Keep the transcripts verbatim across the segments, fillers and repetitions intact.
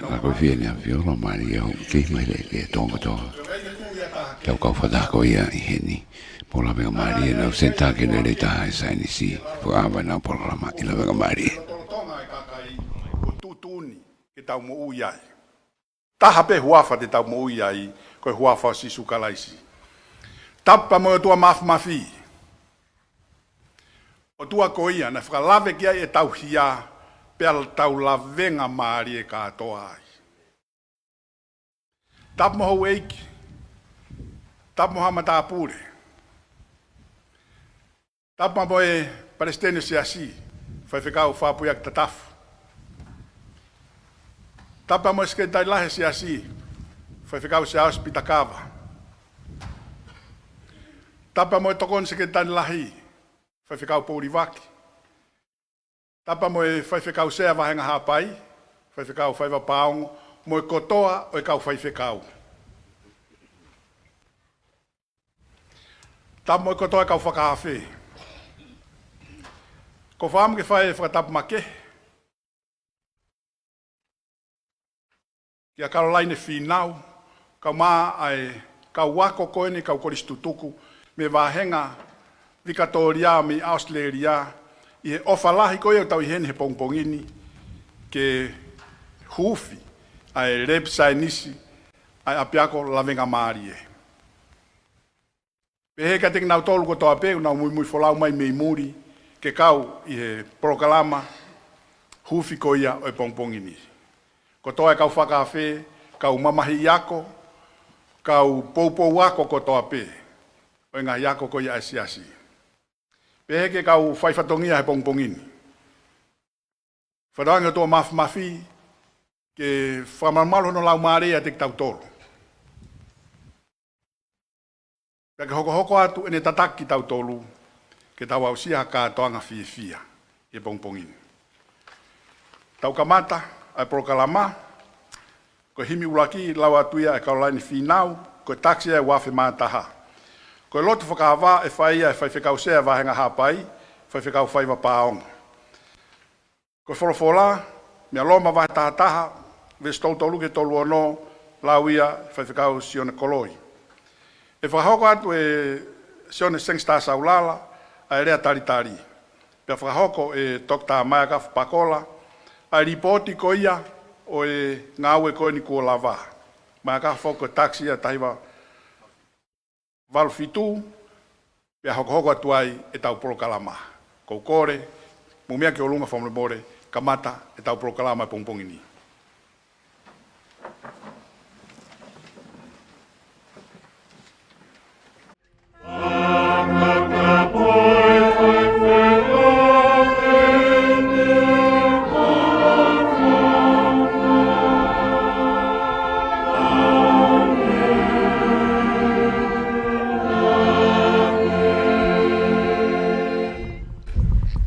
Ka ko e fie ne a fio lo mali e hou kei mai le le tonga to. Tau kau fata ko ia ʻi heni. Mo lavengamālie ʻenau senitā ke lelei taha ʻi he saienisi. Fakaava ʻenau polokalama ʻi lavengamālie. Ko tuʻutuʻuni ke tau moʻui ai. Taha pē huafa te tau moʻui ai, ko e huafa ʻo Sīsū Kalaisi. Tapu pea mo e ʻOtua Mafimafi. ʻOtua ko ia, naʻe fakalave ki ai ʻetau hia, pea tau lavengamālie kātoa ai. Tapu mo houʻeiki, tapu mo haʻa matāpule, tapu mo e palesiteni ʻo e siasi, Faifekau Fapuiaki Tatafu. Tapu mo e sekelitali lahi ʻo e siasi, Faifekau Siaosi Pitakava. Tapu mo e tokoni sekelitali lahi, Faifekau Poulivaki. Tapu mo e Faifekau Sea Vāhenga Haʻapai, Faifekau Faiva Paongo, mo e kotoa ʻo e kau faifekau. Tapu mo e kotoa e kau fakaafe. Ko e fakaʻamu ke fai e fakatapu makehe kia Kalolaine Fīnau, kae ʻumaʻā e kau ako ko eni, kau kolisi tutuku mei he vāhenga Vikatōlia mei ʻAositelēlia, ʻi he ʻofa lahi ko ia ʻoku tau ʻi heni he pongipongi ni, ke huufi ʻa e lēpi saienisi ʻa e ʻapiako lavengamālie. Pehē kiate kinautolu kotoa pē ʻoku nau muimui folau mai mei muli ke kau ʻi he polokalama huufi ko ia ʻo e pongipongi ni. Kotoa e kau fakaafe, kau mamahiʻi ako, kau poupou ako kotoa pē ʻo e ngaahi ako ko ia ʻa e siasi. Pehē ki he kau faifatongia he pongipongi ni. Fakatauange ʻOtua Mafimafi ke fakamalumalu hono laumālie ʻiate kitautolu. Pea ke hokohoko atu ʻene tataki kitautolu, ke tau aʻusia ha kātoanga fiefia ʻi he pongipongi ni. Tau kamata ʻa e polokalama, ko e himi ʻuluaki lau atu ia ʻe Kalolaine Fīnau, ko e Takisi ʻa e Uafe Mā Taha. Ko e lotu fakaava ʻe fai ia ʻe Faifekau Sea Vāhenga Haʻapai, Faifekau Faiva Paongo. Ko e folofola, mei he Loma vahe taha taha, veesi tolu tolu ki he tolu ono, lau ia ʻe Faifekau Sione Koloi. ʻE fakahoko atu ʻe Sione Sengista Saulala ʻa e lea talitali. Pea fakahoko ʻe Toketā Maekafo Pakola ʻa e lipooti ko ia ʻo e ngāue ko eni kuo lava. Maekafo, ko e takisi ia taha hiva valu fitu, pea hokohoko atu ai ʻetau polokalama. Ko e kole, mou meʻa ki ʻolunga fakamolemole, kamata ʻetau polokalama he pongipongi ni.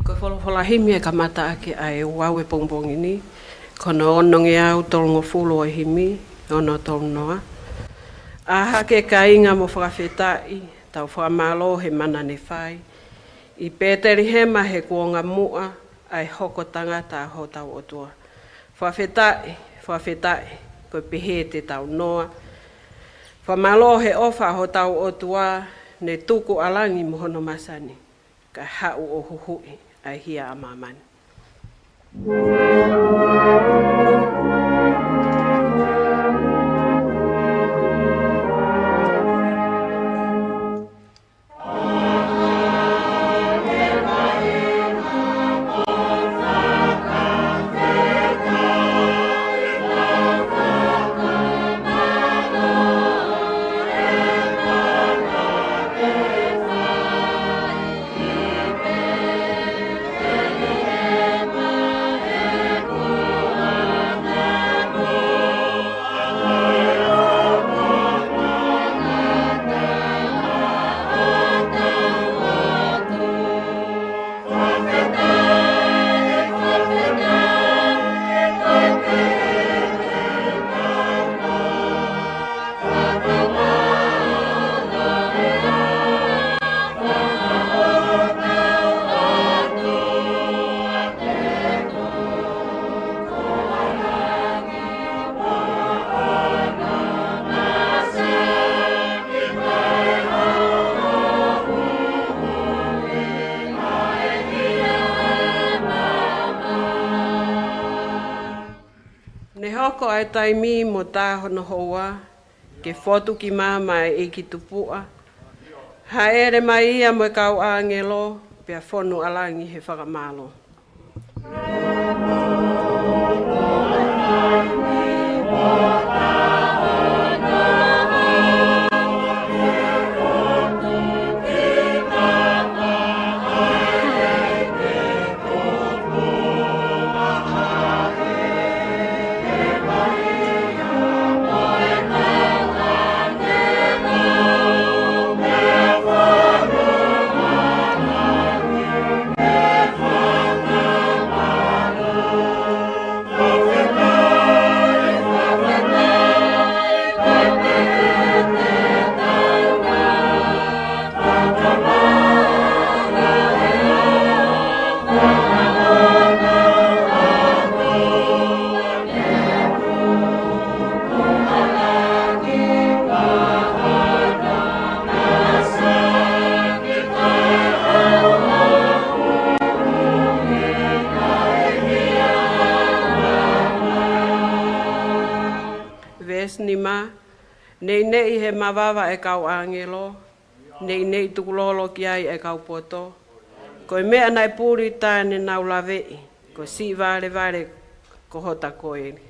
Ko e folofola himi ʻe kamata ʻaki ʻa e ʻū ʻaho ʻo e pongipongi ni, ko hono onongeau tolungofulu ʻo e himi, ono tolu noa. ʻĀ hake kāinga mo fakafetaʻi, tau fakamālō he mana ne fai. ʻI Pētelihema he kuonga muʻa, ʻa e hoko tangata ʻa hotau ʻOtua. Fakafetaʻi, fakafetaʻi, ko e pehē te tau noa. Fakamālō he ʻofa ʻa hotau ʻOtua, ne tuku ʻa langi mo hono masani, kae haʻu ʻo huhuʻi ʻa e hia ʻa māmani. Ne hoko ʻa e taimi mo tā hono houa, ke fotu ki māmani ʻa e ʻEiki Tupuʻa. Hāʻele mai ia mo e kau ʻāngelo, pea fonu ʻa langi he fakamālō. Veesi nima. Neʻineʻi he mavava ʻa e kau ʻāngelo, neʻineʻi tukulolo ki ai ʻa e kau poto. Ko e meʻa naʻe puli taʻe ne nau laveʻi, ko siʻi valevale ko hota koeli.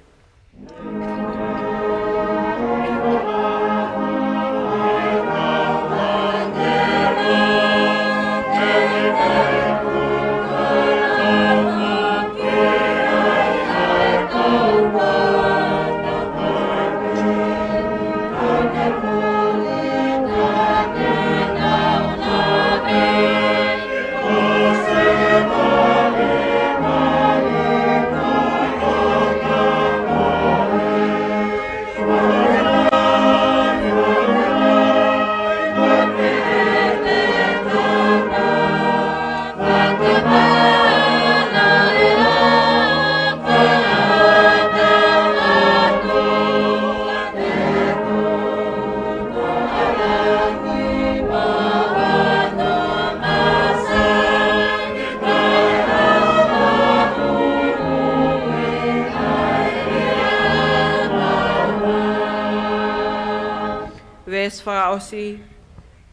Veesi fakaʻosi.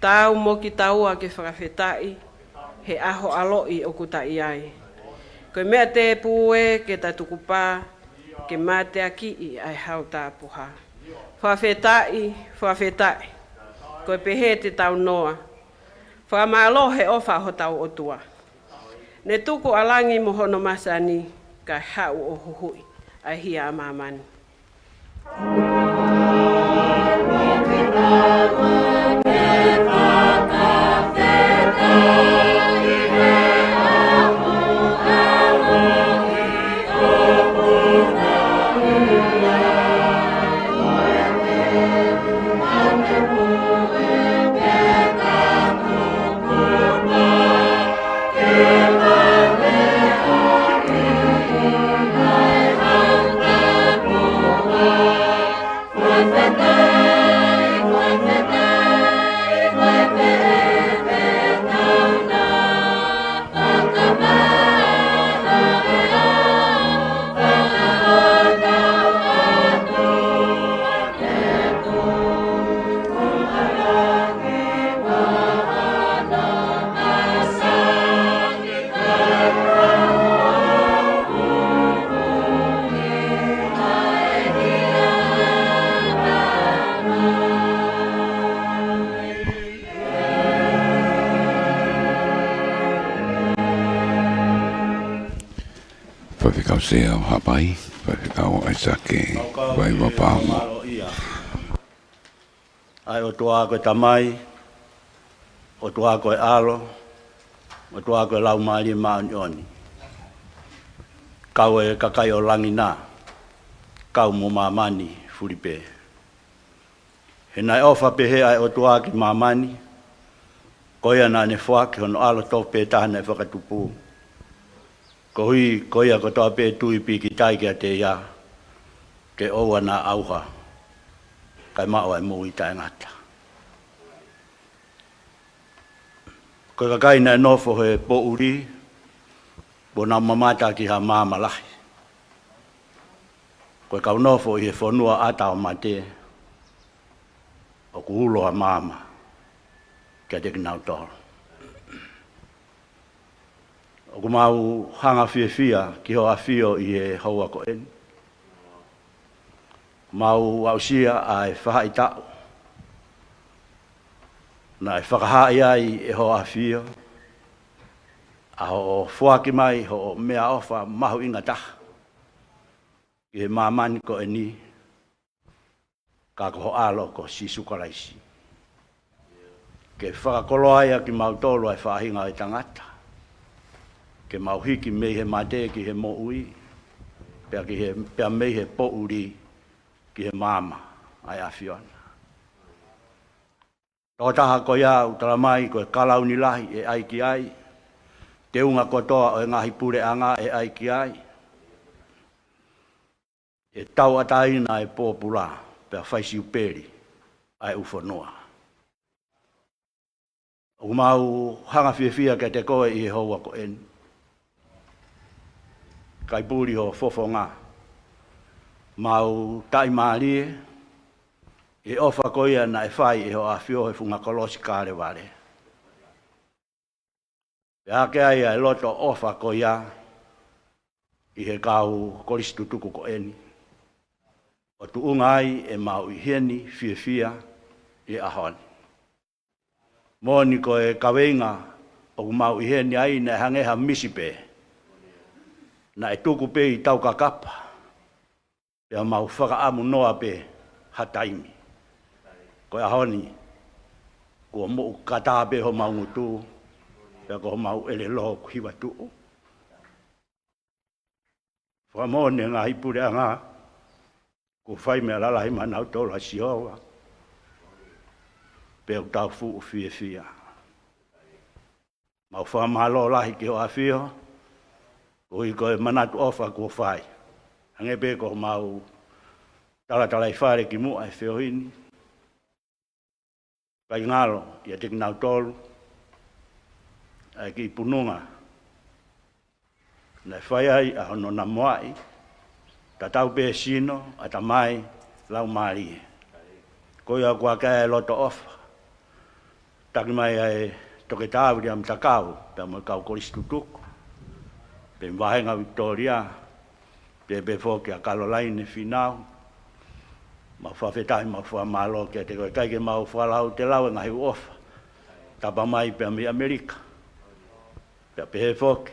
Tau mo kitaua ke fakafetaʻi, he ʻaho ʻaloʻi ʻoku ta ʻi ai. Ko e meʻa tēpū ē ke ta tukupā, ke mateakiʻi ʻa e hau tapuhā. Fakafetaʻi, fakafetaʻi, ko e pehē te tau noa. Fakamālō he ʻofa hotau ʻOtua. Ne tuku ʻa langi mo hono masani, kae haʻu ʻo huhuʻi ʻa e hia ʻa māmani. Faifekau Sea ʻo Haʻapai, Faifekau ʻAisake Vaivapamo. ʻA e ʻOtua ko e Tamai, ʻOtua ko e ʻAlo, ʻOtua ko e Laumālie Māʻoniʻoni. Kau e kakai ʻo langi na, kau mo māmani fuli pē. He naʻe ʻofa pehē ʻa e ʻOtua ki māmani, ko ia naʻa ne foaki hono ʻAlo tofu pē taha naʻe fakatupu. Koeʻuhi ko ia kotoa pē tui pīkitai kiate ia, ke ʻoua naʻa ʻauha, kae maʻu ʻa e moʻui taʻengata. Ko e kakai naʻe nofo he poʻuli, kuo nau mamata ki ha maama lahi. Ko e kau nofo ʻi he fonua ʻata ʻo mate, ʻoku ulo ʻa maama kiate kinautolu. ʻOku mau hanga fiefia ki hoʻo ʻafio ʻi he houa ko eni. Mau aʻusia ʻa e faʻahitaʻu naʻe fakahaaʻi ai ʻe hoʻo ʻafio ʻa hoʻo foaki mai hoʻo meʻaʻofa mahuʻinga taha ki he māmani ko eni, ka ko ho ʻAlo ko Sīsū Kalaisi, ke fakakoloa ai ʻa kimautolu ʻa e faʻahinga ʻo e tangata, ke mau hiki mei he mate ki he moʻui, pea ki he, pea mei he poʻuli ki he maama ʻa e ʻAfiona. Tokotaha ko ia ʻoku tala mai ko e kalauni lahi ʻe ʻai ki ai, teunga kotoa ʻo e ngaahi puleʻanga ʻe ʻai ki ai, ʻe tauʻatāina ʻa e pōpula, pea fai siupeli ʻa e ʻū fonua. ʻOku mau hanga fiefia kiate koe ʻi he houa ko eni. Kai puli ho fofonga. Mau taʻimālie ʻi he ʻofa ko ia naʻe fai ʻe hoʻo ʻafio he funga kolosi Kalevale. Pea hake ai ʻa e loto ʻofa ko ia ʻi he kau kolisi tutuku ko eni, ʻo tuʻunga ai ʻemau ʻi heni fiefia ʻi he ʻaho ni. Moʻoni ko e kaveinga ʻoku mau ʻi heni ai naʻe hangē ha misi pē, naʻe tuku pē ʻi taukakapa, pea mau fakaʻamu noa pē ha taimi. Ko e ʻaho ni, kuo moʻu kata pē homau ngutu, pea ko homau ʻelelo ʻoku hiva tuʻu. Fakamoʻoni e ngaahi puleʻanga kuo fai meʻa lalahi maʻanautolu ʻa Sihova, pea ʻoku tau fuʻu fiefia. Mau fakamālō lahi ki hoʻo ʻafio, koeʻuhi ko e manatu ʻofa kuo fai. Hangē pē ko homau talatalaifale kimuʻa he feohi ni, kai ngalo ʻiate kinautolu ʻa e kiʻi pununga naʻe fai ai ʻa hono namoaʻi, tatau pē sino, ʻatamai, laumālie. Ko ia ʻoku ʻi ai e loto ʻofa, taki mai ʻa e Toketā Viliami Takau, pea mo e kau kolisi tutuku, pea mo e vāhenga Victoria, pea pehē foki ʻa Kalolaine Fīnau. Mau fakafetaʻi, mau fakamālō kiate koe, ʻikai ke mau fakalautelau e ngaahi ʻofa. Tapa mai pea mei ʻAmelika. Pea pehē foki,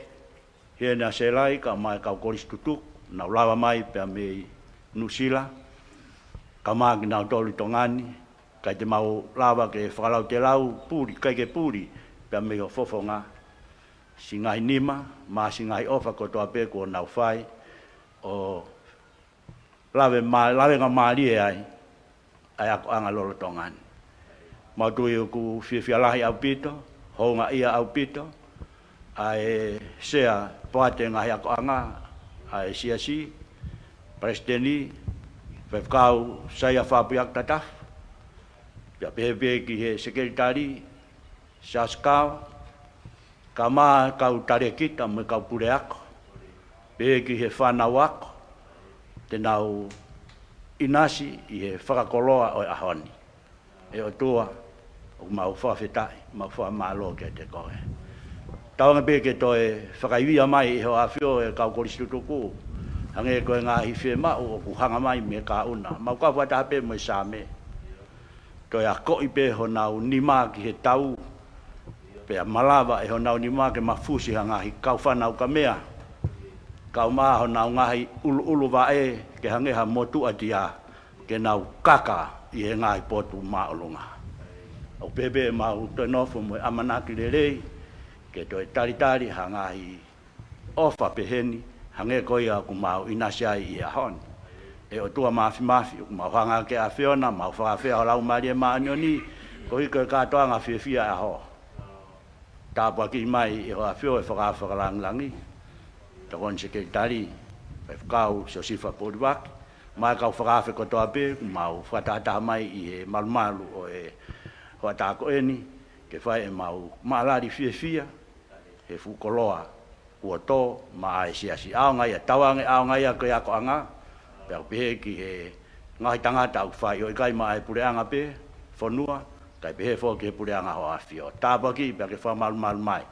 heni ʻa Sēlai, kae ʻumaʻā e kau kolisi tutuku, naʻa nau lava mai pea mei Nuʻusila, kae ʻumaʻā kinautolu ʻi Tonga ni, ʻikai te mau lava ke fakalautelau puli, ʻikai ke puli, pea mei ho fofonga. Siʻi ngaahi nima, mo e siʻi ngaahi ʻofa kotoa pē kuo nau fai, ʻo lave mā-, lavengamālie ai ʻa e akoʻanga lolotonga ni. Mau tui ʻoku fiefia lahi ʻaupito, houngaʻia ʻaupito ʻa e Sea Poate Ngaahi Akoʻanga ʻa e Siasi, Palesiteni, Faifekau Saia Fapuiaki Tatafu, pea pehē pē ki he Sekelitali, Siaosi Kava, kae ʻumaʻā e kau talēkita mo e kau puleako, pehē ki he fānau ako, te nau ʻinasi ʻi he fakakoloa ʻo e ʻaho ni. ʻE ʻOtua, ʻoku mau fakafetaʻi, mau fakamālō kiate koe. Tauange pē ke toe fakaivia mai ʻe hoʻo ʻafio e kau kolisi tutuku, hangē ko e ngaahi fiemaʻu ʻoku hanga mai mei he kāʻuna. Mau kau fakataha pē mo e Saame. Toe akoʻi pē honau nima ki he tau, pea malava ʻe honau nima ke mafusi ha ngaahi kau fānau kamea, kae ʻumaʻā honau ngaahi ʻuluʻulu vaʻe ke hangē ha motuʻa tia, ke nau kaka ʻi he ngaahi potu māʻolunga. ʻOku pehē pē ʻemau toe nofo mo e ʻamanaki lelei, ke toe talitali ha ngaahi ʻofa pehē ni, hangē ko ia ʻoku mau ʻinasi ai ʻi he ʻaho ni. ʻE ʻOtua Māfimafi, ʻoku mau hanga ki he ʻAfiona, mau fakafeʻao ho Laumālie Māʻoniʻoni, koeʻuhi ko e kātoanga fiefia ʻo e ʻaho. Tāpuakiʻi mai ʻe hoʻo ʻAfio e fakaafe fakalangilangi, Tokoni Sekelitali, Faifekau Siosifa Polivaki, mo e kau fakaafe kotoa pē, mau fakatahataha mai ʻi he malumalu ʻo e hoʻatā ko eni, ke fai ʻemau maʻalali fiefia he fuʻu koloa kuo tō maʻa e Siasi. ʻAonga ia, tauange ʻaonga ia ko e akoʻanga, Pea ʻoku pehē ki he ngaahi tangata ʻoku fai, ʻo ʻikai maʻa e puleʻanga pē fonua, kae pehē foki ki he puleʻanga hoʻo ʻAfio. Tāpuakiʻi pea ke fakamalumalu mai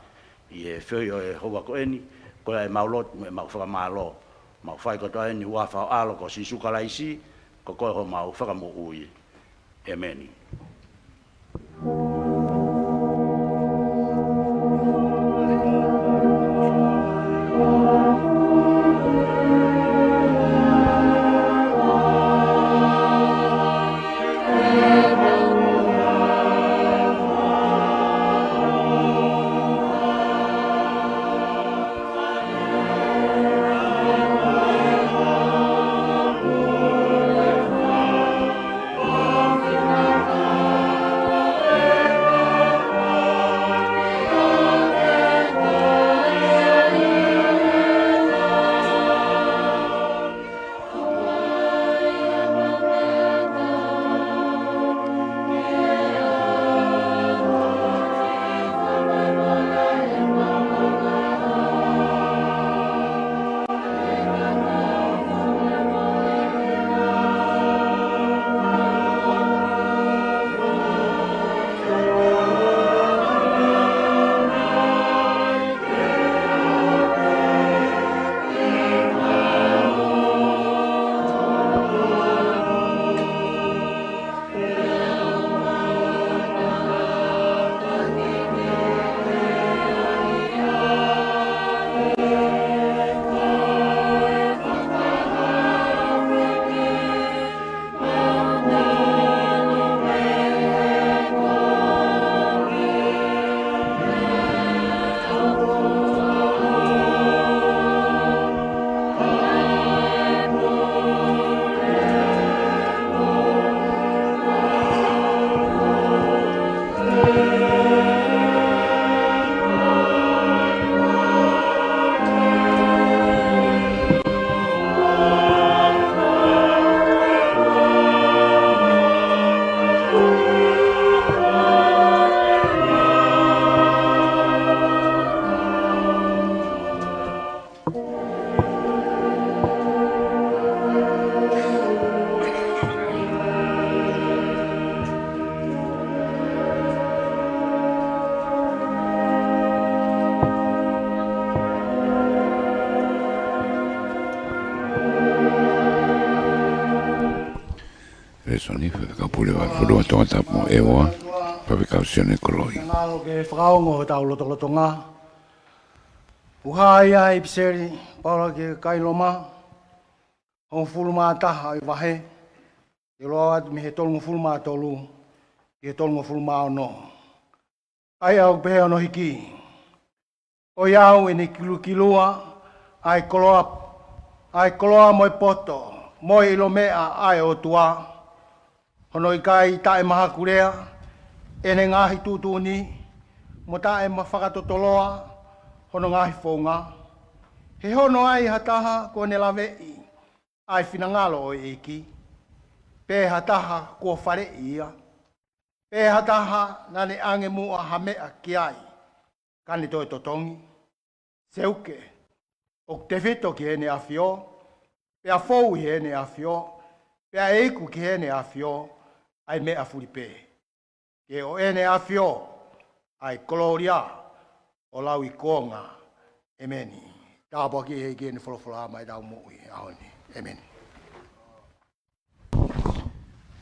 ʻi he feohi ʻo e houa ko eni, ko ia ʻemau lotu mo ʻemau fakamālō. Mau fai kotoa eni ʻi he huafa ho ʻAlo ko Sīsū Kalaisi, ko koe homau Fakamoʻui. ʻEmeni. Lēsoni, Faifekau Pule Vahefonua, Tongatapu mo ʻEua, Faifekau Sione Koloi. Ngalo ke fakaongo hotau lotolotonga. ʻUhinga ia ʻa e ʻipiseli ʻa Paula ki he kakai Loma, hongofulu mā taha ʻo e vahe, ke lau atu mei he tolungofulu mā tolu ki he tolungofulu mā ono. ʻA ia ʻoku pehē hono hiki: Ko au ʻene kilukilua, ʻa e koloa, ʻa e koloa mo e poto, mo e ʻilo meʻa ʻa e ʻOtua, hono ʻikai taʻemahakulea ʻene ngaahi tuʻutuʻuni, mo taʻemafakatotoloa hono ngaahi founga. He hono ai ha taha kuo ne laveʻi ʻa e finangalo ʻo e ʻEiki, pe ha taha kuo faleʻi ia, pe ha taha naʻa ne ʻange muʻa ha meʻa ki ai, ka ne toe totongi? Seuke, ʻoku tefito ki heʻene ʻAfio, pea fou ʻi heʻene ʻAfio, pea ʻe iku ki heʻene ʻAfio ʻa e meʻa fuli pē. Ke ʻo ʻene ʻAfio ʻa e kolōlia ʻo lauikuonga. ʻEmeni. Tāpuakiʻi ʻe he ʻEiki ʻene folofola maʻa ʻetau moʻui he ʻaho ni. ʻEmeni.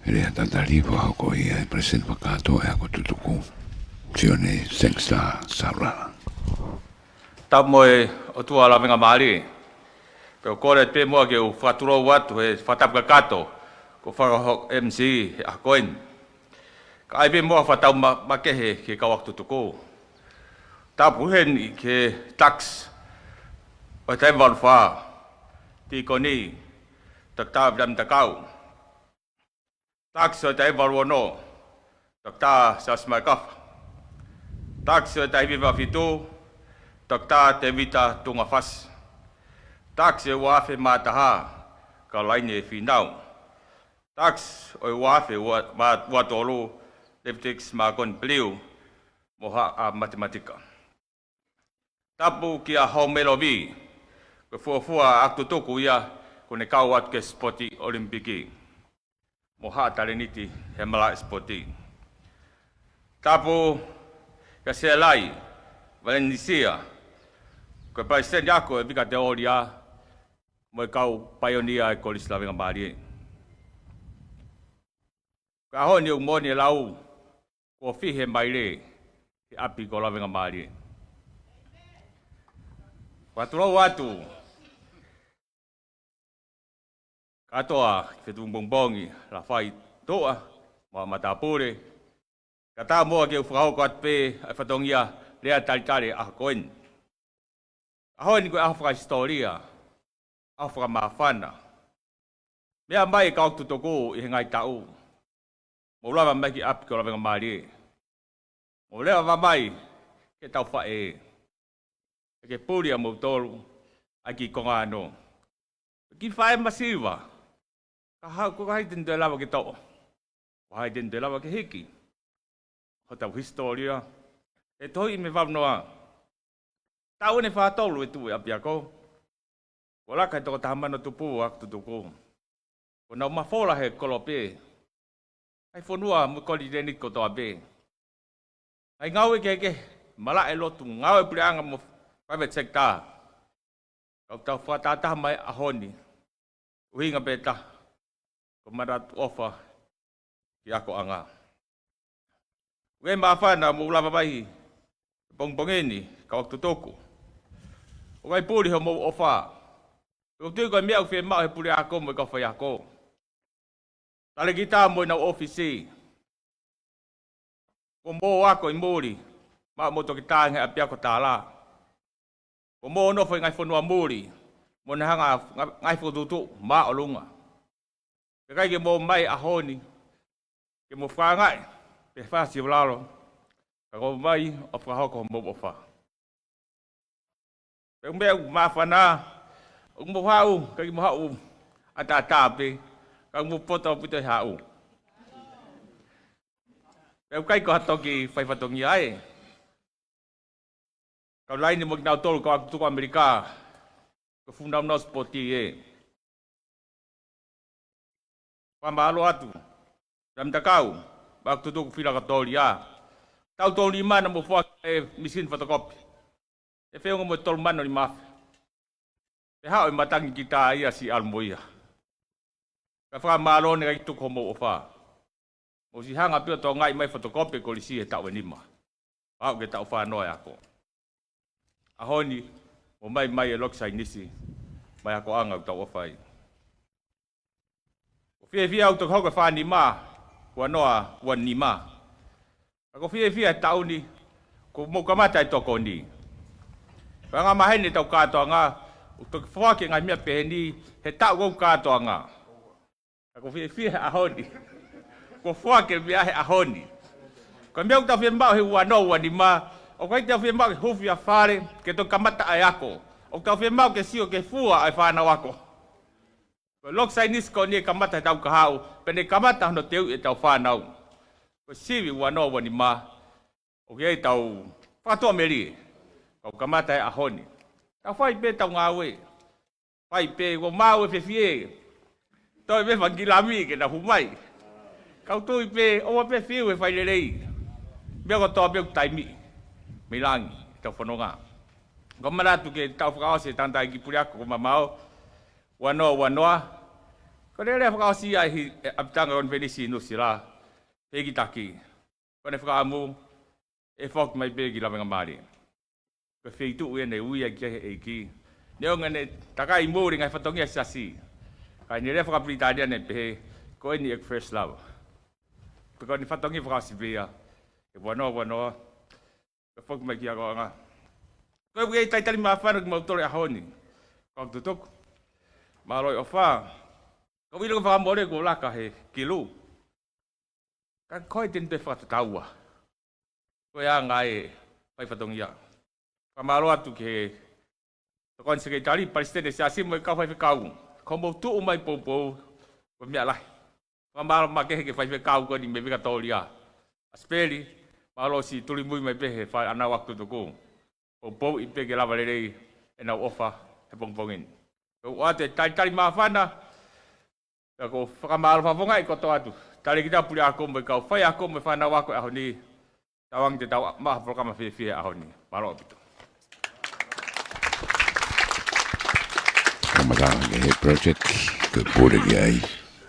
Lea talitali fakahoko ʻe he Palesiteni Fakataha ʻo e Ako Tutuku, Sione Sangster Saulala. Tapu mo e ʻOtua lavengamālie. Pea u kole pē muʻa ke u fakatulou atu he fakatapu kakato kuo fakahoko ʻe he M C he ʻaho ko eni. Ka ʻai pē muʻa ha fakatau ma-, makehe ki he kau Ako Tutuku. Tapu heni ki he Takisi ʻo e taha valu fā, Tīkoni Toketā Vilami Takau. Takisi ʻo e taha valu ono, Toketā Siaosi Maekafa. Takisi ʻo e taha hiva fitu, Toketā Tēvita Tungafasi. Takisi ʻo e ua afe mā taha, Kalolaine Fīnau. Takisi ʻo e ua afe ua, mā, ua tolu, Levitikisi Mākoni Piliu, mo haʻa matematika. Tapu kia Homelo Vī, ko e fuofua Ako Tutuku ia kuo ne kau atu ki he sipoti ʻOlimipiki mo haʻa talēniti he malaʻe sipoti. Tapu kia Selai Valenisia, ko e palesiteni ako e Vika Teolia mo e kau paionia e Kolisi Lavengamālie. Ko e ʻaho ni ʻoku moʻoni e lau, kuo fihi e maile he ʻapi ko Lavengamālie. Fakatulou atu kātoa ki he fetuʻu pongipongi, Lafai Toa mo e matāpule, kae ʻatā muʻa ke u fakahoko atu pē ʻa e fatongia lea talitali ʻa e ʻaho ko eni. ʻAho ni ko e ʻaho fakahisitōlia, ʻaho fakamāfana. Meʻa mai e kau ʻaku tutuku ʻi he ngaahi taʻu, mou lava mai ki ʻapi ko Lavengamālie, mou lea mai ki heʻetau faʻē, ke puli ʻa moutolu ʻa e kiʻi konga ano. Kiʻi faʻē masiva, ka ha-, ko hai te ne toe lava ke toʻo? Ko hai te ne toe lava ke hiki hotau hisitōlia? ʻE tohi ʻi he valu noa, taʻu ʻeni ʻe fā tolu e tuʻu e ʻapiako, kuo laka he toko taha mano tupu ʻa e ʻaku tutuku. Kuo nau mafola he kolope, ʻa e fonua mo e konitinēniti kotoa pē. Ngaahi ngāue kehekehe, malaʻe, lotu, ngāue puleʻanga mo e private sector. Ka ʻoku tau fakatahataha mai he ʻaho ni, ʻuhinga pē taha, ko e manatu ʻofa ki he akoʻanga. ʻOku māfana mou lava mai he pongipongi ni, kau ʻaku tutuku. ʻOku ʻi ai e puli hoʻomou ʻofa. ʻOku ou tui ko e meʻa ʻoku fiemaʻu he puleako mo e kau faiako, talēkita mo ʻenau ʻōfisi, ko hoʻomou ako ʻi muli maʻa hoʻomou toketā he ʻapiako Tala, ko hoʻomou nofo ʻi he ngaahi fonua muli mo ne hanga ha ngaahi fokotuʻutuʻu māʻolunga. Pea ʻikai ke mou ō mai he ʻaho ni ke mou fakaangaʻi pe fasi ʻo lalo, ka mou ō mai ʻo fakahoko hoʻomou ʻofa. Pea ʻoku meʻa ʻoku māfana, ʻoku mou haʻu, ʻikai ke mou haʻu ʻataʻatā pē, ka ʻoku mou poto ʻaupito he haʻu. Pea ʻoku ʻikai ko ha toki fai fatongia ē. Kau laine mo kinautolu kau ʻaku tutuku ʻAmelika, ko e fuʻu nāunau sipoti ē. Fakamālō atu, Tamatakau, mo e ʻaku tutuku fila kotoa ia. Taʻu tolu nima naʻa mou foaki e misini fotokopi. ʻE feʻunga mo e tolu mano nima afe. Pea haʻu e matangi kita ia siʻi ʻalu mo ia. Ka fakamālō naʻe ʻikai tuku hoʻomou ʻofa. Mou siʻi hanga pē ʻo tokangaʻi mai fotokopi e kolisi he taʻu ʻe nima. Pea aʻu ki he taʻu fā noa e ako. ʻAho ni, mou ō mai ʻo loki sainisi, mai akoʻanga ʻoku tau ʻofa ai. ʻOku fiefia au toki hoko e fā nima, ua noa, ua nima. Ka ʻoku fiefia he taʻu ni, kuo mou kamata e tokoni. Ko e anga maheni ʻetau kātoanga, ʻoku toki foaki e ngaahi meʻa pehē ni he taʻu ʻoku kātoanga. Ka ʻoku fiefia he ʻaho ni, kuo foaki e meʻa he ʻaho ni. Ko e meʻa ʻoku tau fiemaʻu he ua noa ua nima, ʻoku ʻikai te tau fiemaʻu ke hufi ʻa e fale ke toki kamata ʻa e ako. ʻOku tau fiemaʻu ke sio ki he fua ʻa e fānau ako. Ko e loki sainisi ko eni ʻe kamata he taʻu kahaʻu, pea ne kamata hono teuʻi ʻetau fānau. Ko e sivi ua noa ua nima, ʻoku ʻi ai ʻetau fakatuʻamelie, ka ʻoku kamata he ʻaho ni. Tau fai pē ʻetau ngāue. Fai pē, ʻoua mau e fefie. Toe pē fanga kiʻi lami ke nau hū mai. Ka ʻoku ou tui pē, ʻoua pē fiu e fai lelei. Meʻa kotoa pē ʻoku taimi mei langi ʻetau fononga. Ko e manatu ke tau fakaʻosi e tangataʻeiki puleako ko Mamao, ua noa ua noa. Ko e lea fakaʻosi ia ʻi he ʻapitanga konifelenisi ʻi Nuʻusila, he ʻeikitaki. Ko ʻene fakaʻamu, ʻe foki mai pē ki Lavengamālie. Ko e feituʻu ia naʻe ui ai ki ai e ʻEiki. Neongo ʻene takai muli e ngaahi fatongia siasi, ka ʻi heʻene lea fakapilitānia naʻe pehē, ko eni ʻeku first love. Pea ko ʻene fatongia fakaʻosi pē ia, he ua noa ua noa, ʻe foki mai ki he akoʻanga. Ko e ʻuhi ʻe talitali māfana kimoutolu he ʻaho ni, kau ʻaku tutuku. Mālō e ʻofa. Ka ʻoku ou ʻilo ko e fakamole kuo laka he kilu. Ka ko hai te ne toe fakatataua? Ko e anga e fai fatongia. Fakamālō atu ki he tokoni sekelitali, palesiteni siasi mo e kau faifekau. Ko hoʻomou tuʻu mai poupou, ko e meʻa lahi. Fakamālō makehe ki he faifekau ko eni mei Vikatōlia, ʻa Sipeli, mālō siʻi tulimui mai pē he fānau ʻaku tutuku. Poupouʻi pē ke lava lelei ʻenau ʻofa he pongipongi ni. Ko ʻoatu e talitali māfana, pea ʻoku ou fakamālō fakafofongaʻi kotoa atu. Talēkita puleako mo e kau faiako mo e fānau ako ʻo e ʻaho ni. Tauange ke tau maʻu ha polokalama fiefia he ʻaho ni. Mālō ʻaupito. Kamata ke he project ke pule ki ai,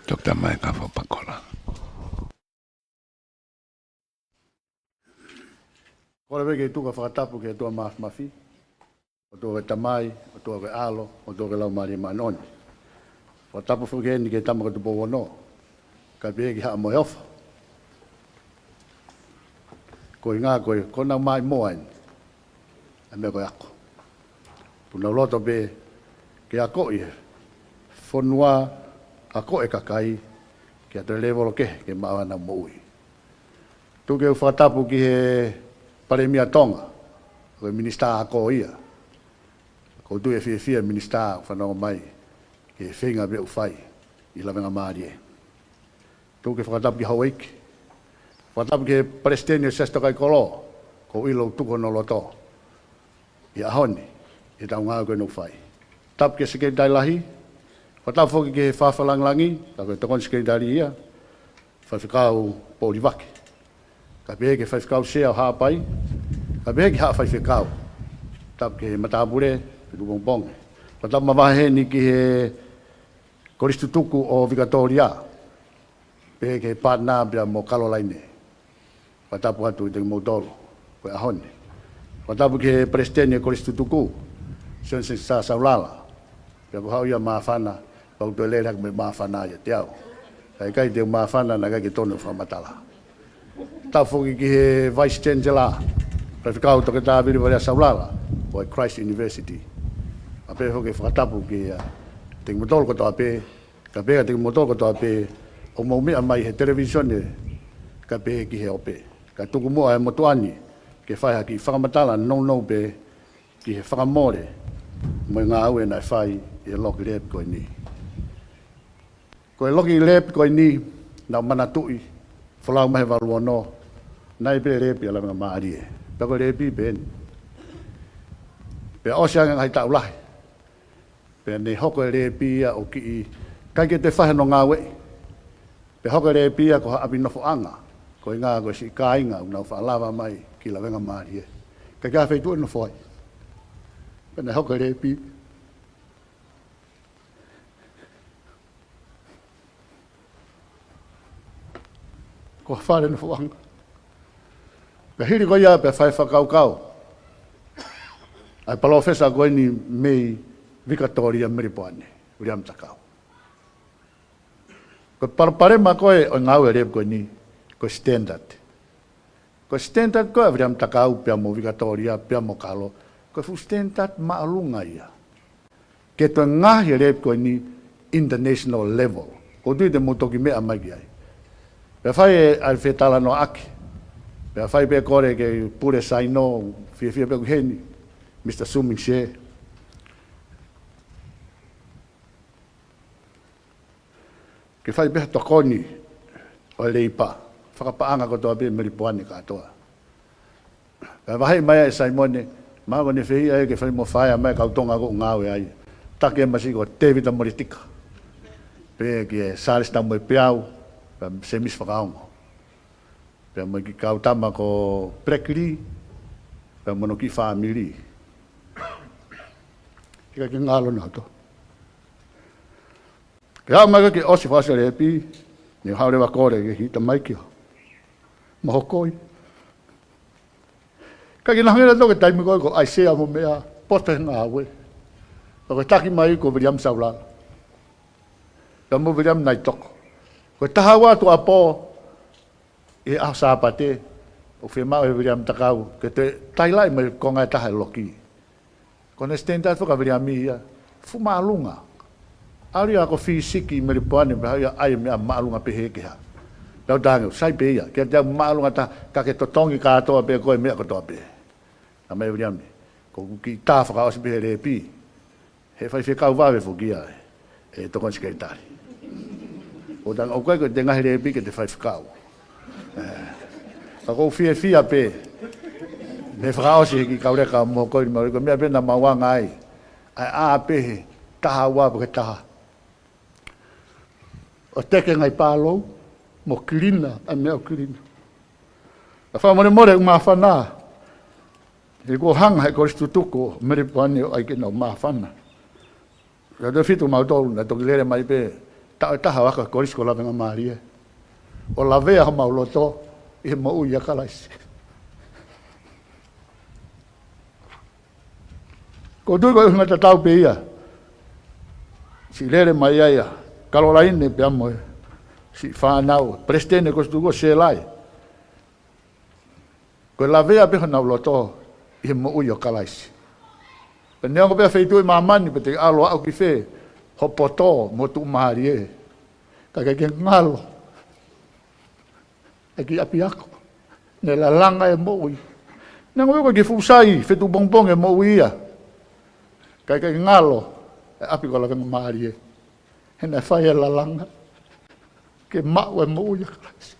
Doctor Maeka Fopakola. Kole pē ke tuku ha fakatapu ki he ʻOtua Mafimafi, ʻOtua ko e Tamai, ʻOtua ko e ʻAlo, ʻOtua ko e Laumālie Māʻoniʻoni. Fakatapu foki heni ki he tama ko Tupou Ono, kae pehē ki Haʻa Moheofo. Ko e ʻuhinga ko e, ko ʻenau maʻimoa eni ʻa e meʻa ko e ako. Pea ʻoku nau loto pē ke akoʻi e fonua, akoʻi e kakai ki ha toe lēvolo kehe ke maʻu haʻanau moʻui. Tuku ke u fakatapu ki he Palēmia Tonga, ko e Minisitā Ako ia. ʻOku ou tui ʻe fiefia e Minisitā ʻoku fanongo mai ki he feinga pē ʻoku fai ʻi Lavengamālie. Tuku ke fakatapu ki houʻeiki. Fakatapu ki he Palesiteni ʻo e Siasi Tokaikoló, ʻoku ou ʻilo ʻoku tuku hono loto ʻi he ʻaho ni ʻi heʻetau ngāue ko eni ʻoku fai. Tapu ki he Sekelitali Lahi. Fakatapu foki ki he Fakafalangilangi, ka ko e Tokoni Sekelitali ia, Faifekau Poulivaki. Kae pehē ki he Faifekau Sea ʻo Haʻapai, kae pehē ki Haʻa Faifekau. Tapu ki he matāpule, Fetuʻupongipongi. Fakatapu makehe heni ki he Kolisi Tutuku ʻo Vikatōlia, pehē ki he Pātena pea mo Kalolaine. Fakatapu atu kiate kimoutolu ko e ʻaho ni. Fakatapu ki he Palesiteni ʻo e Kolisi Tutuku, Sione Sēnesi Saulala. Pea ko haʻo ia māfana, pea u toe lele hake mo e māfana ʻiate au. Kae ʻikai te u māfana naʻe ʻikai ke tonu e fakamatala. Tapu foki ki he Vice Chancellor, Faifekau Toketā Vili Valea Saulala, ʻo e Christ University. Kae pehē foki e fakatapu kiate kimoutolu kotoa pē, kae pehē kiate kimoutolu kotoa pē ʻoku mou meʻa mai he televīsone, kae pehē ki he ope. Kae tuku muʻa e motuʻa ni ke fai ha kiʻi fakamatala nounou pē ki he fakamole mo e ngāue naʻe fai ʻi he loki lēpi ko eni. Ko e loki lēpi ko eni, naʻá ku manatuʻi, folau mai he valu ono, naʻe ʻi ai pē lēpi ʻa Lavengamālie. Pea ko e lēpi pē eni. Pea ʻosi ange e ngaahi taʻu lahi, pea ne hoko e lēpi ia ʻo kiʻi, ʻikai ke toe fai hano ngāueʻi. Pea hoko e lēpi ia ko ha ʻapi nofoʻanga, ko e ʻuhinga ko e siʻi kāinga ʻoku nau faʻa lava mai ki Lavengamālie. ʻIkai ke ʻi ai ha feituʻu ʻe nofo ai. Pea ne hoko e lēpi ko ha fale nofoʻanga. Pea hili ko ia pea fai e fakakaukau ʻa e palōfesa ko eni mei Vikatōlia Melipoane, Viliami Takau. Ko e palopalema ko ē ʻo e ngāue e lēpi ko eni, ko e standard. Ko e standard ko ē ʻa Viliami Takau pea mo Vikatōlia pea mo Kalo, ko e fuʻu standard māʻolunga ia ke toe ngaohi e lēpi ko eni international level. ʻOku ou tui te mou toki meʻa mai ki ai. Pea fai e, ʻa e fetalanoaʻaki. Pea fai pē kole ki he pule saino, fiefia pē ʻoku ʻi heni Mr Suming Shea, ke fai pē ha tokoni ʻo e leipa fakapaʻanga kotoa pē Melipoane kātoa. Pea vaheʻi mai ʻe Saimone, mahalo ko ʻene fehiʻa ia ke fai mo fai mai e kau Tonga ʻoku ngāue ai. Taki e masiʻi ko Tēvita Molitika, pea ki he Sālesi Taumuepeau, pea Semisi Fakaongo, pea mo e kiʻi kau tama ko Blackley, pea mo hono kiʻi fāmili. ʻIkai ke ngalo nautolu. Ke aʻu mai ko ē ke ʻosi fakaʻosi e lēpi, ne u haʻu leva ʻo kole ke hita mai ki ai mo hokoi. ʻIkai ke na hangē nautolu ki he taimi ko ē ko ʻAisea mo meʻa, poto he ngāue. Pea ko e taki mai ko Viliami Saulala pea mo Viliami Naitoko. Ko e taha ua tuʻuapō ʻi he ʻaho Sāpate, ʻoku fiemaʻu ʻe Viliami Takau ke toe tailaʻi mai e konga ʻe taha e loki. Ko ʻene standard foki ʻa Viliami ia, fuʻu māʻolunga. ʻAlu ia ʻo ako fisiki ʻi Melipoane pea haʻu ia ʻo ʻai e meʻa māʻolunga pehē ki ai. Pea u talaange, sai pē ia, kiate au māʻolunga taha, ka ke totongi kātoa pē ko e meʻa kotoa pē. Talamai ʻe Viliami, ko ʻeku kiʻi tā fakaʻosi pē he lēpi, he faifekau vave foki ia ʻe Tokoni Sekelitali. ʻOku ou talaange, ʻoku ʻikai ko ʻete ngaohi lēpi ke te faifekau. Ka ʻoku ou fiefia pē mei he fakaʻosi he kiʻi kau leka mo hokoi ni, mālō, ko e meʻa pē naʻa mau anga ai ʻa e ʻā pē he taha ua pe ko e taha. ʻO teke ngaahi pālou, mo kilina, ʻa e meʻa ʻoku kilina. Ka fakamolemole ʻoku māfana. He kuo hanga he Kolisi Tutuku ʻo Melipoane ʻo ʻai ke nau māfana. Ka toe fitu mautolu naʻe toki lele mai pē, taʻu ʻe taha ʻo aka Kolisi ko Lavengamālie, ʻo lavea homau loto ʻi he moʻui ʻia Kalaisi. ʻOku ou tui ko e ʻuhinga tatau pē ia. Siʻi lele mai ai ʻa Kalolaine pea mo e siʻi fānau, Palesiteni Kolisi Tutuku ʻo Sēlai. Ko e lavea pē honau loto ʻi he moʻui ʻo Kalaisi. Pea neongo pē ʻa e feituʻu ʻi māmani pe te ʻalu ʻo aʻu ki fē ho poto mo e tuʻumālie, ka ʻikai ke ngalo e kiʻi ʻapiako. Ne lalanga e moʻui. Neongo pē ko e kiʻi fuʻu sai fetuʻu pongipongi e moʻui ia, ka ʻikai ke ngalo e ʻapi ko Lavengamālie. He naʻe fai e lalanga ke maʻu e moʻui ʻia Kalaisi.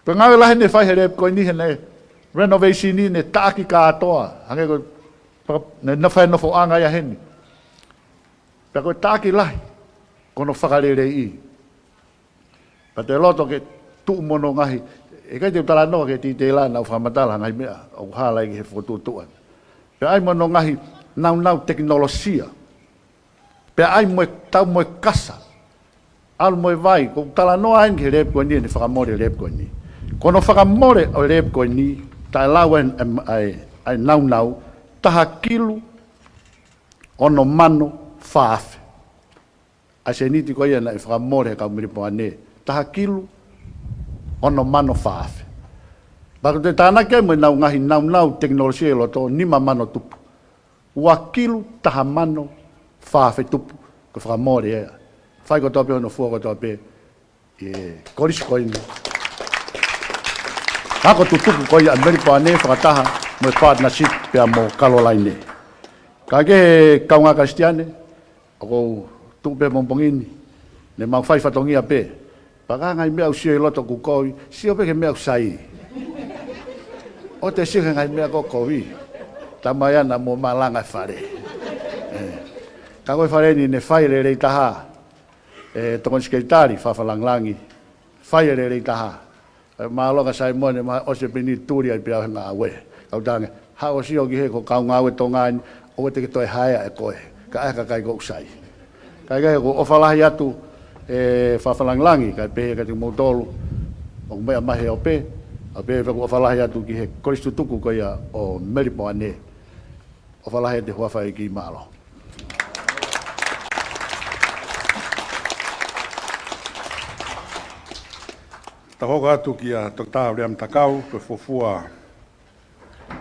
Pea ngāue lahi ne fai he Lēpikoini, he naʻe renovation ʻi, ne taʻaki kātoa. Hangē ko e, ne, ne fai nofoʻanga ia heni. Pea ko e taʻaki lahi, ko hono fakaleleiʻi. Pea te u loto ke tuʻu mo hono ngaahi, ʻe ʻikai te u talanoa ki he titela naʻa ku fakamatala ngaahi meʻa ʻoku hala ai ki he fokotuʻutuʻu. Pea ʻai mo hono ngaahi naunau tekinolosia. Pea ʻai mo e tau mo e kasa. ʻAlu mo e vai, ko e talanoa eni ki he Lēpikoini, ne fakamole Lēpikoini. Ko hono fakamole ʻo e Lēpikoini, taʻelau ʻa e, ʻa e, ʻa e naunau, taha kilu ono mano fā afe. ʻA e sēniti ko ia naʻe fakamole he kau Melipoane, taha kilu ono mano fā afe. Pea ko e tānaki ai mo e nau ngaahi naunau tekinolosia ʻi loto, nima mano tupu. Ua kilu taha mano fā afe tupu, ko e fakamole ia. Fai kotoa pē hono fua kotoa pē ʻi he Kolisi ko eni. Ako Tutuku ko ia ʻa Melipoane fakataha mo e partnership pea mo Kalolaine. Ka ke he kaungā Kalisitiane, ʻoku ou tuʻu pē pongipongi ni, ne mau fai fatongia pē. Pea ka ngaahi meʻa ʻoku sio ʻi loto ʻoku kovi, sio pē ki he meʻa ʻoku sai. ʻOua te sio ki he ngaahi meʻa ʻoku kovi. Tamai ana mo malanga e fale. ʻE. Ka ko e fale ni ne fai lelei taha. ʻE, tokoni sekelitali, Fafalangilangi. Fai lelei taha. ʻE, mālō ka Saimone, ma ʻosi pē ni tuli ai pea he ngāue. Kau tange, haʻu ʻo sio ki he ko e kau ngāue Tonga ni, ʻoua te ke toe haea ʻe koe. Ka ʻai ha kakai ʻoku sai. Ka ʻikai ko e ʻofa lahi atu, ʻe Fafalangilangi, kae pehē kiate kimoutolu ʻoku meʻa mai he ope, ʻa pē pē ko e ʻofa lahi atu ki he Kolisi Tutuku ko ia ʻo Melipoane. ʻOfa lahi atu he huafa ʻo e ʻEiki, mālō. Tau hoko atu kia Toketā Uliami Takau, ko e fuofua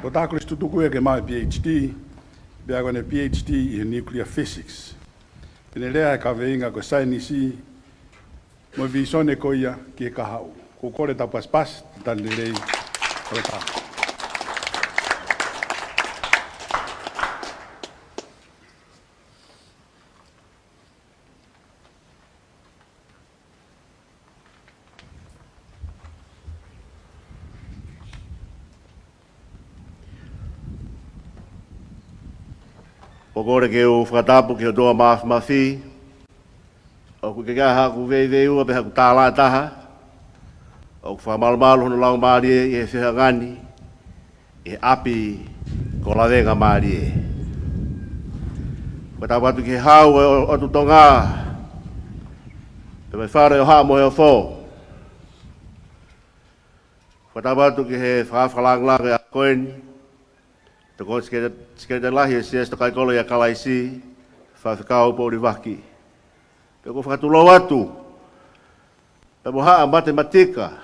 toketā Kolisi Tutuku ia ke maʻu e PhD, pea ko ʻene PhD ʻi he nuclear physics. Pea ne lea he kaveinga ko e saienisi mo e vīsone ko ia ki he kahaʻu. ʻOku ou kole tau pasipasi, talitali lelei, Toketā. ʻOku ou kole ke u fakatapu ki he ʻOtua Māfimafi, ʻoku ʻikai ke ʻi ai haʻaku veiveiua pe haʻaku tālā ʻe taha, ʻoku fakamalumalu hono laumālie ʻi he fehangahangai ni, ʻi he ʻapi ko Lavengamālie. Fakatapu atu ki he Hau ʻo e ʻOtu Tonga, pea mo e Fale ʻo Haʻa Moheofo. Fakatapu atu ki he Fakafalangilangi ʻa ko eni, Tokoni Seke-, Sekelitali Lahi ʻo e Siasi ʻo e Kau Kaikolo ʻia Kalaisi, Faifekau Poulivaki. Pea ʻoku ou fakatulou atu pea mo Haʻa Matematika.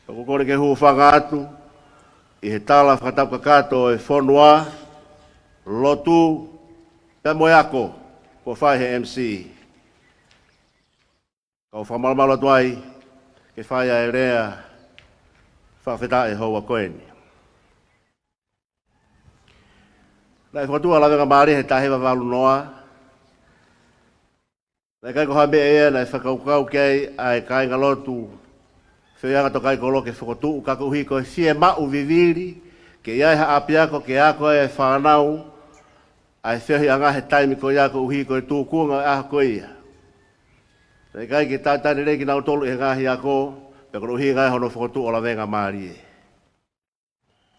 Pea ʻoku ou kole ke u hūfanga atu ʻi he tala fakatapu kakato ʻo e fonua, lotu, pea mo e ako kuo fai he MC. Kau fakamalumalu atu ai ke fai ʻa e lea fakafetaʻi ʻi he houa ko eni. Naʻe fokotuʻu ʻa Lavengamālie he taha hiva valu noa. Naʻe ʻikai ko ha meʻa ia naʻe fakakaukau ki ai ʻa e kāingalotu feohiʻanga ʻo e Kau Kaikolo ke fokotuʻu, ka koeʻuhi ko e fiemaʻu vivili ke ʻi ai ha ʻapiako ke ako ai e fānau ʻa e feohiʻanga he taimi ko ia koeʻuhi ko e tūkunga ʻo e ʻaho ko ia. Naʻe ʻikai ke talitali lelei kinautolu ʻi he ngaahi ako, pea koeʻuhi ngaahi hono fokotuʻu ʻo Lavengamālie.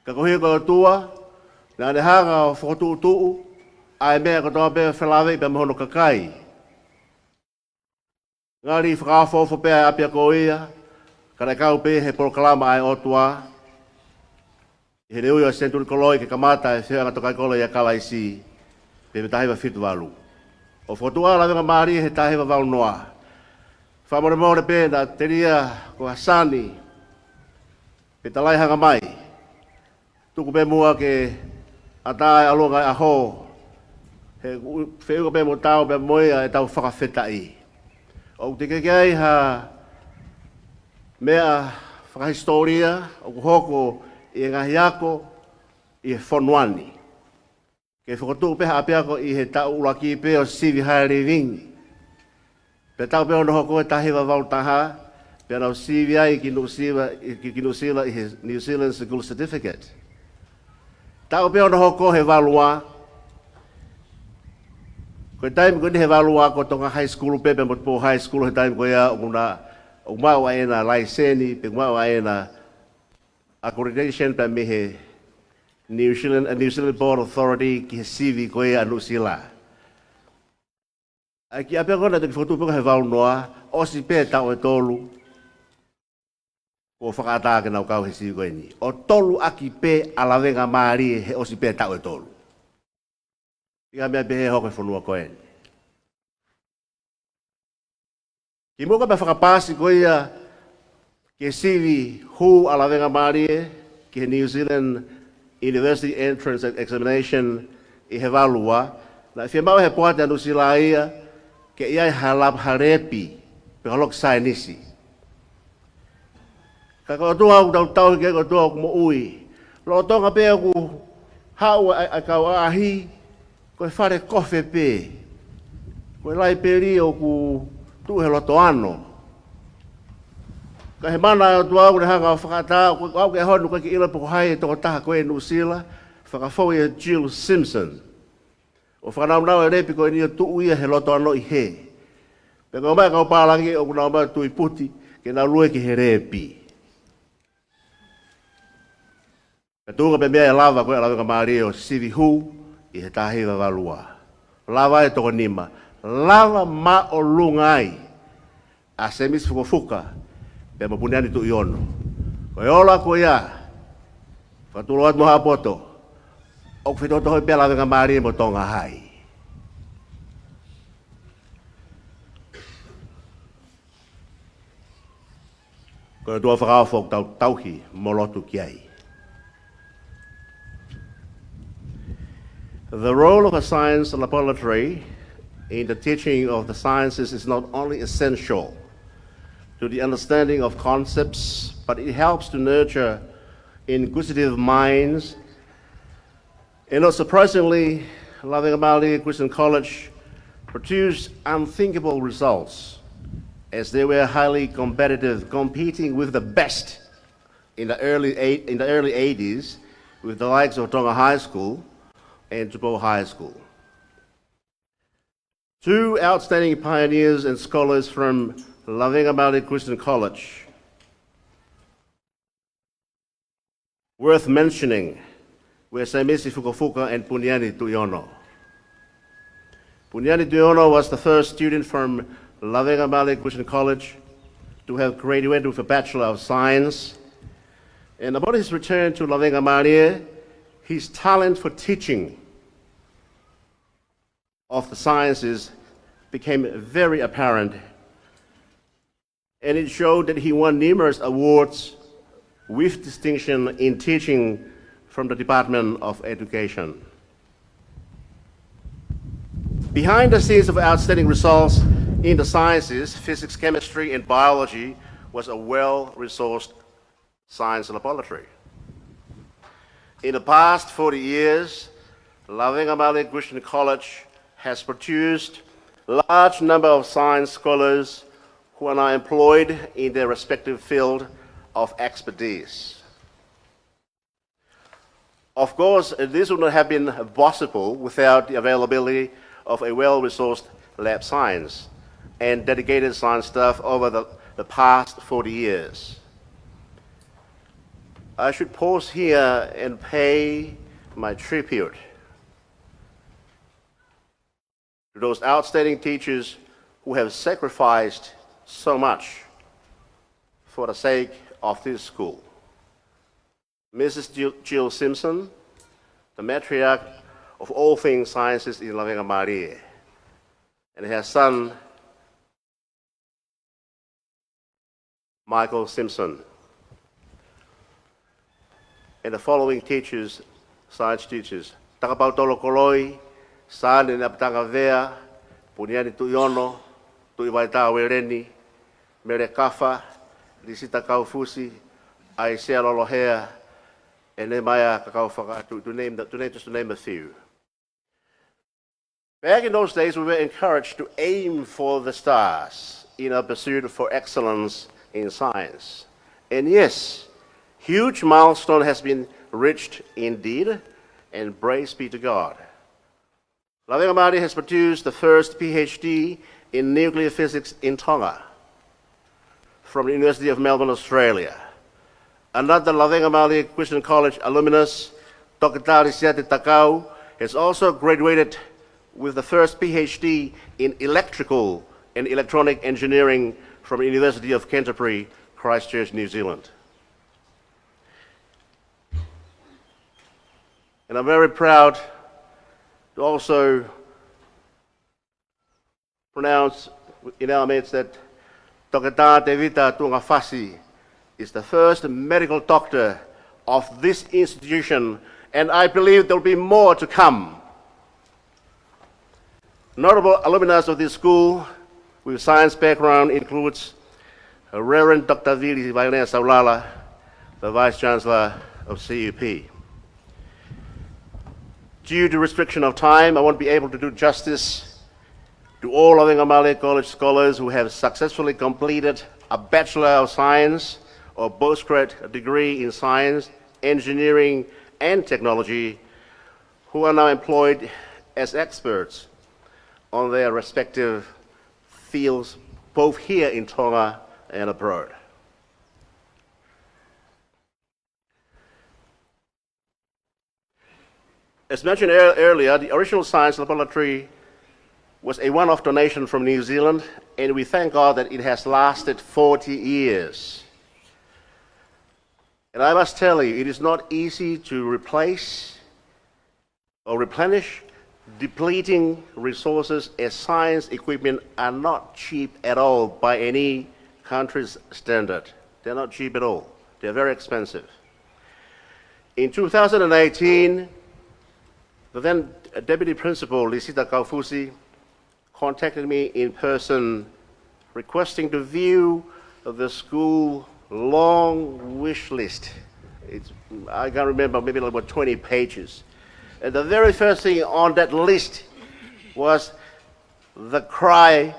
Ka koeʻuhi ko e ʻOtua, naʻa ne hanga ʻo fokotuʻutuʻu ʻa e meʻa kotoa pē ʻo felāveʻi pea mo hono kakai. Ngali fakaofoofo pē ʻa e ʻapiako ia, ka naʻe kau pē he polokalama ʻa e ʻOtua, ʻi heʻene ui ʻo Senituli Koloi ke kamata e feohiʻanga tokaikolo ʻia Kalaisi, pea mei he taha hiva fitu valu. ʻO fokotuʻu ʻa Lavengamālie he taha hiva valu noa. Fakamolemole pē naʻa telia ko ha sani, pe talaʻehanga mai. Tuku pē muʻa ke ʻatā e ʻalu ngaahi ʻaho, he u-, feʻunga pē mo taau pē mo ia ʻetau fakafetaʻi. ʻOku teʻeki ai ha meʻa fakahisitōlia ʻoku hoko ʻi he ngaahi ako ʻi he fonua ni. Ke fokotuʻu pē ha ʻapiako ʻi he taʻu ʻuluaki pē ʻo sivi higher living. Pea taʻu pē hono hoko he taha hiva valu taha, pea nau sivi ai ki Nuʻusila, ki, ki Nuʻusila ʻi he New Zealand School Certificate. Taʻu pē hono hoko he valu ua, ko e taimi ko eni he valu ua ko Tonga High School pē, pea mo Tupou High School he taimi ko ia ʻoku na, ʻoku maʻu ai ʻena laiseni, pe maʻu ai ʻena accreditation pē mei he New Zealand, a New Zealand Port Authority ki he sivi ko ia ʻa Nuʻusila. ʻA e kiʻi ʻapiako naʻe toki fokotuʻu pē ko ē he valu noa, ʻosi pē taʻu ʻe tolu kuo fakaʻatā ke nau kau he sivi ko eni. ʻO tolu ʻaki pē ʻa Lavengamālie he ʻosi pē taʻu ʻe tolu. ʻIkai ha meʻa pehē hoko he fonua ko eni. Kimuʻa pea fakapaasi ko ia ke sivi hū ʻa Lavengamālie ki he New Zealand University Entrance Examination ʻi he valu ua, naʻe fiemaʻu he poate ʻa Nuʻusila ia ke ʻi ai ha lab, ha lēpi, pe ha loki saienisi. Ka ko e ʻOtua ʻoku tau tauhi ki ai, ko e ʻOtua ʻoku moʻui. Lolotonga pē ʻoku haʻu ʻa e, ʻa e kau ʻaʻahi, ko e fale kofe pē. Ko e laipeli ʻoku tuʻu he loto ano. Ka he mana ʻa e ʻOtua ʻoku ne hanga ʻo fakaʻatā, ʻoku, ʻoku ʻi ai hono ʻikai ke ʻilo pe ko hai e tokotaha ko ē ʻi Nuʻusila, fakafou ʻia Jill Simpson. ʻO fakanaunau e lēpi ko eni ʻo tuʻu ia he loto ano ʻi hē. Pea ko e ʻomai e kau pālangi ʻoku nau ō mai ʻo tui puti ke nau lue ki he lēpi. Pea tuʻunga pē mei ai e lava ko ē ʻa Lavengamālie ʻo sivi hū ʻi he taha hiva valu ua. Lava e toko nima. Lava māʻolunga ai ʻa Semisi Fukofuka pea mo Puniani Tuʻiono. Ko e ola ko ia, fakatulou atu mo Haʻapoto, ʻoku fetohotohoʻi pē ʻa Lavengamālie mo Tonga High. Ko e ʻOtua fakaofo ʻoku tau tauhi mo lotu ki ai. The role of a science laboratory in the teaching of the sciences is not only essential to the understanding of concepts, but it helps to nurture inquisitive minds. And not surprisingly, Lavengamālie Christian College produced unthinkable results, as they were highly competitive, competing with the best in the early eight, in the early eighties, with the likes of Tonga High School and Tupou High School. Two outstanding pioneers and scholars from Lavengamālie Christian College worth mentioning were Semisi Fukofuka and Puniani Tuʻiono. Puniani Tuʻiono was the first student from Lavengamālie Christian College to have graduated with a Bachelor of Science, and upon his return to Lavengamālie, his talent for teaching of the sciences became very apparent, and it showed that he won numerous awards with distinction in teaching from the Department of Education. Behind the scenes of outstanding results in the sciences, physics, chemistry, and biology, was a well-resourced science laboratory. In the past forty years, Lavengamālie Christian College has produced a large number of science scholars who are now employed in their respective field of expertise. Of course, this would not have been possible without the availability of a well-resourced lab science and dedicated science staff over the, the past forty years. I should pause here and pay my tribute to those outstanding teachers who have sacrificed so much for the sake of this school. Missus Jill, Jill Simpson, the matriarch of all things sciences in Lavengamālie, and her son, Michael Simpson, and the following teachers, science teachers: Takapautolo Koloi, Sane Napatangavea, Puniani Tuʻiono, Tuʻivaitā Ueleni, Mele Kafa, Lisita Kaufusi, ʻAisea Lolohea, and Nemaia Kakaufaka, to, to name the, to name, just to name a few. Back in those days, we were encouraged to aim for the stars in our pursuit for excellence in science. And yes, huge milestone has been reached indeed, and praise be to God. Lavengamālie has produced the first PhD in nuclear physics in Tonga from the University of Melbourne, Australia. Another Lavengamālie Christian College alumnus, Doctor Lisiate Takau, has also graduated with the first PhD in electrical and electronic engineering from the University of Canterbury, Christchurch, New Zealand. And I'm very proud to also pronounce in our midst that Doctor Tevita Tuʻungafasi is the first medical doctor of this institution, and I believe there will be more to come. Notable alumnus of this school with science background includes Reverend Doctor Vili Vainea Saulala, the Vice Chancellor of C U P. Due to restriction of time, I won't be able to do justice to all Lavengamālie College scholars who have successfully completed a Bachelor of Science or postgrad degree in science, engineering, and technology, who are now employed as experts on their respective fields, both here in Tonga and abroad. As mentioned ear-, earlier, the original science laboratory was a one-off donation from New Zealand, and we thank God that it has lasted forty years. And I must tell you, it is not easy to replace or replenish depleting resources, as science equipment are not cheap at all by any country's standard. They're not cheap at all. They're very expensive. In two thousand and eighteen, the then Deputy Principal, Lisita Kaufusi, contacted me in person requesting to view the school long wish list. It's, I can't remember, maybe like, what, twenty pages. And the very first thing on that list was the cry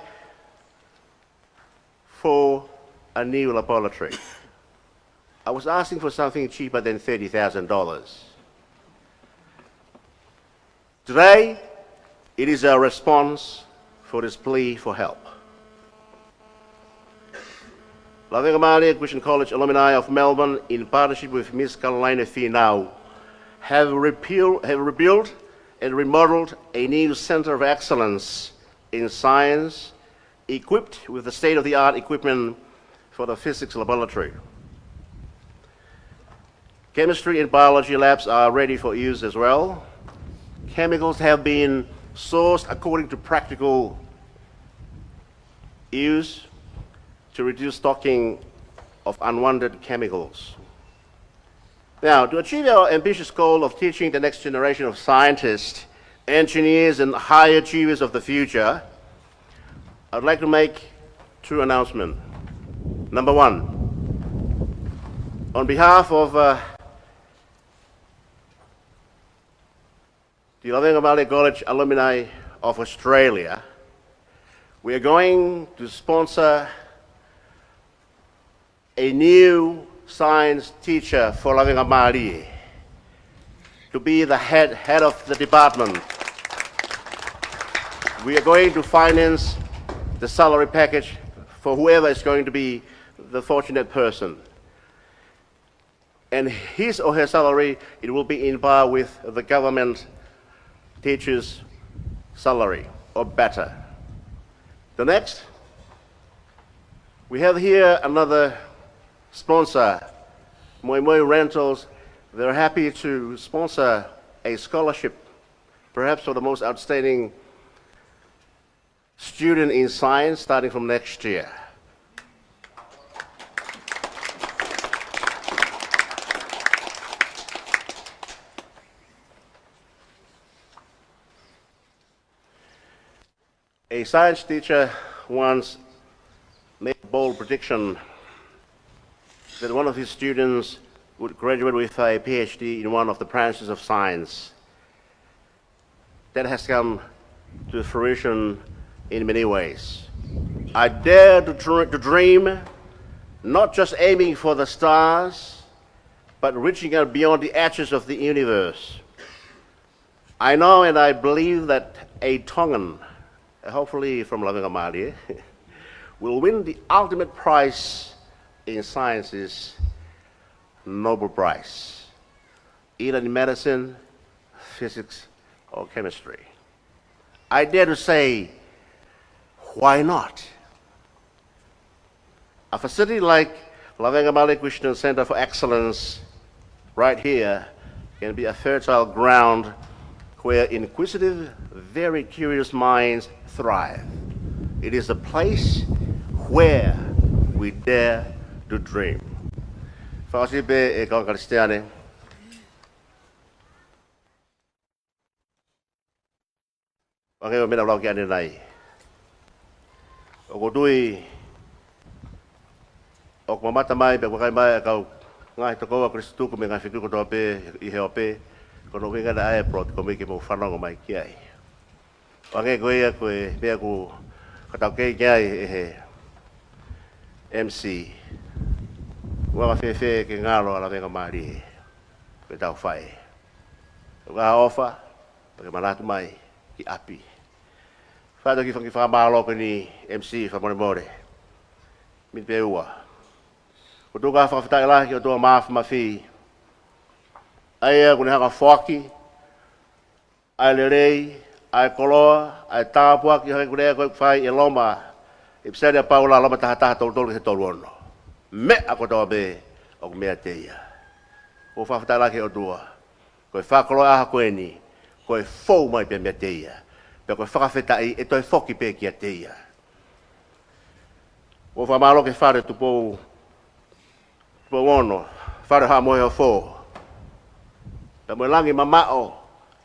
for a new laboratory. I was asking for something cheaper than thirty thousand dollars. Today, it is our response for this plea for help. Lavengamālie Christian College alumni of Melbourne, in partnership with Miss Caroline Finau, have repeal-, have rebuilt and remodeled a new Centre of Excellence in Science, equipped with the state-of-the-art equipment for the physics laboratory. Chemistry and biology labs are ready for use as well. Chemicals have been sourced according to practical use to reduce stocking of unwanted chemicals. Now, to achieve our ambitious goal of teaching the next generation of scientists, engineers, and high achievers of the future, I'd like to make two announcements. Number one, on behalf of, uh, the Lavengamālie College Alumni of Australia, we are going to sponsor a new science teacher for Lavengamālie. to be the head, head of the department. We are going to finance the salary package for whoever is going to be the fortunate person. And his or her salary, it will be in par with the government teacher's salary or better. The next, we have here another sponsor, Moimoi Rentals. They're happy to sponsor a scholarship, perhaps for the most outstanding student in science, starting from next year. A science teacher once made a bold prediction that one of his students would graduate with a P H D in one of the branches of science. That has come to fruition in many ways. I dare to, dr- to dream, not just aiming for the stars, but reaching out beyond the edges of the universe. I know and I believe that a Tongan, hopefully from Lavengamālie, will win the ultimate prize in sciences, Nobel Prize, either in medicine, physics, or chemistry. I dare to say, why not? A facility like Lavengamālie Christian Center for Excellence right here can be a fertile ground where inquisitive, very curious minds thrive. It is a place where we dare to dream. Fakaʻosi pē, ʻe kau Kalisitiane, ʻoku ʻi ai e meʻa naʻa ku lau ki ai ʻanenai. ʻOku ou tui ʻoku mamata mai pea ʻoku vakai mai ʻa e kau ngaahi tokoua Kolisi Tutuku mo e ngaahi feituʻu kotoa pē ʻi he ope, ko hono ʻuhinga ia ʻa e plot ko ē ke mou fanongo mai ki ai. ʻO hangē ko ia ko e meʻa ʻoku ka tau kei ki ai ʻe he M C. ʻOku anga fēfē ke ngalo ʻa Lavengamālie ko ʻetau faʻē? ʻOku ʻi ai ha ʻofa, pea ke manatu mai ki ʻapi. Fai atu e kiʻi fanga fakamālō ko eni M C fakamolemole. Miniti pē ua. ʻOku ou tuku ʻa e fakafetaʻi lahi ki he ʻOtua Māfimafi, ʻa ia ʻoku ne hanga ʻo foaki ʻa e lelei, ʻa e koloa, ʻa e tāpuaki, hangē ko e lea ko ē ʻoku fai ʻe Loma, ʻipiseli ʻa Paula, Loma taha taha, tolu tolu ki he tolu ono. Meʻa kotoa pē ʻoku meiate ia. ʻOku ou fakafetaʻi lahi ki he ʻOtua ko e fakakoloa ʻaho ko eni, ko e fou mai pē meiate ia, pea ko e fakafetaʻi ʻe toe foki pē kiate ia. ʻOku ou fakamālō ki he Fale Tupou, Tupou Ono, Fale Haʻa Moheofo, pea mo e langi mamaʻo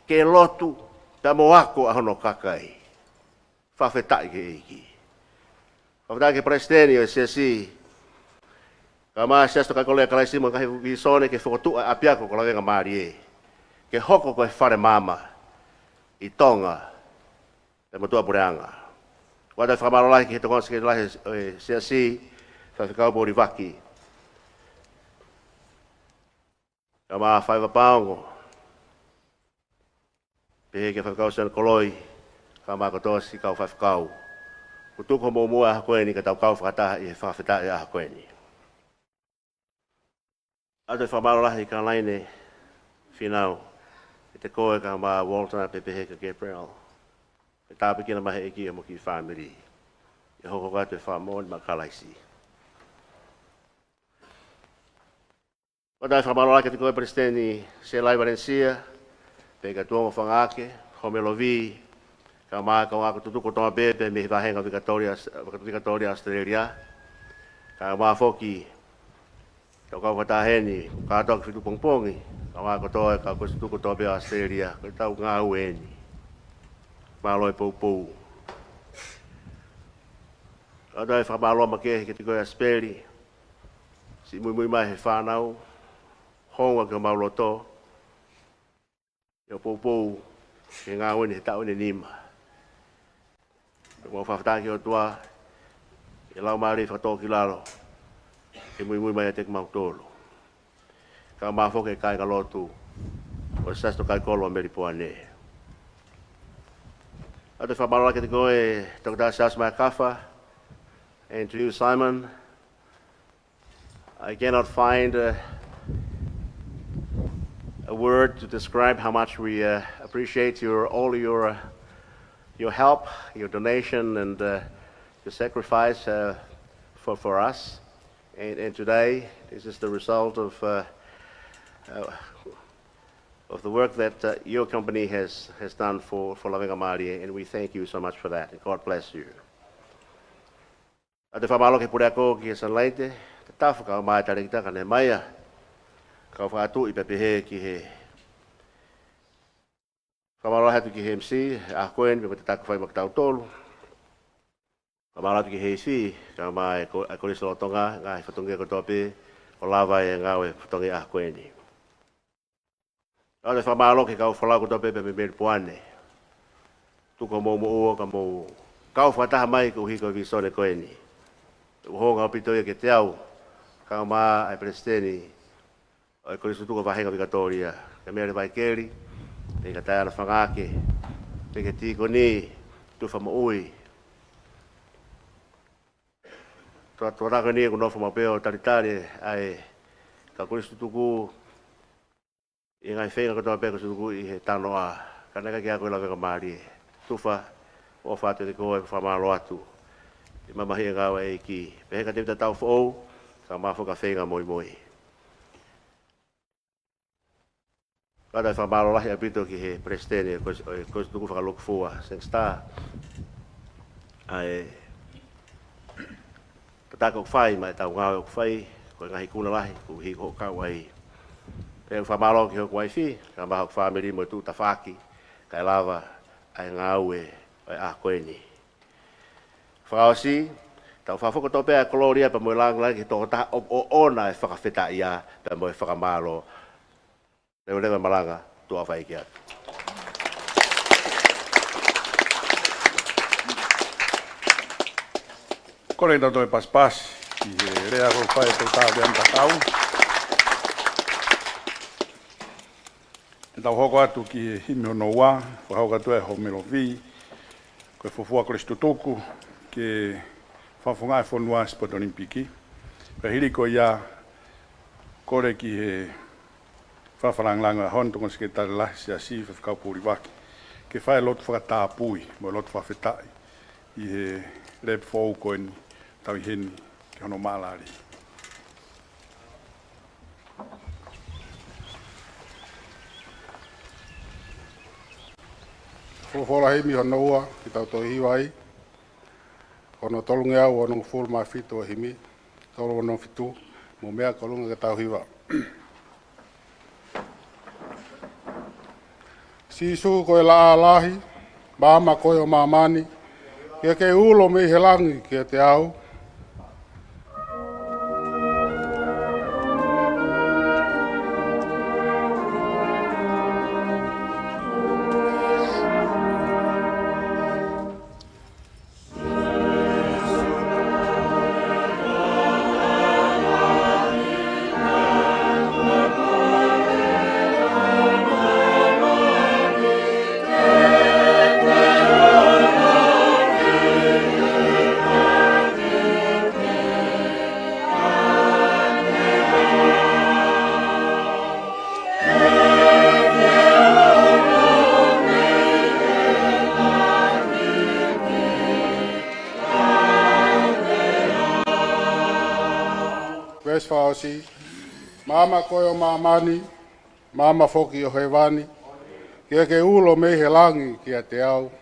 ke lotu pea mo ako ʻa hono kakai. Fakafetaʻi ki he ʻEiki. Fakafetaʻi ki he Palesiteni ʻo e Siasi, kae ʻumaʻā e Siasi Tokaikolo ʻia Kalaisi mo e ngaahi vīsone ke fokotuʻu ʻa e ʻapiako ko Lavengamālie ke hoko ko e fale maama ʻi Tonga pea mo tuʻapuleʻanga. ʻOatu e fakamālō lahi ki he tokoni sikeiti lahi ʻo e Siasi, Faifekau Polivaki, kae ʻumaʻā Faiva Paongo, pehē kia Faifekau Sione Koloi, kae ʻumaʻā kotoa siʻi kau faifekau. ʻOku tuku hoʻomou muʻa ʻaho ko eni ka tau kau fakataha ʻi he fakafetaʻi ʻaho ko eni. ʻOatu e fakamālō lahi ki he Kalaine Fīnau, kiate koe kae ʻumaʻā Walter pea pehē kia Gabriel. Ke tāpuekina mai ʻe he ʻEiki homou kiʻi fāmili. ʻI he hoko atu e fakamoʻoni maʻa Kalaisi. ʻOatu e fakamālō lahi kiate koe Palesiteni Selai Valencia, pea kia Tuongo Fangake, Home Lovi, kae ʻumaʻā e kau ako tutuku kotoa pē, pea mei he vahenga Vikatoria, Vikatoria Australia. Kae ʻumaʻā foki kau kau fakataha heni, kātoa ki he feituʻu pongipongi, kae ʻumaʻā kotoa e kau Kolisi Tutuku kotoa pē ʻo Australia, ko ʻetau ngāue eni. Mālō e poupou. ʻOatu e fakamālō makehe kiate koe ʻAsipeli, siʻi muimui mai he fānau, hounga ki homau loto, ʻi hoʻo poupou ki he ngāue ni he taʻu ʻe nima. ʻOku mau fakafetaʻi ki he ʻOtua, ʻi he Laumālie fakatōkilalo, ke muimui mai ʻiate kimautolu. Kae ʻumaʻā foki e kāingalotu, ʻo e Siasi Tokaikoló ʻo Melipoane. ʻOatu e fakamālō lahi kiate koe, Doctor Siaosi Maekafa, and to you, Simon. I cannot find, uh, a word to describe how much we, uh, appreciate your, all your, uh, your help, your donation, and, uh, your sacrifice, uh, for, for us. And, and today, this is the result of, uh, uh, of the work that, uh, your company has, has done for, for Lavengamālie, and we thank you so much for that. And God bless you. ʻOatu e fakamālō ki he puleako, ki he Satellite, Tatafa, kae ʻumaʻā e talēkita Kanemaia. Kau fakatuʻi pē pehē ki he fakamālō lahi atu ki he M C, ʻa Kuini, pea mo e tataki fai mo kitautolu. Fakamālō atu ki he Hifi, kae ʻumaʻā e ko-, ʻa e Kolisi Lolotonga, ngaahi fatongia kotoa pē, ʻo lava e ngāue fatongia ʻa Kuini. ʻOatu e fakamālō ki he kau folau kotoa pē mei Melipoane. Tuku hoʻomou moʻua ka mou kau fakataha mai koeʻuhi ko e vīsone ko eni. ʻOku hounga ʻaupito ia kiate au, kae ʻumaʻā e Palesiteni ʻo e Kolisi Tutuku Vahenga Vikatōlia, kia Mele Vaikeli, pea kia Taiana Fangake, pea ki he tīkoni, Tufa Moʻui. Tuʻa, tuʻa ko eni ʻoku nofo maʻu pē ʻo talitali ʻa e kau Kolisi Tutuku, ʻi he ngaahi feinga kotoa pē ʻoku tuku ʻi he talanoa, ka naʻe ʻikai ke ako ʻi Lavengamālie. Tufa, ʻofa atu kiate koe, fakamālō atu. ʻI he mamahiʻi e ngāue ʻa e ʻEiki. Pehē ki he kakai ʻetau foʻou, kae ʻumaʻā foki e feinga moimoi. ʻOatu e fakamālō lahi ʻaupito ki he Palesiteni ʻo e Kolisi, ʻo e Kolisi Tutuku Fakalūkufua, Sangster. ʻA e tataki ʻoku fai, mo ʻetau ngāue ʻoku fai, ko e ngaahi ikuna lahi, koeʻuhi ko hoʻo kau ai. Pea ʻoku fakamālō ki hoku uaifi, kae ʻumaʻā hoku fāmili mo e tuʻu tafaʻaki, kae lava ʻa e ngāue ʻo e ʻaho ko eni. Fakaʻosi, tau fakafoki kotoa pē ʻa e kolōlia pea mo e lāngilangi ki he tokotaha ʻoku ʻoʻona e fakafetaʻia, pea mo e fakamālō. Leveleva e malanga, tuʻa ʻofa ʻeiki atu. Kole kitautolu ke pasipasi, ki he lea kuo fai ʻe Toketā Veana Tatau. Te tau hoko atu ki he himi hono ua, fakahoko atu ʻe Homelovi, ko e fuofua Kolisi Tutuku, ke fakafofongaʻi e fonua ʻi he Sipoti ʻOlimipiki. Pea hili ko ia, kole ki he fakafakalāngilangi ʻo e ʻAho ni, Tokoni Sekelitali Lahi Siasi, Faifekau Pulivaki, ke fai e lotu fakatapui, mo e lotu fakafetaʻi, ʻi he lepe foʻou ko eni, tau ʻi heni, ki hono maʻalali. Folofola himi hono ua, ke tau toe hiva ai. Hono tolungeau onongofulu mā fitu ʻo e himi, tolu ono fitu, mou meʻa ki ʻolunga ke tau hiva. Sīsū ko e laʻā lahi, maama ko ē ʻo māmani, ke ke ulo mei he langi kiate au. Veesi fakaʻosi. Maama ko ē ʻo māmani, maama foki ʻo hēvani, ke ke ulo mei he langi kiate au.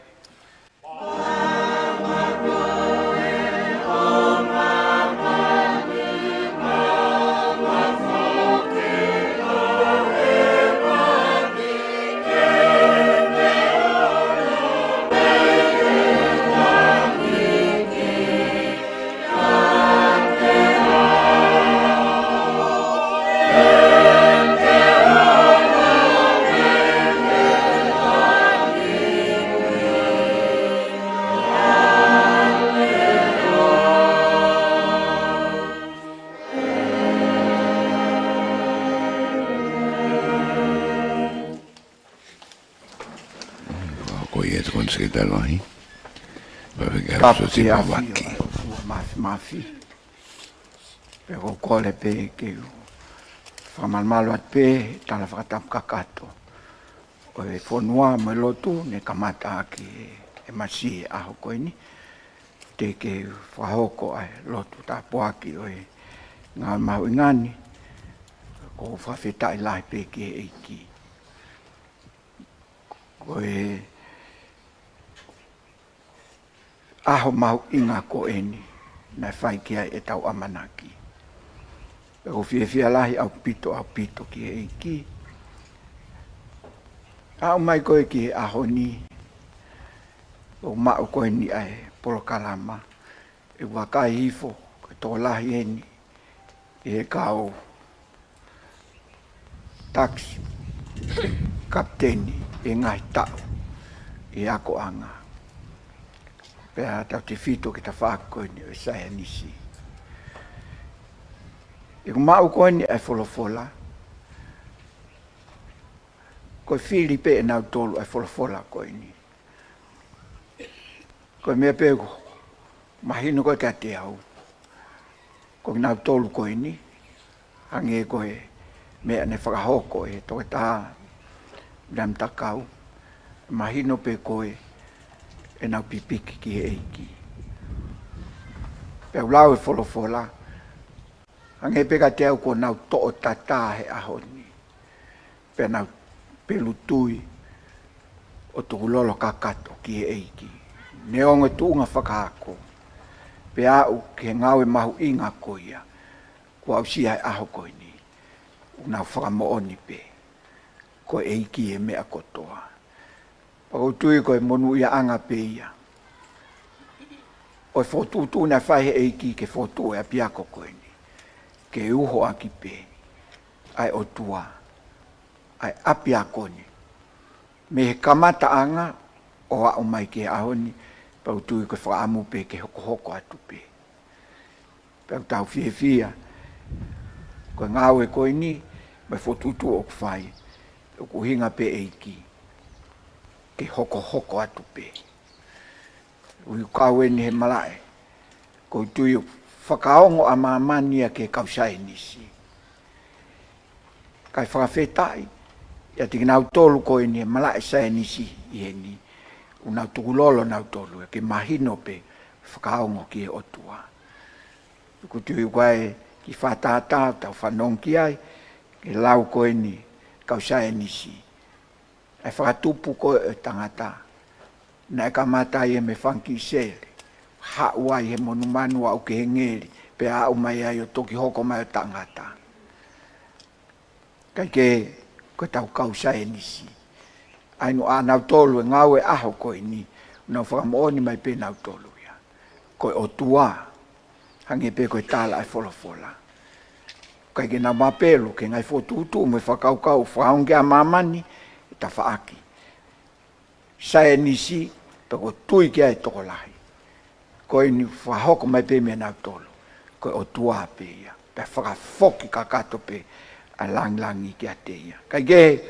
Ke talohi. Vave ke Kapu aso si ke afi pavaki. Ua mafi mafi. Pe ko kole pe ke u. Fakamamalu atu pe, tala fakatapu kakato. Ko e fonua mo e lotu, ne kamata ʻaki e masi e ʻaho ko eni. Te ke fakahoko ai lotu tāpuaki ʻo e ngāue mahuʻinga ni. Ko fakafetaʻi lahi pe ki he ʻEiki. Ko e ʻaho mahuʻinga ko eni, naʻe fai ki ai ʻetau ʻamanaki. Pea ʻoku fiefia lahi ʻaupito, ʻaupito ki he ʻEiki. Aʻu mai ko ē ki he ʻaho ni, ʻoku maʻu ko eni ʻa e polokalama, ʻe vakai hifo, ko e tokolahi eni, ʻi he kau tax, kapiteni, ʻi he ngaahi taʻu, ʻi he akoʻanga. Pea tautefito ki he tafaʻaki ko eni ʻo e saienisi. ʻOku maʻu ko eni ʻa e folofola, ko e fili pe ʻe nautolu ʻa e folofola ko eni. Ko e meʻa pe ʻoku mahino ko ē kiate au, ko kinautolu ko eni, hangē ko e meʻa ne fakahoko ʻe he toketā Viliami Takau, mahino pe ko ē ʻenau pipiki ki he ʻEiki. Pea u lau e folofola, hangē pe kiate au kuo nau toʻo tatā he ʻaho ni. Pea nau pelu tui ʻo tukulolo kakato ki he ʻEiki. Neongo e tuʻunga fakaako, pea aʻu ki he ngāue mahuʻinga ko ia, kuo aʻusia he ʻaho ko eni, ʻoku nau fakamoʻoni pe ko e ʻEiki e meʻa kotoa. Pea ʻoku ou tui ko e monūʻiaʻanga pe ia ʻo e fokotuʻutuʻu naʻe fai he ʻEiki ke fokotuʻu e ʻapiako ko eni, ke uho ʻaki pe ʻa e ʻOtua ʻa e ʻapiako ni, mei he kamataʻanga ʻo aʻu mai ki he ʻaho ni. Pea ʻoku ou tui ko e fakaʻamu pe ke hokohoko atu pe. Pea ʻoku tau fiefia, ko e ngāue ko eni, mo e fokotuʻutuʻu ʻoku fai, ʻoku ʻuhinga pe ʻEiki ke hokohoko atu pe. ʻOku kau eni he malaʻe, ʻoku ou tui ʻoku fakaongo ʻa māmani ia ki he kau saienisi. Kae fakafetaʻi ʻiate kinautolu ko eni he malaʻe saienisi ʻi heni, ʻoku nau tukulolo nautolu ia ke mahino pe fakaongo ki he ʻOtua. ʻOku ou tui ʻoku ʻi ai e kiʻi fakatātā ʻoku tau fanongo ki ai, ke lau ko eni kau saienisi, ʻa e fakatupu ko ē ʻo e tangata, naʻe kamata ia mei he fanga kiʻi sele, haʻu ai he monumanu aʻu ki he ngeli, pea aʻu mai ai ʻo toki hoko mai ʻo tangata. Kae kehe, ko ʻetau kau saienisi, ʻa ia ʻoku ʻanautolu e ngāue ʻaho ko eni, ʻoku nau fakamoʻoni mai pe nautolu ia ko e ʻOtua, hangē pe ko e tala ʻa e folofola. ʻIkai ke nau mapelu ki he ngaahi fokotuʻutuʻu mo e fakakaukau ʻoku fakaongo ki ai ʻa māmani he tafaʻaki saienisi, pea ʻoku tui ki ai e tokolahi. Ko eni ʻoku fakahoko mai pe meiate kinautolu, ko e ʻOtua pe ia, pea fakafoki kakato pe ʻa e langilangi kiate ia. Kae kehe,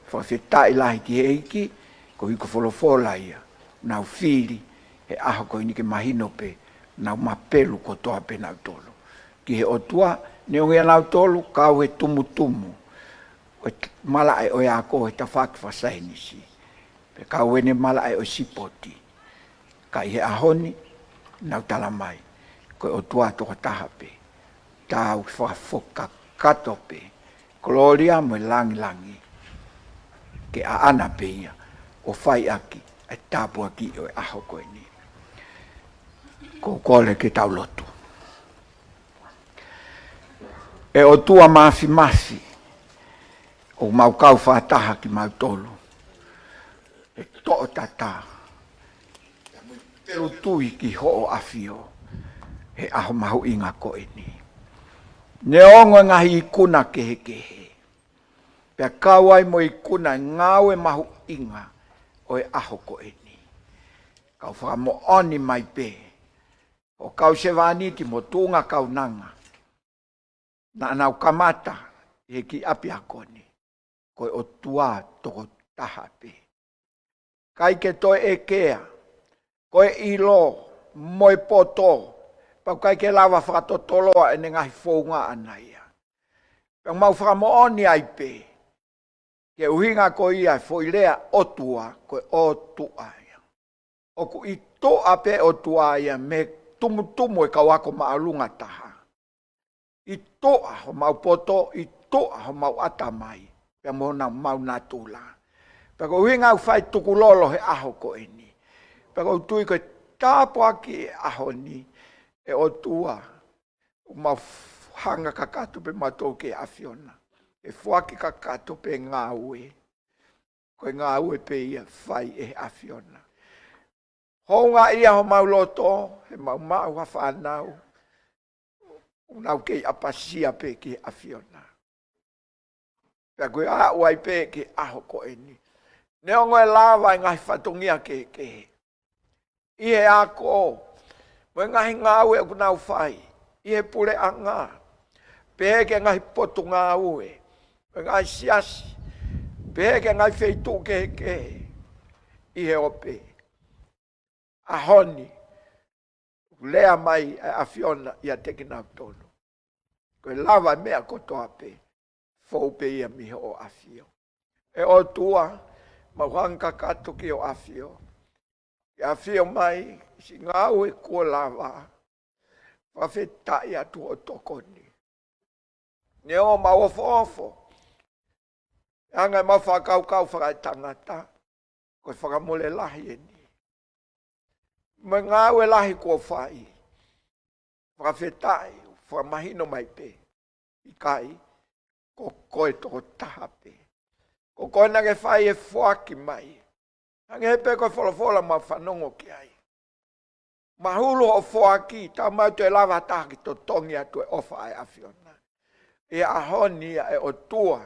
fakafetaʻi lahi ki he ʻEiki, koeʻuhi ko e folofola ia ʻoku nau fili he ʻaho ko eni ke mahino pe ʻoku nau mapelu kotoa pe nautolu ki he ʻOtua, neongo ia nautolu kau he tumutumu ʻo e malaʻe ʻo e ako he tafaʻaki fakasaienisi, pe kau eni he malaʻe ʻo e sipoti. Ka ʻi he ʻaho ni, nau tala mai, ko e ʻOtua tokotaha pe, taau ke fakafoki kakato pe e kolōlia mo e langilangi ke ʻaʻana pe ia ʻo fai ʻaki e tāpuaki ʻo e ʻaho ko eni. ʻOku ou kole ke tau lotu. ʻE ʻOtua Mafimafi, ʻoku mau kau fakataha kimautolu he toʻo tatā, pelu tui ki hoʻo ʻAfio he ʻaho mahuʻinga ko eni. Neongo e ngaahi ikuna kehekehe, pea kau ai mo e ikuna e ngāue mahuʻinga ʻo e ʻaho ko eni, kau fakamoʻoni mai pe ko e kau sevāniti mo e tuʻunga kaunanga naʻa nau kamata he kiʻi ʻapiako ni, ko e ʻOtua tokotaha pe. ʻIkai ke toe ʻekea, ko e ʻilo, mo e poto, pea ʻoku ʻikai ke lava fakatotoloa ʻene ngaahi founga ʻana ia. Pea mau fakamoʻoni ai pē, ke ʻuhinga ko ia e foʻi lea ʻOtua, ko e ʻOtua ia. ʻOku ʻi tuʻa pē ʻOtua ia mei he tumutumu e kau ako māʻolunga taha. ʻI tuʻa homau poto, ʻi tuʻa homau ʻatamai, pea mo honau mau natula. Pea ko e ʻuhinga ʻoku fai tukulolo he ʻaho ko eni. Pea ʻoku ou tui ko e tāpuaki e ʻaho ni, ʻe ʻOtua, ʻoku mau hanga kakato pē mautolu ki he ʻAfiona. ʻE foaki kakato pē ngāue. Ko e ngāue pē ia ʻe fai ʻe he ʻAfiona. Houngaʻia homau loto, he mau maʻu ha fānau, ʻoku nau kei ʻapasia pē ki he ʻAfiona. Pea ko e aʻu ai pē ki he ʻaho ko eni. Neongo e lava e ngaahi fatongia kehekehe. ʻI he ako, mo e ngaahi ngāue ʻoku nau fai, ʻi he puleʻanga, pehē ki he ngaahi potungāue, mo e ngaahi siasi, pehē ki he ngaahi feituʻu kehekehe, ʻi he ope. ʻAho ni, lea mai e ʻAfiona ʻiate kinautolu. Ko e lava e meʻa kotoa pē, fou pē ia mei hoʻo ʻafio. ʻE ʻOtua, mau hanga kakato ki hoʻo ʻafio. Ke ʻafio mai, siʻi ngāue kuo lava, fakafetaʻi atu hoʻo tokoni. Neongo mau ofoofo, ʻe anga ʻemau fakakaukau fakaetangata, ko e fakamole lahi eni. Mo e ngāue lahi kuo fai, fakafetaʻi, fakamahino mai pē. ʻIkai, ko koe tokotaha pē. Ko koe naʻa ke fai e foaki mai. Hangē pē ko e folofola mau fanongo ki ai. Mahulu hoʻo foaki, taumaiā toe lava ha taha ke totongi atu e ʻofa ʻa e ʻAfiona. ʻI he ʻaho ni ʻe ʻOtua,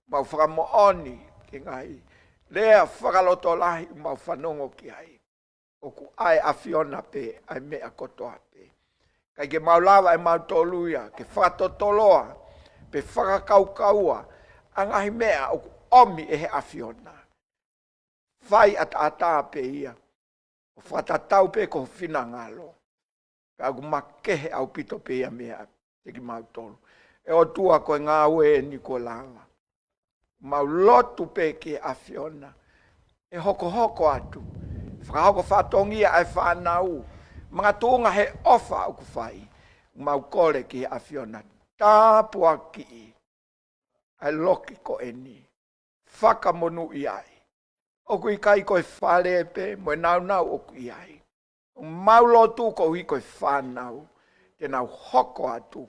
mau fakamoʻoni ki he ngaahi lea fakalotolahi mau fanongo ki ai. ʻOku ʻa e ʻAfiona pē ʻa e meʻa kotoa pē. ʻIkai ke mau lava ʻe mautolu ia ke fakatotoloa, pe fakakaukaua, ʻa e ngaahi meʻa ʻoku ʻomi ʻe he ʻAfiona. Fai ʻataʻatā pē ia, ʻo fakatatau pē ko ho finangalo. Pea ʻoku makehe ʻaupito pē ia meiate kimautolu. ʻE ʻOtua, ko e ngāue eni kuo lava. Mau lotu pē ki he ʻAfiona, ʻe hokohoko atu. Fakahoko fatongia ʻa e fānau, makatuʻunga he ʻofa ʻoku fai. Mau kole ki he ʻAfiona, tāpuakiʻi ʻa e loki ko eni. Fakamonūʻia ai. ʻOku ʻikai ko e fale pē mo e nāunau ʻoku ʻi ai. Mau lotu koeʻuhi ko e fānau te nau hoko atu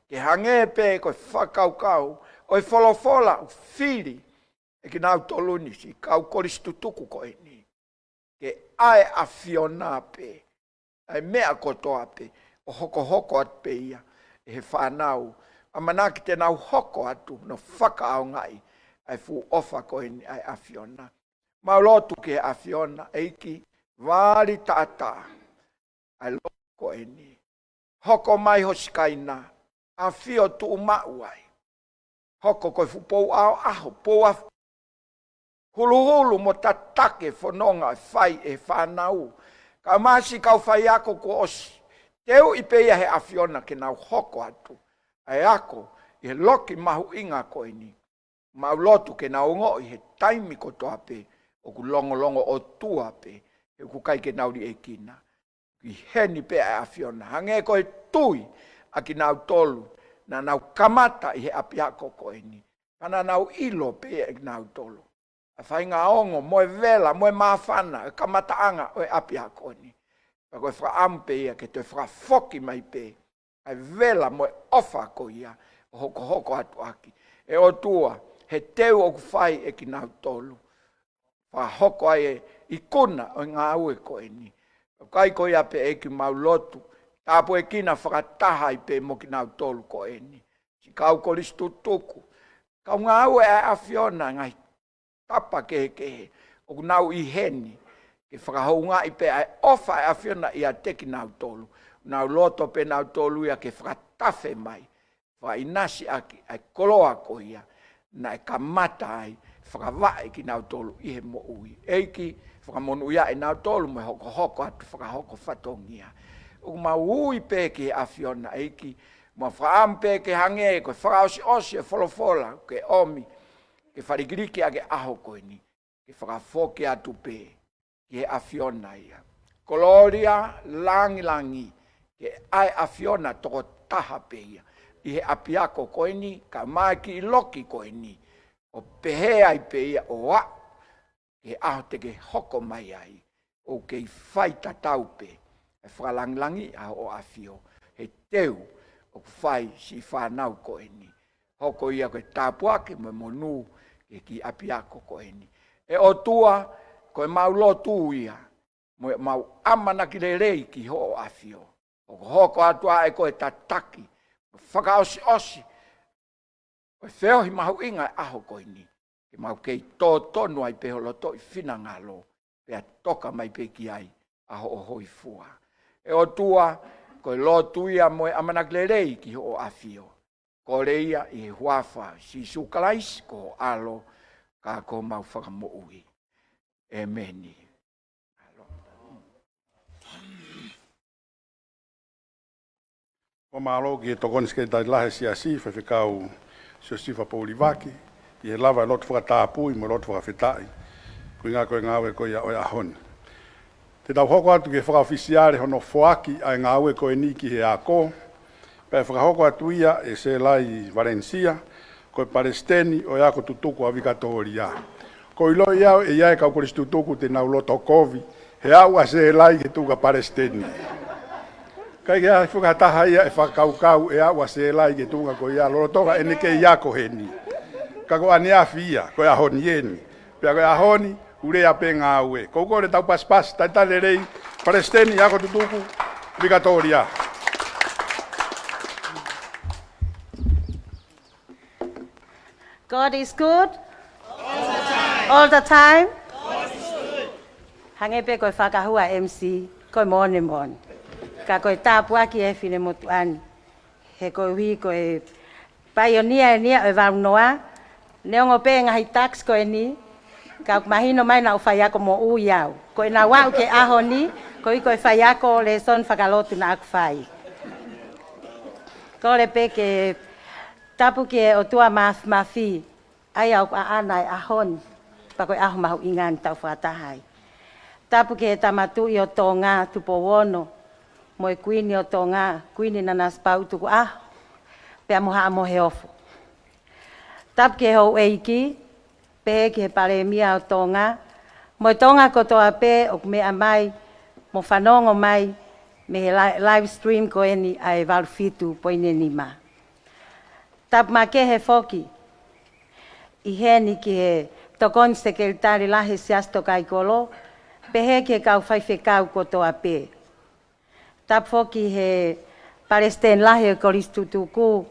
ke hangē pē ko e fakakaukau ʻo e folofola ʻoku fili ʻe kinautolu ni, siʻi kau kolisi tutuku ko eni. Ke ʻa e ʻAfiona pē ʻa e meʻa kotoa pē ʻo hokohoko atu pē ia ʻe he fānau. ʻAmanaki te nau hoko atu ʻo fakaʻaongaʻi ʻa e fuʻu ʻofa ko eni ʻa e ʻAfiona. Mau lotu ki he ʻAfiona, ʻEiki, vali taʻataʻa ʻa e loki ko eni. Hoko mai ho Sikaina, ʻafio tuʻumaʻu ai. Hoko ko e fuʻu pou ʻaoʻaho, pou ʻa huluhulu mo tataki e fononga ʻe fai ʻe he fānau. Kae ʻumaʻā siʻi kau faiako kuo ʻosi teuʻi pē ia ʻe he ʻAfiona ke nau hoko atu ʻa e ako ʻi he loki mahuʻinga ko eni. Mau lotu ke nau ongoʻi he taimi kotoa pē ʻoku longolongo ʻOtua pē, he ʻoku ʻikai ke nau liʻekina. ʻI heni pē ʻa e ʻAfiona. Hangē ko e tui ʻa kinautolu naʻa nau kamata ʻi he ʻapiako ko eni. Pea naʻa nau ʻilo pē ʻe kinautolu ʻa e faʻahinga ongo mo e vela mo e māfana e kamataʻanga ʻo e ʻapiako ni. Pea ko e fakaʻamu pē ia ke toe fakafoki mai pē ʻa e vela mo e ʻofa ko ia ʻo hokohoko atu ʻaki. ʻE ʻOtua, he teu ʻoku fai ʻe kinautolu, fakahoko ai e ikuna ʻo e ngāue ko eni. ʻOku ʻikai ko ia pē, ʻEiki, mau lotu, tāpuekina fakataha ai pē mo kinautolu ko eni. Siʻi kau kolisi tutuku, kau ngāue ʻa e ʻAfiona ngaahi tapa kehekehe ʻoku nau ʻi heni, ke fakahoungaʻi pē ʻa e ʻofa ʻa e ʻAfiona ʻiate kinautolu. Nau loto pē nautolu ia ke fakatafe mai, fakaʻinasi ʻaki ʻa e koloa ko ia naʻe kamata ai fakavaʻe kinautolu ʻi he moʻui. ʻEiki, fakamonūʻia ʻe nautolu mo e hokohoko atu fakahoko fatongia. ʻOku mau ui pē ki he ʻAfiona ʻEiki, mo fakaʻamu pē ke hangē ko e fakaʻosiʻosi e folofola ke ʻomi, ke falikiliki ʻa e ʻaho ko eni, ke fakafoki atu pē ki he ʻAfiona ia. Kolōlia, langilangi, ke ʻa e ʻAfiona tokotaha pē ia ʻi he ʻapiako ko eni, kae ʻumaʻā e kiʻi loki ko eni, ʻo pehē ai pē ia ʻo aʻu ki he ʻaho te ke hoko mai ai, ʻoku kei fai tatau pē e fakalangilangi ʻa hoʻo ʻAfio he teu ʻoku fai siʻi fānau ko eni. Hoko ia ko e tāpuaki mo e monū ki he kiʻi ʻapiako ko eni. ʻE ʻOtua, ko e mau lotu ia, mo e mau ʻamanaki lelei ki hoʻo ʻAfio. ʻOku hoko atu ʻa e ko e tataki, fakaʻosiʻosi ʻo e feohi mahuʻinga e ʻaho ko eni, ke mau kei tōtonu ai pē ho loto ʻi finangalo, pea toka mai pē ki ai ʻa hoʻo hoifua. ʻE ʻOtua, ko e lotu ia mo e ʻamanaki lelei ki hoʻo ʻAfio. Kole ia ʻi he huafa Sīsū Kalaisi ko ho ʻAlo, ka ko homau Fakamoʻui. ʻĒmeni. Fakamālō ki he Tokoni Sekelitali Lahi Siasi, Faifekau Siosifa Poulivaki, ʻi he lava e lotu fakatapui mo e lotu fakafetaʻi. Ko e ʻuhinga ko e ngāue ko ia ʻo e ʻaho ni. Te tau hoko atu ki he fakaʻofisiale hono foaki ʻa e ngāue ko eni ki he ako, pea fakahoko atu ia ʻe Sēlai Valencia, ko e Palesiteni ʻo e Ako Tutuku ʻa Vikatōlia. ʻOku ou ʻiloʻi au ʻe ʻi ai e kau kolisi tutuku te nau loto kovi he aʻu ʻa Sēlai ki he tuʻunga palesiteni. ʻIkai ke ʻi ai ha fuʻu taha ia ʻe fakakaukau ʻe aʻu ʻa Sēlai ki he tuʻunga ko ia lolotonga ʻene kei ako heni. Ka ko ʻaneafi ia, ko e ʻaho ni eni. Pea ko e ʻaho ni, ʻoku lea pē ngāue. ʻOku ou kole tau pasipasi, talitali lelei, Palesiteni Ako Tutuku, Vikatōlia. God is good. All the time. Hangē pē ko e fakahua M C, ko e moʻoni moʻoni. Ka ko e tāpuaki e finemotuʻa ni. He koeʻuhi ko e paionia eni ia ʻo e valu noa, neongo pē ngaahi tax ko eni, ka ʻoku mahino mai naʻa ku faiako moʻui au. Ko ʻenau aʻu ki he ʻaho ni, koeʻuhi ko e faiako lēsoni fakalotu naʻa ku fai. Kole pē ke tapu ki he ʻOtua Māfimafi, ʻa ia ʻoku ʻaʻana e ʻaho ni, pea ko e ʻaho mahuʻinga eni tau fakataha ai. Tapu ki he Tama Tuʻi ʻo Tonga, Tupou Ono, mo e Kuini ʻo Tonga, Kuini Nanasipauʻu Tukuʻaho, pea mo Haʻa Moheofo. Tapu ki he houʻeiki, pehē ki he Palēmia ʻo Tonga, mo e Tonga kotoa pē ʻoku meʻa mai mo fanongo mai mei he li-, live stream ko eni ʻa e valu fitu poini nima. Tapu makehe foki ʻi heni ki he Tokoni Sekelitali Lahi Siasi Tokaikoló, pehē ki he kau faifekau kotoa pē. Tapu foki he Palesiteni Lahi ʻo e Kolisi Tutuku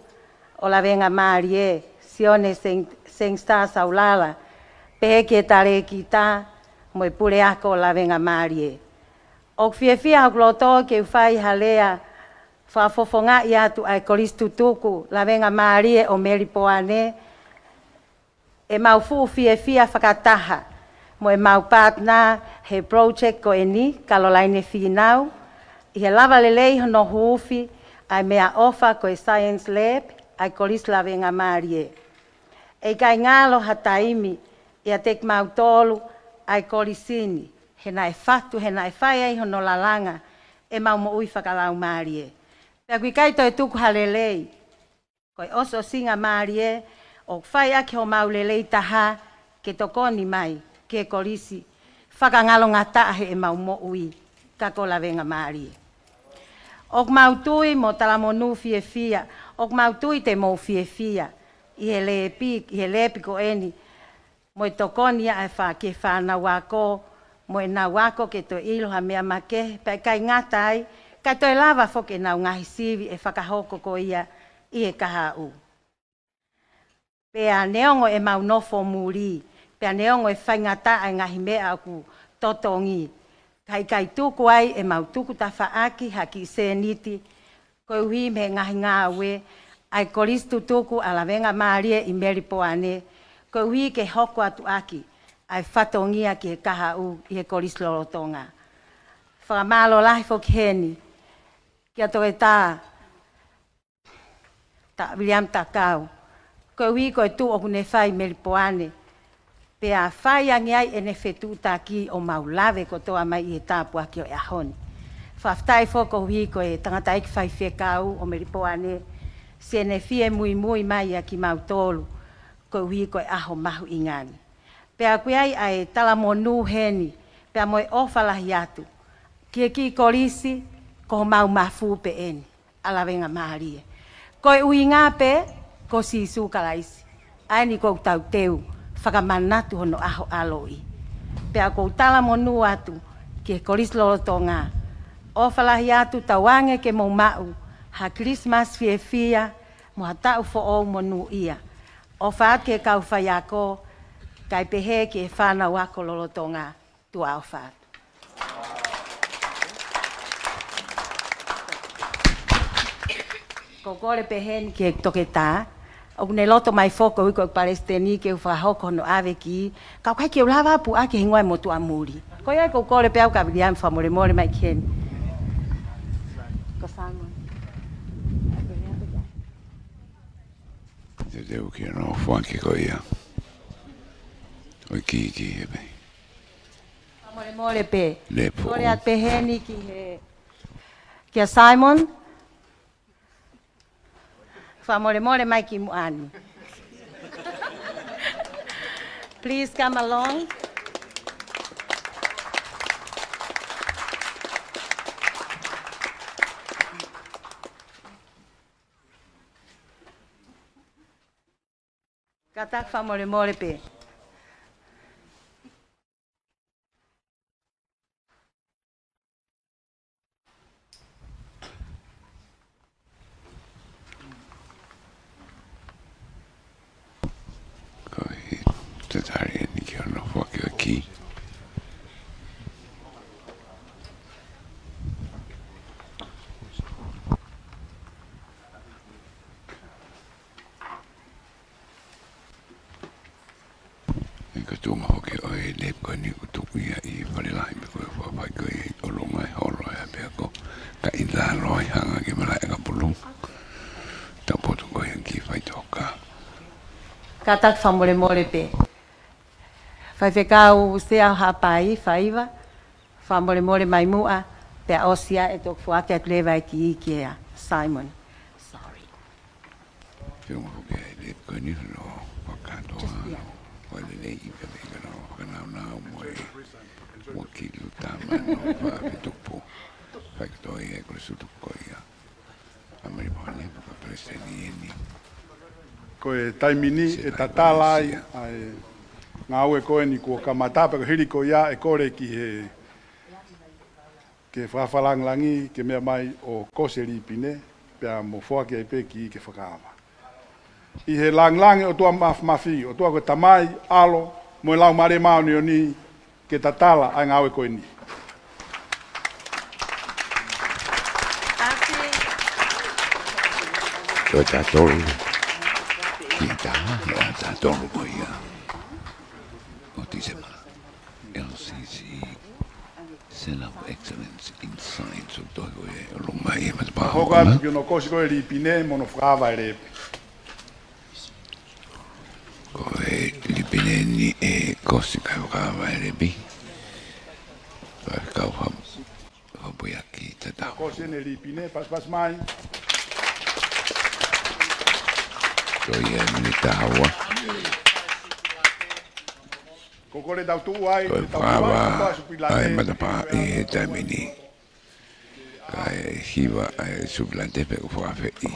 ʻo Lavengamālie, Sione Seng-, Sengista Saulala, pehē ki he talēkita mo e puleako ʻo Lavengamālie. ʻOku fiefia hoku loto ke u fai ha lea fakafofongaʻi atu ʻa e Kolisi Tutuku Lavengamālie ʻo Melipoane, ʻemau fuʻu fiefia fakataha mo ʻemau partner he project ko eni, Kalolaine Fīnau, ʻi he lava lelei hono huufi ʻa e meʻaʻofa ko e Science Lab ʻa e Kolisi Lavengamālie. ʻE ʻikai ngalo ha taimi ʻiate kimautolu ʻa e kolisi ni, he naʻe fatu, he naʻe fai ai hono lalanga ʻemau moʻui fakalaumālie. Pea ʻoku ʻikai toe tuku ha lelei, ko e ʻosiʻosingamālie ʻoku fai ʻaki homau lelei taha ke tokoni mai ki he kolisi fakangalongataʻa heʻemau moʻui, ka ko Lavengamālie. ʻOku mau tui mo talamonū fiefia, ʻoku mau tui te mou fiefia ʻi he lēpi, ʻi he lēpi ko eni, mo e tokoni ʻa e fā-, ki he fānau ako, mo ʻenau ako ke toe ʻilo ha meʻa makehe, pea ʻikai ngata ai, kae toe lava foki ʻenau ngaahi sivi ʻe fakahoko ko ia ʻi he kahaʻu. Pea neongo ʻemau nofo muli, pea neongo e faingataʻa e ngaahi meʻa ʻoku totongi, ka ʻikai tuku ai ʻemau tuku tafaʻaki ha kiʻi sēniti, koeʻuhi mei he ngaahi ngāue ʻa e Kolisi Tutuku ʻa Lavengamālie ʻi Melipoane, koeʻuhi ke hoko atu ʻaki ʻa e fatongia ki he kahaʻu ʻi he Kolisi lolotonga. Fakamālō lahi foki heni kia Toketā Ta-, Viliami Takau, koeʻuhi ko e tuʻu ʻoku ne fai ʻi Melipoane, pea fai ange ai ʻene fetuʻutaki ʻo mau lave kotoa mai ʻi he tāpuaki ʻo e ʻaho ni. Fakafetaʻi foki koeʻuhi ko e tangataʻeiki faifekau ʻo Melipoane, siʻene fie muimui mai ʻia kimautolu koeʻuhi ko e ʻaho mahuʻinga ni. Pea ʻoku ʻi ai ʻa e talamonū heni, pea mo e ʻofa lahi atu ki he kiʻi kolisi, ko homau mafu pē eni ʻa Lavengamālie. Ko e ʻuhinga pē ko Sīsū Kalaisi, ʻa eni ʻoku tau teu fakamanatu hono ʻaho ʻaloʻi. Pea ʻoku ou talamonū atu ki he Kolisi lolotonga, ʻofa lahi atu, tauange ke mou maʻu ha Kilisimasi fiefia mo ha taʻu foʻou monūʻia. ʻOfa atu ki he kau faiako, kae pehē ki he fānau ako lolotonga. Tuʻa ʻofa atu. Ko e kole pē heni ki he Toketā, ʻoku ne loto mai foki ʻo ui ko e palesiteni ke u fakahoko hono ʻave ki, ka ʻoku ʻikai ke u lava puʻaki he hingoa e motuʻa muli. Ko ia ko e kole pē au kia Viliami, fakamolemole mai ki heni. Ko Simon. Te teu ki hono foaki ko ia ʻo e kiʻi kiʻi he pē. Fakamolemole pē. Lepo. Kole atu pē heni ki he, kia Simon. Fakamolemole mai ki muʻa ni. Please come along. Kātaki fakamolemole pē. Ko e tatali eni ki hono foaki ʻo e kiʻi. ʻE ka tuʻunga foki ʻo e lepi ko eni ʻoku tuʻu ia ʻi Falelahi, pea ko e fakafoki ko ia ʻi ʻolunga e holo ia, pea ko ka ʻi lalo ai hanga ki malaʻe ka pulu. Tau potu ko ia ki faitoka. Kātaki fakamolemole pē. Faifekau Sea Haʻapai, Faiva. Fakamolemole mai muʻa, pea ʻosi ia ʻe toki foaki atu leva e kiʻi kia Simon. Sorry. Te u mafo ke ai le ko ni lo fakatoa. Just, yeah. Ko le le i ka me ka lo fakanaunau mo e mo ki lu tama no fa ke tupu. Fakatoa ia ko le sutu ko ia. ʻA Melipoane, ko Palesiteni eni. Ko e taimi ni ʻe tatala ai ʻa e ngāue ko eni kuo kamata, pea ko e hili ko ia ʻe kole ki he, ke fakafalangilangi, ke meʻa mai ʻo kosi e lipine, pea mo foaki ai pē kiʻi ke fakaava. ʻI he langilangi ʻOtua Māfimafi, ʻOtua ko e Tamai, ʻAlo, mo e Laumālie Māʻoniʻoni, ke tatala ʻa e ngāue ko eni. Ko e taha tolu ki he taha, he ʻaho taha tolu ko ia ʻo Tīsema, L C C, Center of Excellence in Science, ʻoku tohi ko ia ʻi ʻolunga ʻi he matapā. Hoko atu ki hono kosi ko e lipine mo hono fakaava e lepi. Ko e lipine ni ʻe kosi kae fakaava e lepi. Faifekau Fa-, Fapuiaki Tatau. Kosi eni e lipine, pasipasi mai. Ko ia e miniti ua. Ko e kole tau tuʻu ai, ko e tau fakaava tuʻu ai, ʻa e matapā ʻi he taimi ni. Kae hiva ʻa e sukilate pea ʻoku fakaafeʻi.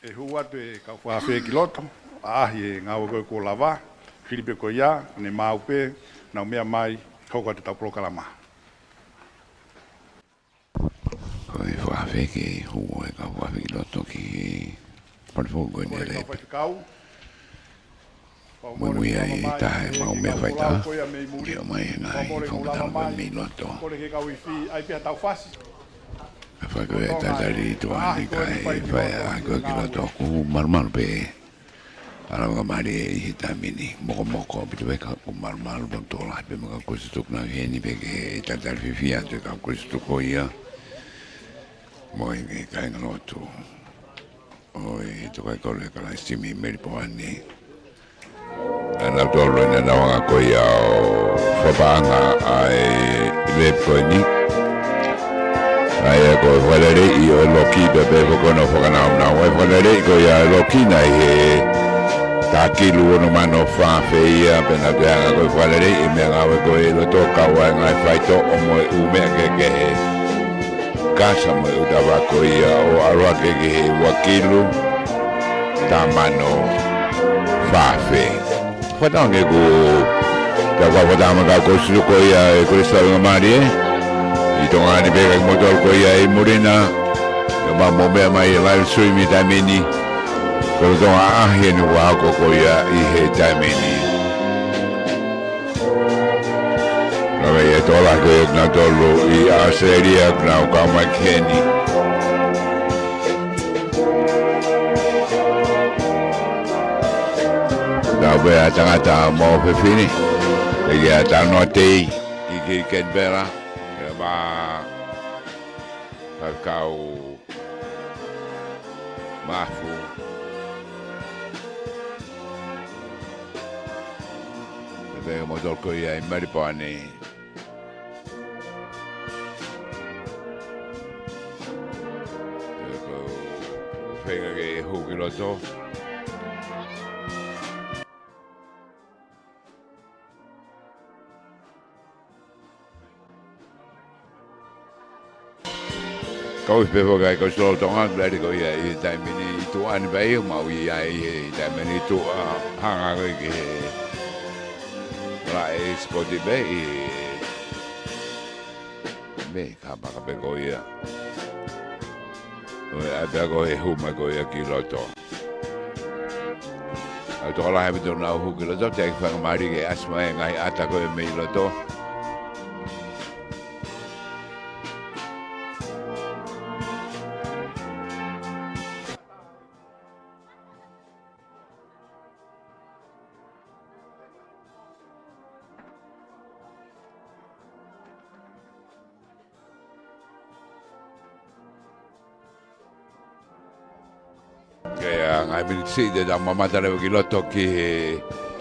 ʻE hū atu e kau fakaafe ki loto, ʻaʻahi e ngāue ko ē kuo lava, hili pē ko ia, ne maʻu pē, nau meʻa mai, hoko atu ʻetau polokalama. Ko e fakaafe ke hū e kau fakaafe ki loto ki he palifogo ko eni. Ko e kau faifekau, Muimui ai e taha e mau meʻa faitā. Ke ʻomai e ngaahi fakamatala mei loto. Ka fai ko e tatali tuʻa ni kae fai ʻa ko e ki loto ʻoku malumalu pē. ʻAlā, fakamālie ʻi he taimi ni. Mokomoko ʻaupito pē ka ʻoku malumalu pē, tokolahi pē mo e kau Kolisi tuku nau heni pē ke tatali fiefia atu e kau Kolisi tuku ia. Mo e kāingalotu ʻo e Tokaikolē Kalaisi Simi Melipoane. ʻA nautolu ʻena ʻuhinga ko ia ʻo fakapaʻanga ʻa e lepu ko eni. ʻA ia ko e fakaleleiʻi ʻo e loki pea pehē foki hono fakanaunau. ʻA e fakaleleiʻi ko ia ʻo e loki naʻe ʻi he taha kilu ono mano fā feia pea naʻa nau toe hanga ko e fakaleleiʻi e meʻangāue ko ē ʻi loto, kau ai e ngaahi faitoʻo mo e ʻū meʻa kehekehe. Kasa mo e ʻū tafaʻaki ko ia ʻo ʻalu hake ki he ua kilu taha mano fā fē. Fakatauange ʻoku tau fakataha mo e kau Kolisi tuku ko ia e Kolisi Faingamālie ʻi Tonga ni pē, ka kimoutolu ko ia ʻi muli na, ʻoku mou meʻa mai e live stream ʻi he taimi ni. Ko e Tonga ʻaʻahi eni ʻoku hoko ko ia ʻi he taimi ni. Lava ia e tokolahi ko ia kinautolu ʻi ʻAositelēlia ʻoku nau kau mai ki heni. Nau pē ʻa e tangata mo e fefine, ʻe ia Tanoa Tei, ʻi ki Kenipela, ʻe ma faikau Mafu. Pea pehē mo e toko ia ʻi Melipoane. Pea ko e feinga ke hū ki loto. Kau ʻi he pehē foki ʻa e Kolisi Lolotonga, lali ko ia ʻi he taimi ni ʻi tuʻa ni pē ʻoku mau ʻi ai ʻi he taimi ni ʻi tuʻa hanga ko ē ki he laʻe sipoti pē ʻi mei he kapaka pē ko ia. ʻO e ʻai pē ko e hū mai ko ia ki loto. ʻA e tokolahi ʻaupito ʻoku nau hū ki loto, teʻeki faingamālie ke ʻasi mai e ngaahi ʻata ko ē mei loto. Ke, ʻa, ngaahi miniti siʻi te tau mamata leva ki loto ki he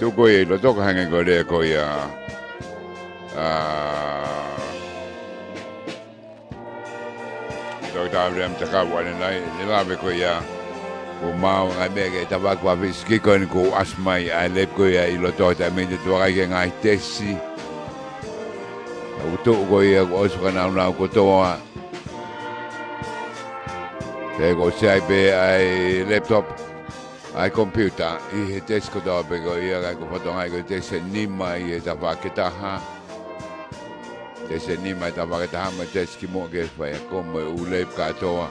tuku ʻi loto ka hangē ko e lea ko ia ʻa Toketā Viliami Takau ʻanenai, ne lave ko ia ʻoku maʻu ngaahi meʻa ke tau fakafisi ki he ko eni kuo ʻasi mai ʻa e lepu ko ia ʻi loto he taimi ni, tuku ai ke ngaahi tesi. ʻOku tuʻu ko ia kuo ʻosi fakanaunau kotoa. Pea kuo ʻosi ʻi ai pē ʻa e laptop, ʻa e computer, ʻi he tesi kotoa pē ko ia, ka ko e fatongia ko e tesi ʻe nima ʻi he tafaʻaki ʻe taha. Tesi ʻe nima ʻi he tafaʻaki ʻe taha mo e tesi kimuʻa ke fai ʻa e ko mo e ʻū lepu kātoa.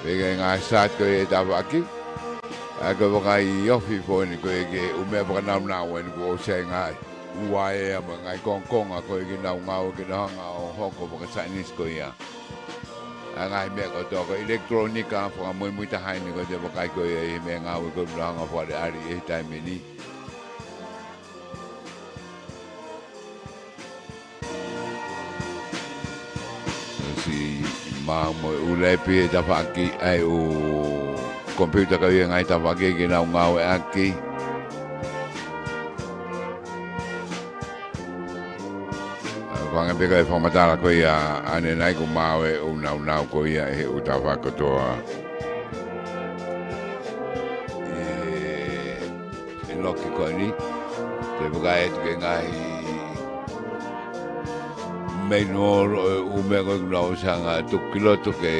Pea ko e ngaahi sati ko ia ʻi he tafaʻaki. ʻA ia ko e vakai ofi foki eni ko ia ki he ʻū meʻa fakanaunau eni kuo ʻosi ʻi ai ngaahi uaea mo e ngaahi kongokonga ko ia ke nau ngāue ke nau hanga ʻo hoko fakasaienisi ko ia. ʻA e ngaahi meʻa kotoa ko e ʻilekitulōnika fakamuimui taha eni ko e te vakai ko ia ʻi he meʻangāue ko ia ke nau hanga ʻo faleʻali ʻi he taimi ni. Siʻi maʻu mo e ʻū lepu ʻi he tafaʻaki ʻa e ʻū computer ko ia ʻi he ngaahi tafaʻaki ke nau ngāueʻaki. ʻA, ko e hangē pē ko e fakamatala ko ia ʻanenai kuo maʻu e ʻū naunau ko ia ʻe he ʻū tafaʻaki kotoa. ʻI he ʻi loki ko eni, te vakai atu ki he ngaahi menu ʻo e ʻū meʻa ko ē kuo nau ʻosi hanga ʻo tuku ki loto ke,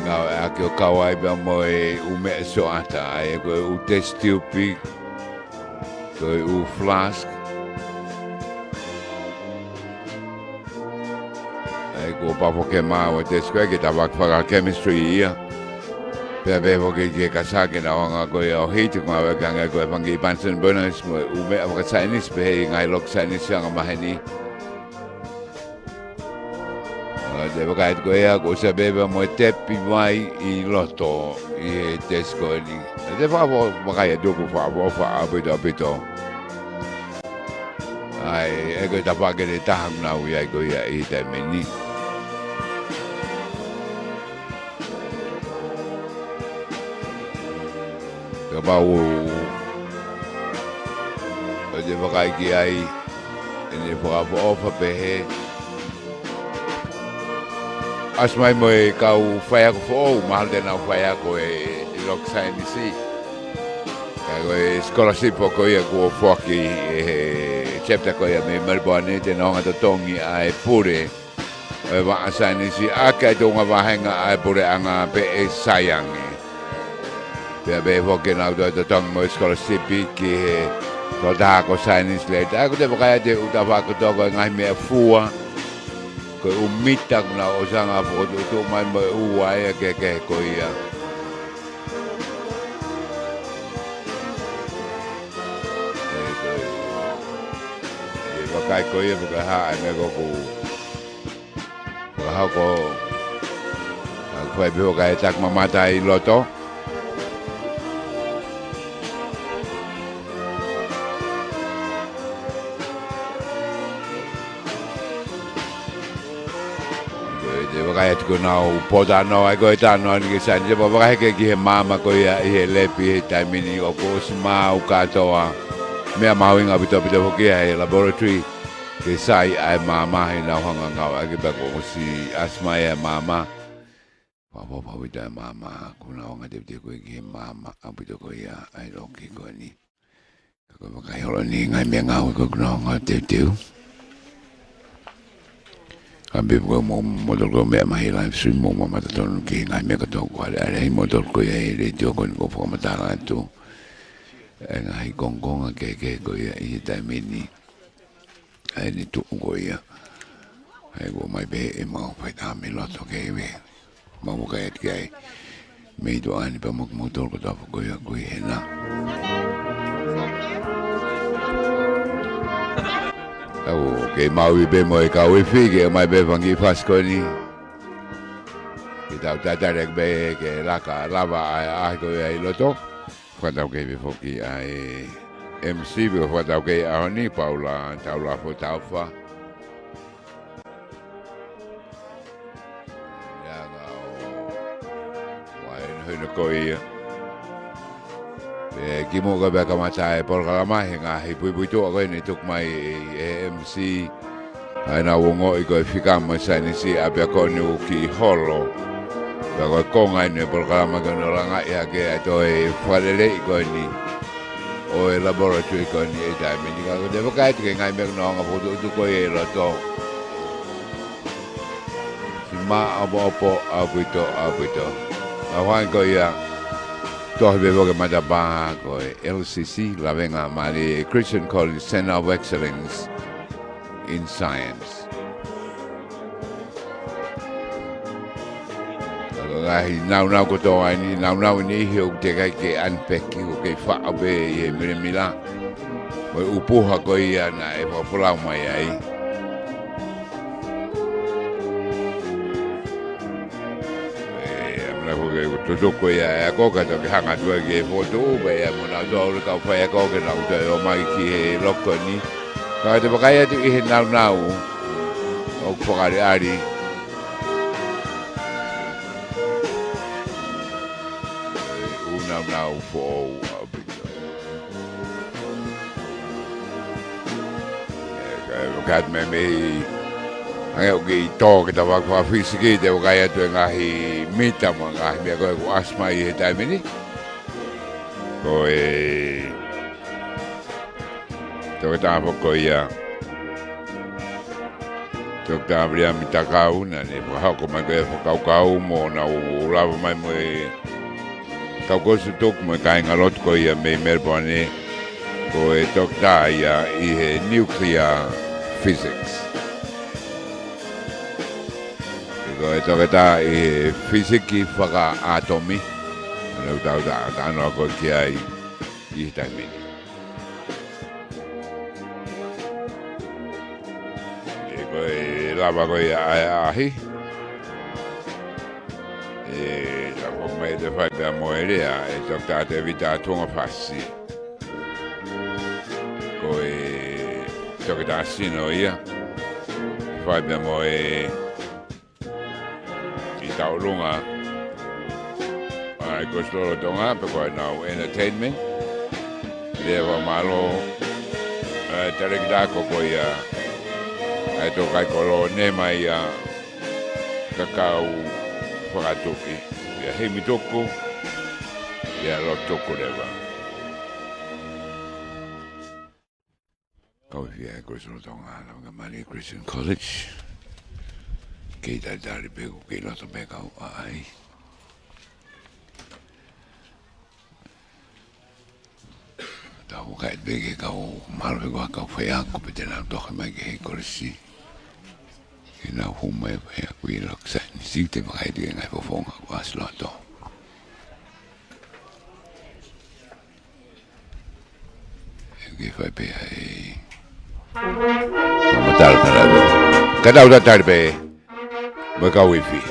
ʻAki ʻo kau ai pea mo e ʻū meʻa sioʻata, ʻa ia ko e ʻū test tube, ko e ʻū flask. ʻA ia ko e pafo ke mau e test ko ē ke ta fakafaka chemistry ia. Pea pehē foki ki he kasa ke nau hanga ko ia ʻo heat, ko e ngāue ʻaki ʻe he fanga kiʻi Bunsen burners mo e ʻū meʻa fakasaienisi pehē ʻi he ngaahi loki saienisi angamaheni. ʻA, te u vakai atu ko ia, ko e ʻuhinga pē pea mo e tepi vai ʻi loto ʻi he test ko eni. ʻA, te u fakafo-, vakai atu ko e fakaʻofoʻofa ʻaupito, ʻaupito. ʻA ia, ʻa ia ko e tafaʻaki ʻe taha naʻa nau ʻi ai ko ia ʻi he taimi ni. Kapau ʻoku te vakai ki ai, ʻene fakaʻofoʻofa pehē. ʻAsi mai mo e kau faiako foʻou, mahalo te nau faiako ʻi he loki saienisi. Ka ko e scholarship foki ko ia kuo foaki ʻe he chapter ko ia mei Melbourne, te nau hanga ʻo totongi ʻa e pule ʻo e vaʻa saienisi ʻaki ʻa e tuʻunga vāhenga ʻa e puleʻanga pē ʻe sai ange. Pea pehē foki ke nau toe totongi mo e scholarship ki he tokotaha ko Saienisi Leita. ʻA ia ko e te vakai atu ʻoku ta fakatoka ko e ngaahi meʻa fua, ko e ʻū mita kuo nau ʻosi hanga ʻo fokotuʻutuʻu mai mo e ʻū uaea kehekehe ko ia. ʻE, ko e, ʻe vakai ko ia, vakai ha, ʻa e meʻa ko ē ʻoku fakahoko. ʻA, fai pē ʻo kai e taki mamata ʻi loto. Ko e te vakai atu ko ʻenau pōtalanoa, ʻa ia ko e talanoa ni ki he saienisi, te u vakai hake ki he maama ko ia ʻi he lab ʻi he taimi ni ʻoku ʻosi maau kātoa. Meʻa mahuʻinga ʻaupito, ʻaupito foki ia he laboratory. Ke sai ʻa e maama heʻenau hanga ʻo ngāueʻaki pea kuo ʻosi ʻasi mai ʻa e maama. Fakaʻofoʻofa ʻaupito ʻa e maama, kuo nau hanga ʻo teuteu ko ē ki he maama ʻaupito ko ia ʻa e loki ko eni. Ka ko e vakai holo eni ngaahi meʻangāue ko ē kuo nau hanga ʻo teuteu. Ka pehē ko e mo, mo tolu ko e meʻa mai he live stream mo mamata tonu ki he ngaahi meʻa kotoa kuo ʻaleʻale ai mo tolu ko ia he letiō ko eni kuo fakamatala atu. ʻA e ngaahi kongokonga kehekehe ko ia ʻi he taimi ni. ʻA eni tuʻu ko ia. ʻA ia kuo ʻomai pē ʻemau faitā mei loto ke ʻi ai. Mau vakai atu ki ai. Mei tuʻa ni pea mo kimoutolu kotoa foki ko ia ʻoku ʻi hena. ʻOku kei maʻu pē mo e kau ifi ke ʻomai pē fanga kiʻi fasi ko eni. Ke tau tatali pē ke laka lava ʻa e ʻaho ko ia ʻi loto. Fakataukei pē foki ʻa e M C pea fakataukei ʻaho ni, Paula Taulafo Taufa. Ia ngā ʻo, ʻo e hinohino ko ia. Pea kimuʻa pea kamata e polokalama he ngaahi puipuituʻa ko eni tuku mai ʻe he M C. ʻA ia naʻa ku ongoʻi ko e fika mo e saienisi ʻapiako ni ʻoku kiʻi holo. Pea ko e konga eni e polokalama ke nau langaʻi hake ʻa e toe fakaleleiʻi ko eni ʻo e laboratory ko eni ʻi he taimi ni. Ka ko e te vakai atu ki he ngaahi meʻa kuo nau hanga ʻo fokotuʻutuʻu ko ia ʻi loto. Siʻi maʻopoʻopo ʻaupito, ʻaupito. Naʻa ku hanga ko ia ʻo tohi pē foki e matapā ko e L C C, Lavengamālie Christian College Centre of Excellence in Science. Ka ko e ngaahi nāunau kotoa eni, nāunau ʻe niʻihi ʻoku teʻeki ai ke unpack, ʻoku kei faʻo pē ʻi he milemila. Mo e ʻū puha ko ia naʻe fakafolau mai ai. ʻE, ʻa mena ko e tutuku ia ʻa e ako, ka toki hanga atu ai ke fotu, pea ia mo nau tau le kau faiako ke nau toe ō mai ki he loki ni. Ka te vakai atu ʻi he nāunau ʻoku fakaʻaliʻali. ʻE, ʻū nāunau foʻou ʻaupito. ʻE, ka, ka me mei, hangē ʻoku kei tō ke ta fakafisiki, te vakai atu e ngaahi mita mo e ngaahi meʻa ko ē kuo ʻasi mai he taimi ni. Ko e tokotaha foki ko ia Toketā Viliami Takau, naʻá ne fakahoko mai ko e fakakaukau mo ʻenau lava mai mo e kau kolosi tutuku mo e kāingalotu ko ia mei Melbourne, ko e toketā ia ʻi he nuclear physics. Ko e toketā ʻi he fisiki fakaʻātomi, naʻá ne ʻoatu ʻa e talanoa ko ē ki ai ʻi he taimi ni. ʻE ko e lava ko ia ʻa e ʻaʻahi. ʻE lava mai ʻo fai pea mo e lea ʻa e Toketā Tēvita Tuʻungafasi. Ko e toketā sino ia. Fai pea mo e ʻi taʻolunga ʻa e Kolosi Lolotonga, pe ko ʻenau entertainment. Leva mālō, ʻa e talēkita ko ia, ʻa e tōkaikolo ne mai ia, ka kau fakatuʻi, ia himi tuku, ia lotu tuku leva. Kau fie ʻa e Kolosi Lolotonga, Laumālie Christian College. Kei talitali pē ʻoku kei loto pē kau ʻaʻahi. Tau kai pē ke kau mālō pē ko e kau faiako pē te nau toka mai ki he kolisi. Ke nau hū mai faiako ʻi he loki saienisi te vakai ki he ngaahi fofonga ko ʻasi loto. Ke fai pē ai. Mama tala tala. Ka tau talitali pē. Mo e kau ifi.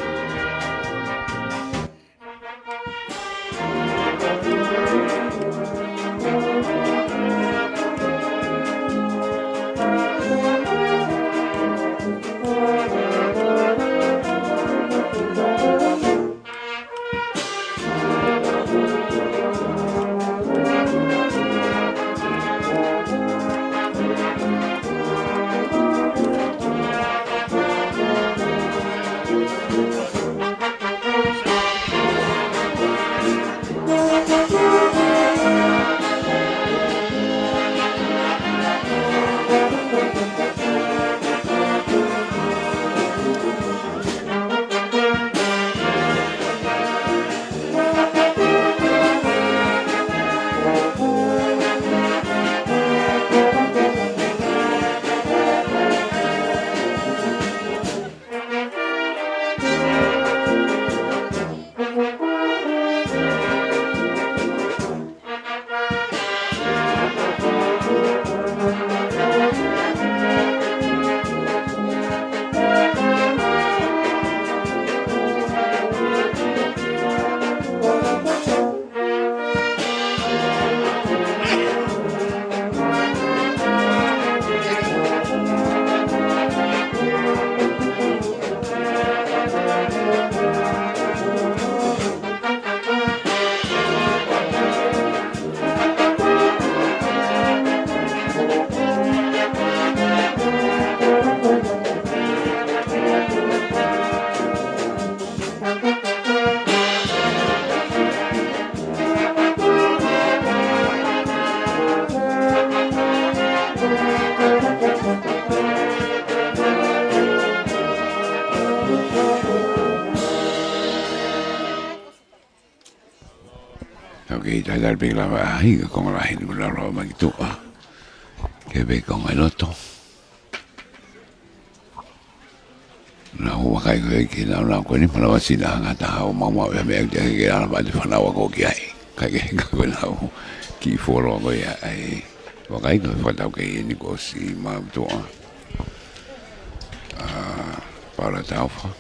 Ok, talitali pē lava ʻaʻahi ka konga lahi ni kuo lava mai ki tuʻa. Ke pē konga ʻi loto. Nau vakai ko ē ki he nāunau ko eni, malava sina ngata hau maumau ia meʻa ki he ke ala pati fanau ako ki ai. Ka ke ka ko nau ki folo ko ia ai. Vakai ko e fakatau ke eni ko si mau tuʻa. ʻA, Paula Taufa.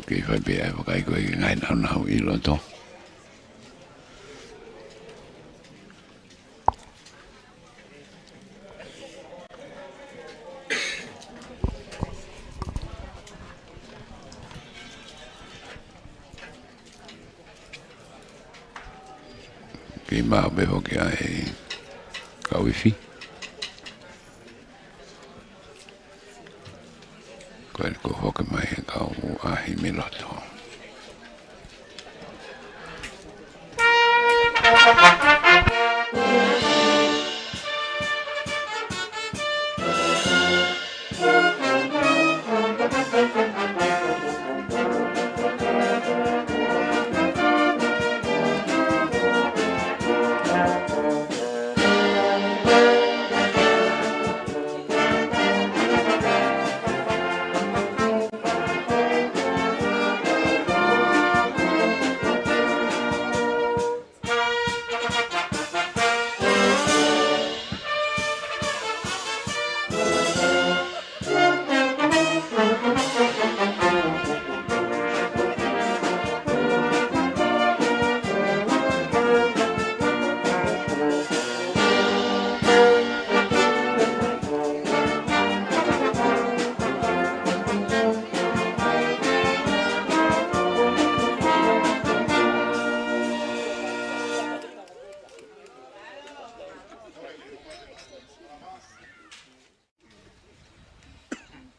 Kei fai pē ai vakai ko e ngaahi nāunau ʻi loto. Kei maʻu pē foki ʻa e kau ifi. Ko e ko hoke mai he kau ʻaʻahi mei loto.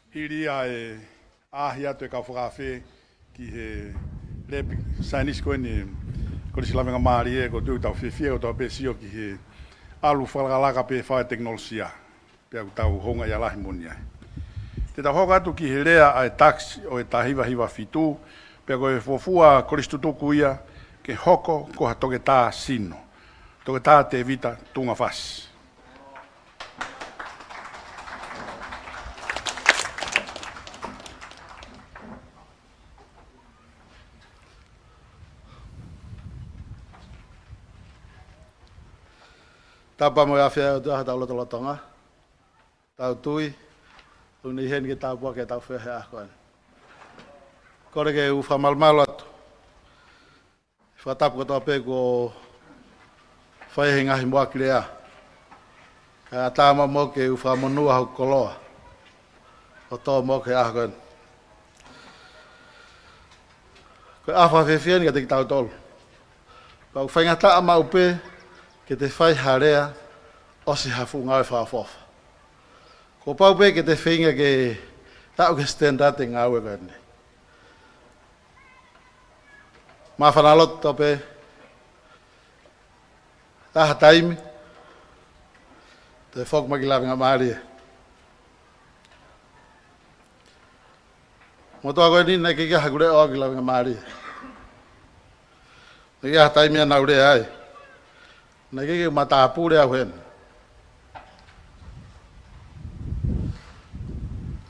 Hili ia e ʻaʻahi atu e kau fakaafe ki he lēpi saienisi ko eni Kolisi Lavengamālie, ʻoku ou tui ʻoku tau fiefia kotoa pē ʻo sio ki he ʻalu fakalakalaka pē ʻa e tekinolosia. Pea ʻoku tau houngaʻia lahi moʻoni ai. Te tau hoko atu ki he lea ʻa e tax ʻo e taha hiva hiva fitu, pea ko e fuofua kolisi tutuku ia ke hoko ko ha toketā sino. Toketā Tēvita Tungafasi. Tapu mo e ʻafio ʻa e ʻOtua ʻi hotau lotolotonga. Tau tui, ʻoku ne ʻi heni ke tāpuakiʻi ʻetau feohi he ʻaho ko eni. Kole ke u fakamalumalu atu. Fakatapu kotoa pē kuo fai he ngaahi muʻaki lea. Kae ʻatā mo au ke u fakamonū hoku koloa ʻo tō mo au he ʻaho ko eni. Ko e ʻaho fakafiefia eni kiate kitautolu. Pea ʻoku faingataʻa maʻu pē ke te fai ha lea ʻosi ha fuʻu ngāue fakaʻofoʻofa. Kuo pau pē ke te feinga ke aʻu ki he standard e ngāue ko eni. Māfana loto pē, ʻi ha taimi te u foki mai ki Lavengamālie. Motuʻa ko eni naʻe ʻikai ke ʻi ai haku leʻo ki Lavengamālie. Naʻe ʻi ai ha taimi ia naʻa ku lea ai. Naʻe ʻikai ke u matāpule au heni.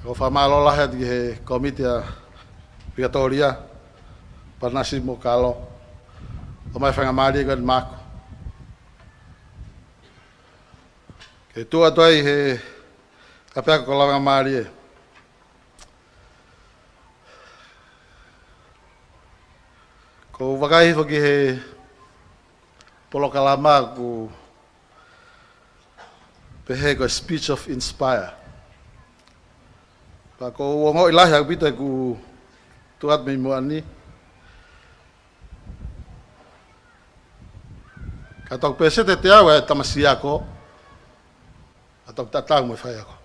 ʻOku ou fakamālō lahi atu ki he kōmiti ʻa Vikatōlia, Patanasi mo Kalo, ʻo ʻomai e faingamālie ko eni maʻaku ke tuʻu atu ai he ʻapiako ko Lavengamālie. ʻOku ou vakai hifo ki he polokalama ʻoku pehē ko e Speech of Inspire. Pea ʻoku ou ongoʻi lahi ʻaupito ʻeku tuʻu atu mei muʻa ni. Ka toki pēseti ʻe teau e tamasiʻi ako, ka toki tatau mo e faiako.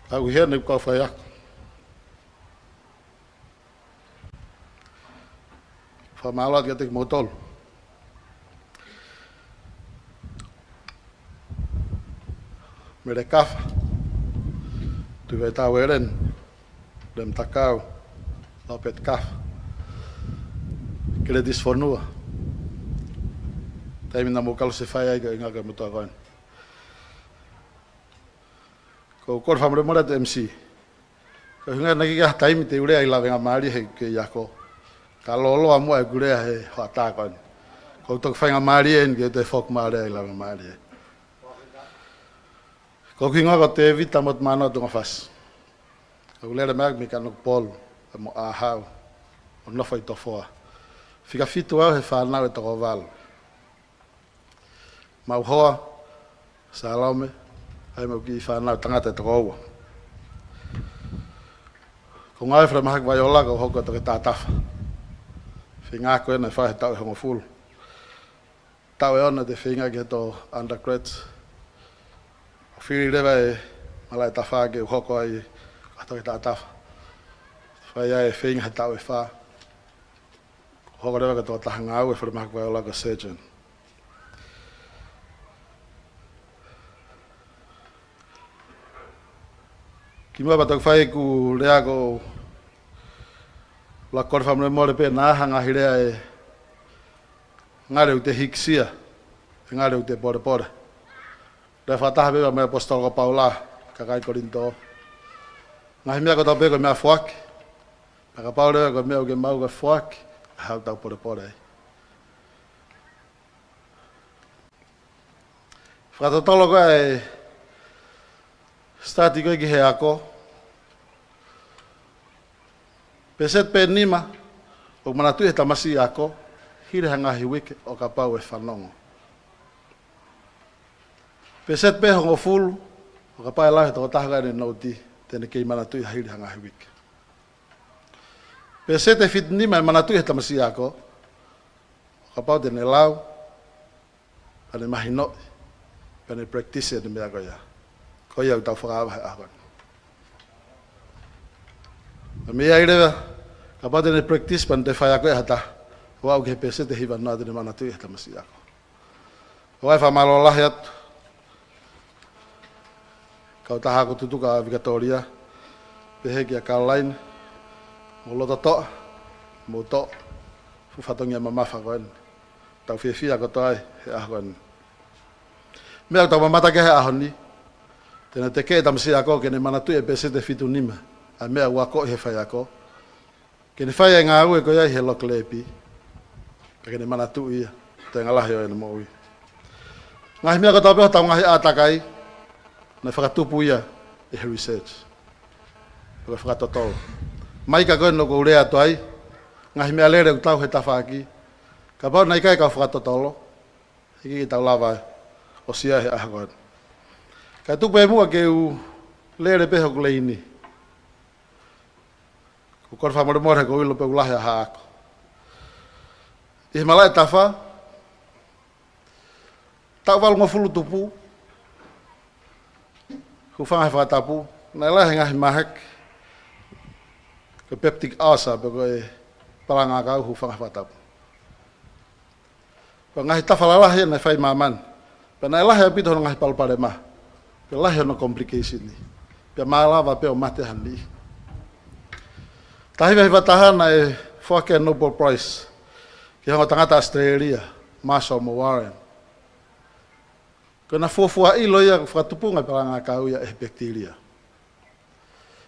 Ka ʻoku ʻi heni ʻeku kau faiako. Fakamālō atu kiate kimoutolu. Mele Kafa, Tuʻivaitau ʻEleni, Lem Takau, Lopeti Kafa, Keletisi Fonua. Taimi naʻa mou kalo se fai ai ko e ngaahi motuʻa ko eni. ʻOku ou kole fakamolemole atu M C. Ko e ʻuhinga naʻe ʻikai ke ʻi ai ha taimi te u lea ʻi Lavengamālie he ʻoku kei ako. Ka lōloa muʻa ʻeku lea he hoʻatā ko eni. ʻOku ou toki faingamālie eni ke u toe foki mai ʻo lea ʻi Lavengamālie. Ko hoku hingoa ko Tēvita Motumanoa Tungafasi. ʻOku ou lele mai ʻaku mei Kanokupolu, pea mo ʻAhau, ʻo nofo ʻi Tofoa. Fika fitu au he fānau ʻe toko valu. Maʻu hoa, Salome, ʻa ia mo e kiʻi fānau tangata ʻe toko ua. ʻOku ou ngāue falemahaki Vaiola, ʻoku ou hoko ko e toketā tafa. Feinga ko ē naʻe fai he taʻu ʻe hongofulu. Taʻu ʻe ono te u feinga ki he tō undergrad. ʻOku fili leva e malaʻe tafa ke u hoko ai ko e toketā tafa. Fai ai e feinga he taʻu ʻe fā. Hoko leva ko e tokotaha ngāue falemahaki Vaiola ko e surgeon. Kimuʻa pea toki fai ʻeku lea ʻoku ou kole fakamolemole pē naʻa ʻi ai ha ngaahi lea ʻe ngali ʻoku te hikisia, ʻe ngali ʻoku te polepole. Lea fakataha pē mo e ʻaposetolo ko Paula ki he kakai Kolinitō. Ngaahi meʻa kotoa pē ko e meʻafoaki. Pea kapau leva ko e meʻa ʻoku ke maʻu ko e foaki, ʻe haʻu ʻetau polepole ai. Fakatotolo ko ē e study ko ē ki he ako. Pēseti pē ʻe nima ʻoku manatuʻi he tamasiʻi ako, hili ha ngaahi uike ʻo kapau ʻe fanongo. Pēseti pē ʻe hongofulu ʻo kapau ʻe lau ʻe he tokotaha ko ē ʻene nouti, te ne kei manatuʻi hili ha ngaahi uike. Pēseti ʻe fitu nima ʻe manatuʻi he tamasiʻi ako, ʻo kapau te ne lau, ʻa ʻene mahinoʻi, pea ne practice ʻene meʻa ko ia. Ko ia ʻoku tau fakaava he ʻaho ni. Ka mei ai leva, kapau te ne practice pea ne toe faiako ʻe ha taha, ʻo aʻu ki he pēseti ʻe hiva noa te ne manatuʻi he tamasiʻi ako. ʻOku ou fakamālō lahi atu. Kautaha ako tutuku ʻa Vikatōlia, pehē kia Caroline, mo Lototoʻa, mo Toʻo, fuʻu fatongia mamafa ko eni. Tau fiefia kotoa ai he ʻaho ni. Meʻa ʻoku tau mamata ki ai he ʻaho ni, te ne tekeʻi e tamasiʻi ako ke ne manatuʻi e pēseti ʻe fitu nima ʻa e meʻa ʻoku akoʻi he faiako. Ke ne fai e ngāue ko ia ʻi he loki lēpi, pea ke ne manatuʻi ia, toenga lahi ʻo ʻene moʻui. Ngaahi meʻa kotoa pē hotau ngaahi ʻātakai, naʻe fakatupu ia ʻe he research. Pea ko e fakatotolo. Mai ka ko eni ʻoku ou lea atu ai, ngaahi meʻalele ʻoku tau he tafaʻaki, kapau naʻe ʻikai ke fakatotolo, he ʻikai ke tau lava ʻo sio he ʻaho ko eni. Kae tuku pē muʻa ke u lele pē hoku leini. ʻOku ou kole fakamolemole he ʻoku ou ʻilo pē ʻoku lahi ʻa haʻaku. ʻI he malaʻe tafa, taʻu valungofulu tupu, hūfanga he fakatapu, naʻe lahi e ngaahi mahaki, ko e peptic ulcer, pe ko e palanga ʻakau hūfanga he fakatapu. Ko e ngaahi tafa lalahi naʻe fai ʻi māmani. Pea naʻe lahi ʻaupito hono ngaahi palopalema. Pea lahi hono complication ni. Pea malava pē ʻo mate ha niʻihi. Taha hiva hiva taha naʻe foaki e Nobel Prize ki he ongo tangata Australia, Marshall mo Warren. Ko ʻena fuofua ʻilo ia ʻoku fakatupunga e palanga ʻakau ia ʻe he pekitilia.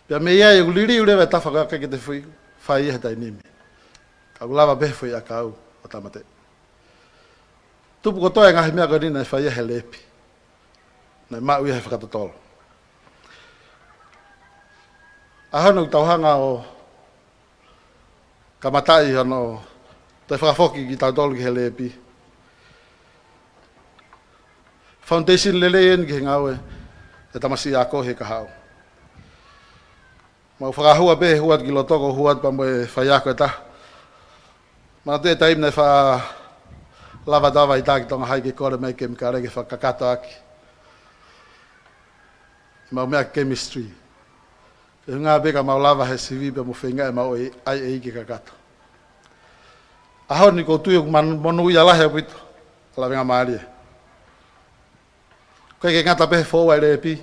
Pea mei ai ʻoku liliu leva e tafa ko ia ʻikai ke te fai ia he taimi ni. Ka ʻoku lava pē foʻi ʻakau ʻo tāmateʻi. Tupu kotoa e ngaahi meʻa ko eni naʻe fai ia he lēpi. Naʻe maʻu ia he fakatotolo. ʻAho ni ʻoku tau hanga ʻo kamataʻi hono toe fakafoki kitautolu ki he lēpi. Foundation lelei eni ki he ngāue ʻa e tamasiʻi ako he kahaʻu. Mau fakahua pē he hū atu ki loto, ko e hū atu pea mo e faiako ʻe taha. Manatuʻi e taimi naʻe faʻa lava tava ʻi tā ki Tonga Hai ke kole mai kemikale ke fakakakato ʻaki ʻemau meʻa chemistry. Ke hangē pē ka mau lava he sivi pea mo feinga ʻemau ʻai ʻe ia ke kakato. ʻAho ni ʻoku ou tui ʻoku man-, monūʻia lahi ʻaupito ʻa Lavengamālie. ʻOku ʻikai ke ngata pē he foua e lēpi.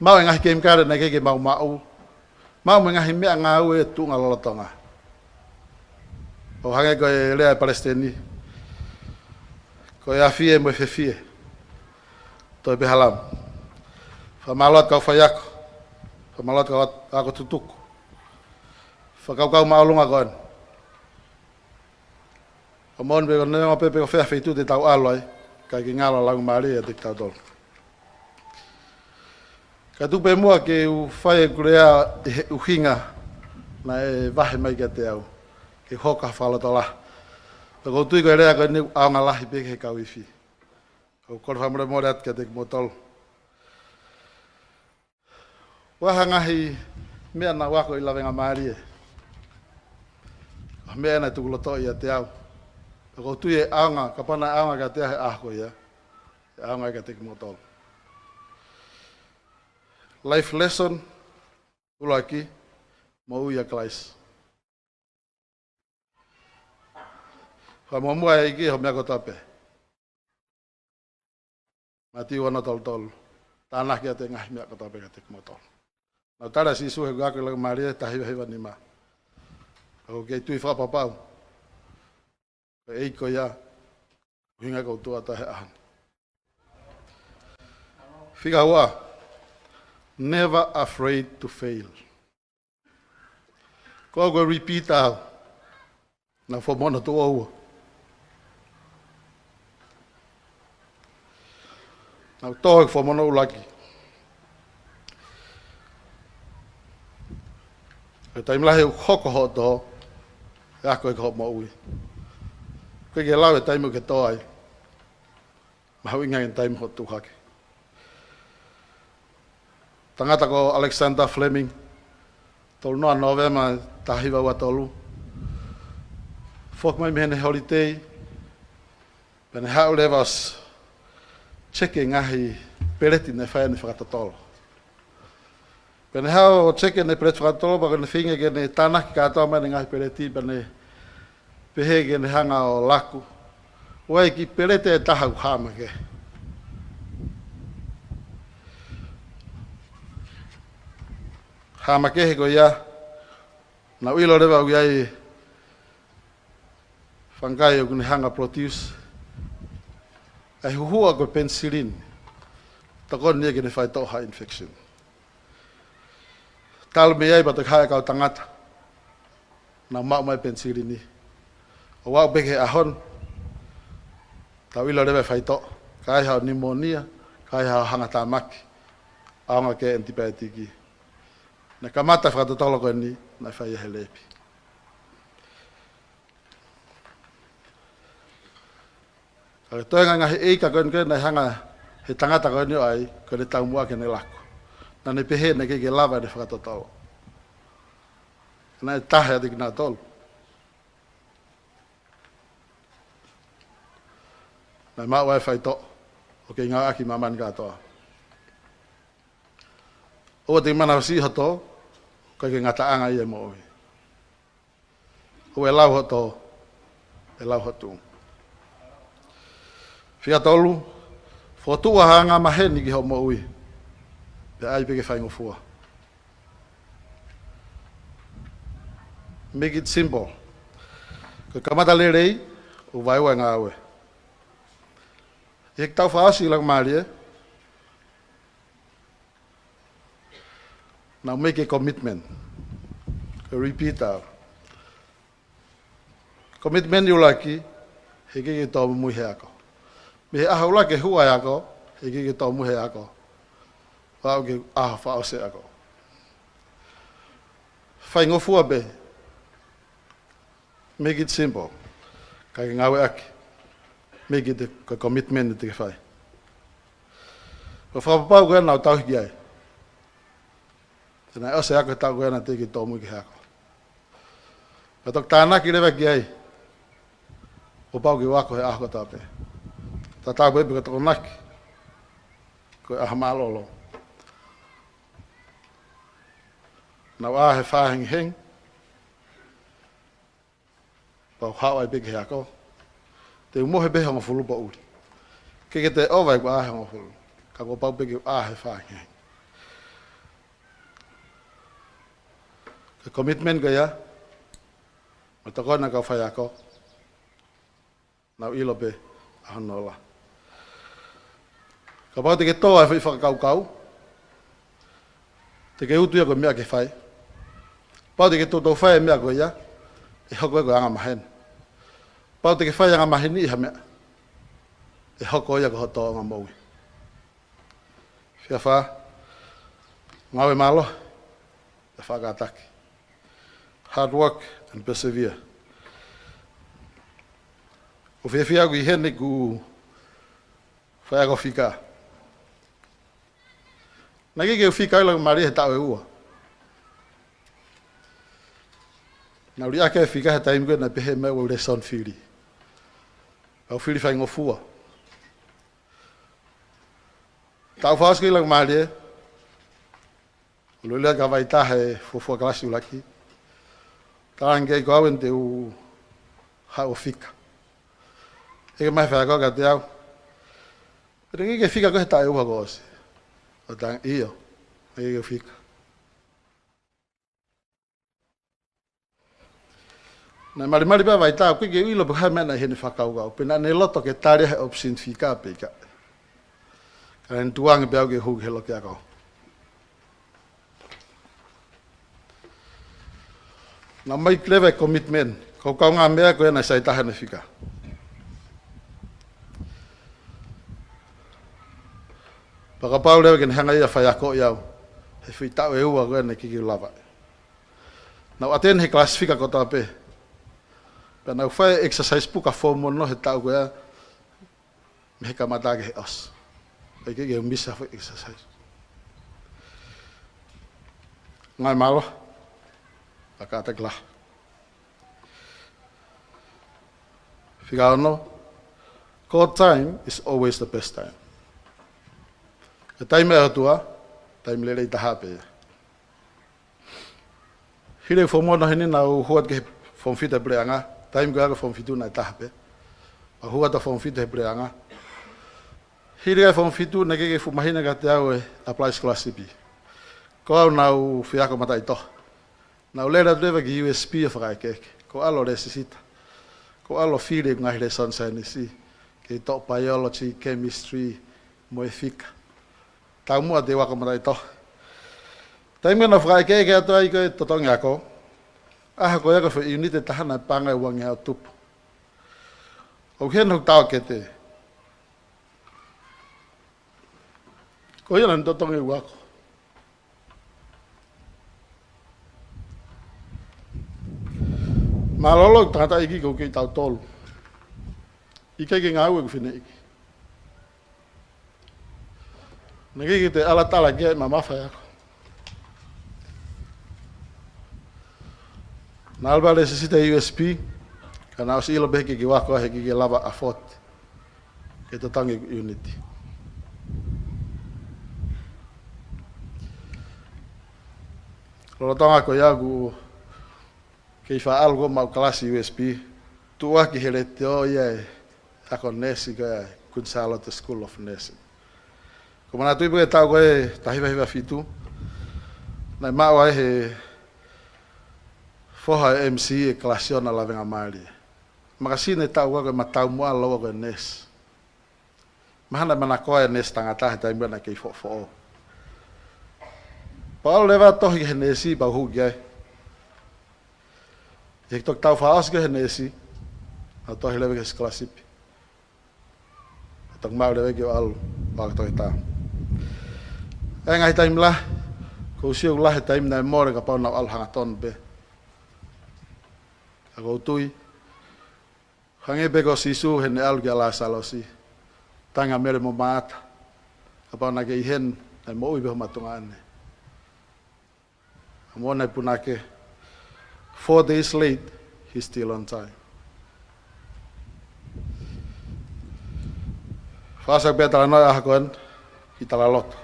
Maʻu e ngaahi kemikale naʻe ʻikai ke mau maʻu. Maʻu mo e ngaahi meʻangāue tuʻunga lolotonga. ʻO hangē ko e lea ʻa e Palesiteni, ko e afie mo e fefie. Toe pē hala. Fakamālō atu kau faiako. Fakamālō atu kau ako tutuku. Fakakaukau māʻolunga ko eni. ʻOku moʻoni pē ko e neongo pē pe ko fē feituʻu te tau ʻalu ai, ʻikai ke ngalo ʻa Lavengamālie ʻiate kitautolu. Kae tuku pē muʻa ke u fai ʻeku lea ʻi he ʻuhinga naʻe vahe mai kiate au, ke hoko ha fakalotolahi. Pea ʻoku ou tui ko e lea ko eni ʻoku ʻaonga lahi pē ki he kau ifi. ʻOku ou kole fakamolemole atu kiate kimoutolu. ʻOku ʻi ai ha ngaahi meʻa naʻa ku ako ʻi Lavengamālie. Ha meʻa naʻe tuku loto ʻiate au. Pea ʻoku ou tui ʻe ʻaonga, kapau naʻe ʻaonga kiate au he ʻaho ko ia, ʻe ʻaonga kiate kimoutolu. Life lesson, ʻuluaki, moʻui ʻia Kalaisi. Fakamuʻomuʻa ʻEiki ho meʻa kotoa pē. Mātiu ono tolu tolu. Tānaki atu e ngaahi meʻa kotoa pē kiate kimoutolu. Naʻa ku tali ʻa Sīsū he ʻeku ako ʻi Lavengamālie taha hiva hiva nima. ʻOku ou kei tui fakapapau ko e ʻEiki ko ia, ʻuhinga ʻoku ou tuʻu atu ai he ʻaho ni. Fika ua, never afraid to fail. Ko au ko e repeater au. Naʻa ku fakamoʻoni tuʻo ua. Naʻa ku tō he fakamoʻoni ʻuluaki. He taimi lahi ʻoku hoko hoʻo tō, ʻe ako ʻe koe hoʻo moʻui. ʻOku ʻikai ke lau e taimi ʻoku ke tō ai. Mahuʻinga e taimi hoʻo tuʻu hake. Tangata ko Alexander Fleming, tolu noa Nōvema taha hiva ua tolu. Foki mai mei heʻene holiday, Pea ne haʻu leva ʻo s-, check e ngaahi peleti naʻe fai ʻene fakatotolo. Pea ne haʻu ʻo check ʻene peleti fakatotolo, pea ko ʻene feinga ke ne tānaki kātoa mai ʻene ngaahi peleti, pea ne pehē ke ne hanga ʻo laku. ʻOku ʻi ai e kiʻi peleti ʻe taha ʻoku hā makehe. Hā makehe ko ia, naʻa ku ʻilo leva ʻoku ʻi ai e fanga kiʻi ʻoku ne hanga ʻo produce ʻa e huhuʻa ko e penicillin. Tokoni ia ke ne faitoʻo ha infection. Talu mei ai pea toki haʻu e kau tangata. Naʻa nau maʻu mai e penicillin ni. ʻO aʻu pē ki he ʻaho ni, tau ʻilo leva e faitoʻo. Ka ai haʻo pneumonia, ka ai haʻo hangatāmaki. ʻAonga ki he antibiotic. Naʻe kamata e fakatotolo ko eni, naʻe fai ia he lab. Ka ko e toenga e ngaahi ʻeika ko eni ko ē naʻe hanga he tangata ko eni ʻo ʻai, ko ʻene taumuʻa ke ne laku. Naʻa ne pehē naʻe ʻikai ke lava ʻene fakatotolo. Naʻe taha ʻiate kinautolu. Naʻe maʻu ai e faitoʻo, ʻoku kei ngāueʻaki ʻi māmani kātoa. ʻOua te ke manavasiʻi ho tō, ʻoku ʻikai ke ngataʻanga ia ʻi he moʻui. ʻOua ʻe lau ho tō, ʻe lau ho tuʻunga. Fika tolu, fokotuʻu ha angamaheni ki hoʻo moʻui. Pea ʻai pē ke faingofua. Make it simple. Ko e kamata lelei, ʻoku vaeua e ngāue. ʻI he taʻu fakaʻosi ʻi he laumālie, naʻa ku make a commitment. Ko e repeat ʻa e commitment ʻuluaki, heʻikai ke tōmui he ako. Mei he ʻaho ʻuluaki e hū ai e ako, heʻikai ke tōmui he ako. Aʻu ki he ʻaho fakaʻosi e ako. Faingofua pē. Make it simple. Kae ke ngāueʻaki. Make it a commitment te ke fai. Ko e fakapapau ko ē naʻa ku tauhi ki ai. Te nau ʻosi e ako he taʻu ko ē naʻe teʻeki tōmui ki he ako. Pea toki tānaki leva ki ai. Kuo pau ke u ako he ʻaho kotoa pē. Tatau pē pe ko e Tokonaki. Ko e ʻaho mālōlō. Naʻa ku ʻā he fā hengihengi. Pea u haʻu ai pē ki he ako. Te u mohe pē hongofulu poʻuli. ʻIkai ke toe ʻova ʻeku ʻā he hongofulu. Ka kuo pau pē ke u ʻā he fā hengihengi. Ko e commitment ko ia. Mo e tokoni ʻa e kau faiako. Naʻa ku ʻilo pē ʻa hono ola. Kapau te ke tō ʻa e foʻi fakakaukau, te ke utu ia ko e meʻa ke fai. Kapau te ke toutou fai e meʻa ko ia, ʻe hoko ia ko e angamaheni. Kapau te ke fai angamaheni ʻi ha meʻa, ʻe hoko ia ko ho tōʻonga moʻui. Fika fā, ngāue mālohi, pea faʻa kātaki. Hard work and persevere. ʻOku fiefia au ʻi heʻeku faiako fika. Naʻe ʻikai ke u fika ʻi he laumālie he taʻu ʻe ua. Naʻa ku liʻaki e fika he taimi ko ē naʻe pehē mai ʻoku ou lēsoni fili. Pea u fili faingofua. Taʻu fakaʻosi ko ē ʻi he laumālie, ʻo lele atu ki he vaitaha he fuofua kalasi ʻuluaki. Talaange ki ai ko au eni te u haʻu ʻo fika. ʻEke mai e faiako kiate au. Pea naʻe ʻikai ke fika koe he taʻu ʻe ua kuo ʻosi. ʻO talaange ʻio, naʻe ʻikai ke fika. Naʻe malimali pē ʻa e vaitaha, ʻoku ʻikai ke u ʻilo pe ko e hā e meʻa naʻe ʻi heʻene fakakaukau. Pe naʻa ne loto ke tali he option fika pe ʻikai. Ka naʻa ne tukuange pē au ke hū ki he loki ako. Naʻa ku make leva e commitment. Ko e kaungāmeʻa ko ē naʻe sai taha ʻene fika. Pea kapau leva ke ne hanga ia ʻo faiakoʻi au. He foʻi taʻu ʻe ua ko ē naʻe ʻikai ke u lava. Naʻa ku attend he kalasi fika kotoa pē. Pea naʻa ku fai e exercise puka form one he taʻu ko ē mei he kamata ki he ʻosi. ʻIkai ke u miss ha foʻi exercise. Ngāue mālohi. Pea kātaki lahi. Fika ono, God time is always the best time. Ko e taimi ʻa e ʻOtua, taimi lelei taha pē ia. Hili e fomu ono heni naʻá ku hū atu ki he fomu fitu he puleʻanga, taimi ko ia ko e fomu fitu naʻe taha pē. Pea u hū atu ki he fomu fitu he puleʻanga. Hili e fomu fitu naʻe ʻikai ke fuʻu mahino kiate au e apply scholarship. Ko au naʻá ku fie ako mataʻitohi. Naʻá ku lele atu leva ki U S P ʻo fakaʻekeʻeke. Ko e ʻalu ʻo lēsisita. Ko e ʻalu ʻo fili e ngaahi lēsoni saienisi. Kei toʻo biology, chemistry, mo e fika. Taumuʻa te u ako mataʻitohi. Taimi naʻá ku fakaʻekeʻeke atu ai ko e totongi ako, ʻaho ko ia ko e foʻi ʻiuniti ʻe taha naʻe paʻanga ʻe uangeau tupu. ʻOku ʻi heni hoku taʻokete. Ko ia naʻá ne totongi ʻeku ako. Mālōlō ʻeku tangataʻeiki, ko e kei taʻu tolu. ʻIkai ke ngāue ʻeku fineʻeiki. Naʻe ʻikai ke toe ʻalu atu ki ai e mamafa e ako. Naʻá ku ʻalu ʻo lēsisita he U S P, ka naʻá ku ʻosi ʻilo pē ʻe au ke u ako he ʻikai ke lava ʻo afford ke totongi e ʻiuniti. Lolotonga ko ia ʻoku ou kei faʻa ʻalu ko ē maʻu kalasi U S P, tuʻu ʻaki he letiō ia e ako neesi ko ia ʻa e Queen Charlotte School of Nursing. ʻOku ou manatuʻi pē ko e taʻu ko ē taha hiva hiva fitu, naʻe maʻu ai ʻe he foha ʻo e M C e kalasi ʻo e Lavengamālie. Makasini e taʻu ko ē ko ʻema taumuʻa lōua ko e neesi. Mahalo naʻe manakoa e neesi tangata he taimi naʻe kei foʻofoʻou. Pea u ʻalu leva ʻo tohi ki he neesi pea u hū ki ai. ʻI he toki taʻu fakaʻosi ki he neesi, naʻá ku tohi leva ki he sikolasipi. Naʻá ku toki maʻu leva ke u ʻalu ʻo ako toketā. ʻI he ngaahi taimi lahi, ʻoku ou sio ʻoku lahi e taimi naʻe mole kapau naʻá ku ʻalu hangatonu pē. Ka ʻoku ou tui, hangē pē ko Sīsū heʻene ʻalu kia Lāsalosi, tangi ʻa Mele mo Māʻata, kapau naʻá ke ʻi heni, naʻe moʻui pē homa tuongaʻane. Ka moʻoni e punake, four days late, he's still on time. Fakaʻosi pē talanoa ʻaho ko eni, ki Talaloto.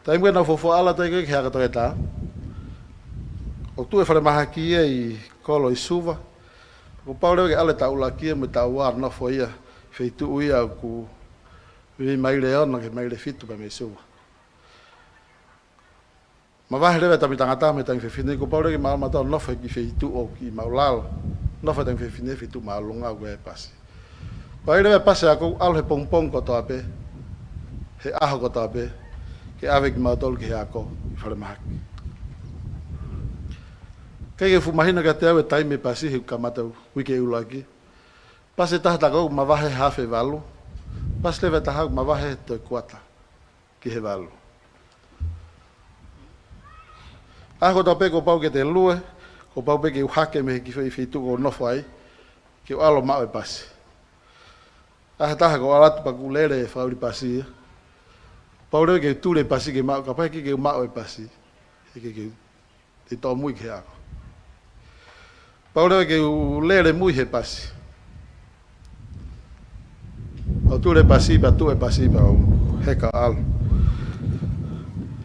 Taimi ko ē naʻá ku fuofua ʻalu atu ai ki he ako toketā, ʻoku tuʻu e falemahaki ia ʻi Kolo ʻi Suva. Kuo pau leva ke ʻalu e taʻu ʻuluaki ia mo e taʻu ua ʻo nofo ia he feituʻu ia ʻoku vivili maile ono ki he maile fitu pē mei Suva. Mavahe leva e tangata mo e tangifefine, kuo pau leva ke maʻu maʻu ʻo nofo he kiʻi feituʻu ʻoku kiʻi māʻulalo. Nofo e tangifefine he feituʻu māʻolunga ʻoku ʻi ai e pasi. Pea ʻi ai leva e pasi ako ʻoku ʻalu he pongipongi kotoa pē, he ʻaho kotoa pē, ke ʻave kimautolu ki he ako ʻi falemahaki. ʻIkai ke fuʻu mahino kiate au e taimi e pasi he kamata uike ʻuluaki. Pasi ʻe taha tā ko ē ʻoku mavahe he hafe valu. Pasi leva ʻe taha ʻoku mavahe he toe kuata ki he valu. ʻAho kotoa pē kuo pau ke te lue, kuo pau pē ke u hake mei he kiʻi feituʻu ʻoku ou nofo ai, ke u ʻalu ʻo maʻu e pasi. ʻAho ʻe taha kuo u ʻalu atu pea kuo lele e fakaʻuli pasi ia. Pau leva ke u tuli e pasi ke maʻu, kapau ʻe ʻikai ke u maʻu e pasi, he ʻikai ke u te tōmui ki he ako. Pau leva ke u lele mui he pasi. Pea u tuli e pasi, pea tuʻu e pasi, pea u heka ʻo ʻalu.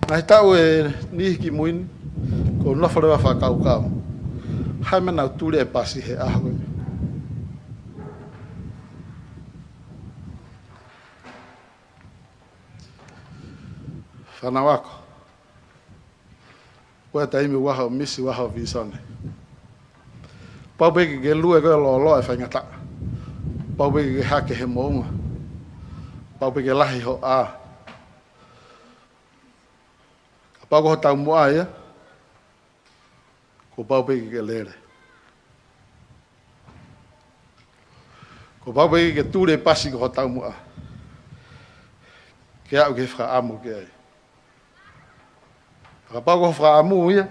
Ngaahi taʻu ʻe niʻihi kimui ni, ʻoku ou nofo leva ʻo fakakaukau, hā e meʻa naʻá ku tuli e pasi he ʻaho ko ē. Fānau ako. Ko e taimi ʻoku ʻaho misi, ʻaho vīsone. Pau pē ke ke lue koe ʻo lōloa e faingataʻa. Pau pē ke ke hake he moʻunga. Pau pē ke lahi hoʻo ʻā. Kapau ko hoʻo taumuʻa ia, kuo pau pē ke ke lele. Kuo pau pē ke ke tuli e pasi ko hoʻo taumuʻa, ke aʻu ki he fakaʻamu ʻoku ke ʻi ai. Kapau ko hoʻo fakaʻamu ia,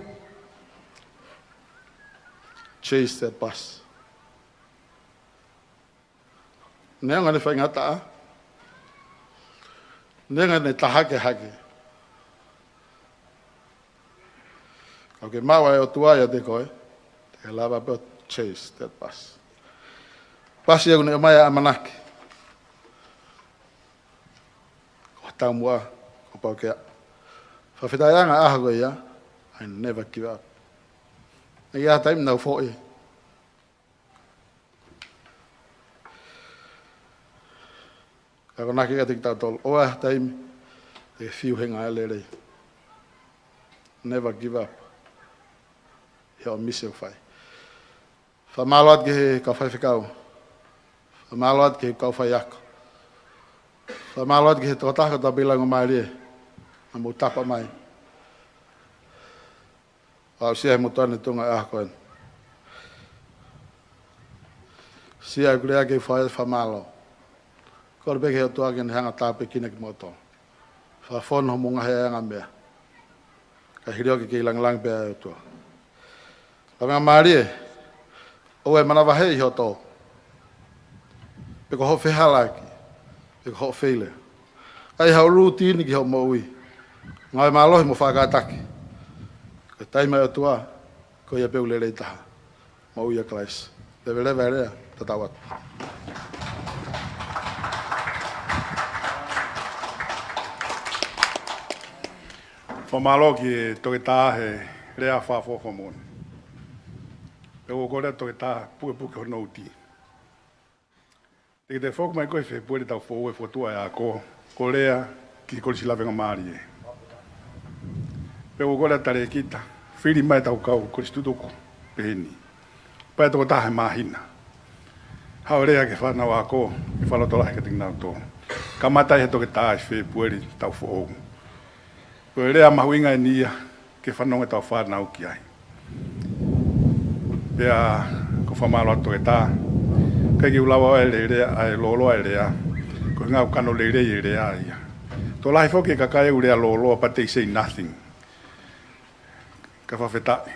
chase that bus. Neongo ʻene faingataʻa, neongo ʻene tahake hake, ka ʻoku ke maʻu ʻa e ʻOtua ʻiate koe, te ke lava pē ʻo chase that bus. Pasi ʻoku ne ʻomai ʻa e ʻamanaki. taumuʻa, kuo pau ke aʻu. Fakafetaʻi ange ʻaho ko ia, I never give up. Naʻe ʻi ai ha taimi naʻa ku foʻi. Ka ko e akonaki kiate kitautolu, ʻoua ʻe taimi, te ke fiu he ngāue lelei. Never give up. He ʻoku misi ʻoku fai. Fakamālō atu ki he kau faifekau. Fakamālō atu ki he kau faiako. Fakamālō atu ki he tokotaha ko Tapei Laumālie. Naʻa mou tapa mai. Aʻusia he motuʻa ni tuʻunga ʻaho ko eni. Siʻi ʻeku lea ke fai fakamālō. Kole pē ki he ʻOtua ke ne hanga ʻo tāpuekina kimoutolu. Fakafonu homou ngaahi ʻaiʻanga meʻa. Ka hili ʻoku kei langilangi pē ʻa e ʻOtua. Laumālie, ʻoua ʻe manavahē ʻi hoʻo tō. Pe ko hoʻo fehālaaki. Pe ko hoʻo feilea. ʻAi haʻo lūtini ki hoʻo moʻui. Ngāue mālohi mo faʻa kātaki. Ko e taimi ʻa e ʻOtua, ko ia pē ʻoku lelei taha. Moʻui ʻia Kalaisi. Leveleva e lea, tatau atu. Fakamālō ki he toketā he lea fakaʻofoʻofa moʻoni. Pea ʻoku ou kole atu toketā pukepuke hono uti. Te ke toe foki mai koe ʻi Fēpueli taʻu foʻou he fokotuʻu ʻa e ako, ko e lea ki he Kolisi Lavengamālie. Pea ʻoku ou kole atu Talēkita, fili mai ʻetau kau kolisi tutuku, pehē ni. Pea tokotaha he māhina. Haʻu e lea ki he fānau ako, ke fakalotolahi kiate kinautolu. Kamata ʻi he toketā ʻi Fēpueli taʻu foʻou. Ko e lea mahuʻinga eni ia, ke fanongo ʻetau fānau ki ai. Pea, ʻoku ou fakamālō atu toketā. ʻIkai ke u lava ʻo lea, ʻa e lōloa e lea. Ko e ngaahi kano lelei e lea ia. Tokolahi foki e kakai ʻoku lea lōloa, but they say nothing. Ka fakafetaʻi.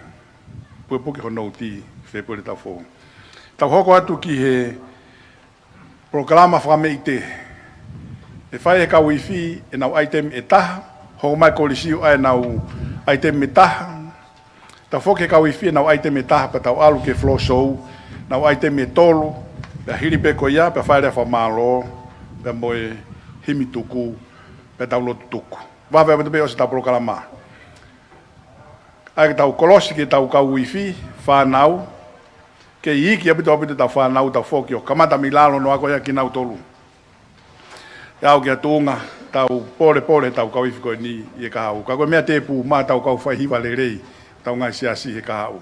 Pukepuke hono uti, Fēpueli taʻu foʻou. Tau hoko atu ki he polokalama fakameʻite. ʻE fai ʻe he kau ifi ʻenau ʻaitemi ʻe taha, hoko mai e kolisi ʻo ʻai ʻenau ʻaitemi ʻe taha. Tau foki ki he kau ifi ʻenau ʻaitemi ʻe taha, pea tau ʻalu ki he floor show, ʻenau ʻaitemi ʻe tolu, pea hili pē ko ia, pea fai e lea fakamālō, pea mo e himi tuku, pea tau lotu tuku. Vave ʻaupito pē ʻosi ʻetau polokalama. ʻAi ke tau kolosi ki heʻetau kau ifi, fānau, ke iiki ʻaupito ʻaupito ʻetau fānau, tau foki ʻo kamata mei lalo noa ko ia kinautolu. ʻE aʻu ki he tuʻunga, tau polepole ʻetau kau ifi ko eni ʻi he kahaʻu. Ka ko e meʻa tēpū mai ʻetau kau faihiva lelei, ʻetau ngaahi siasi he kahaʻu.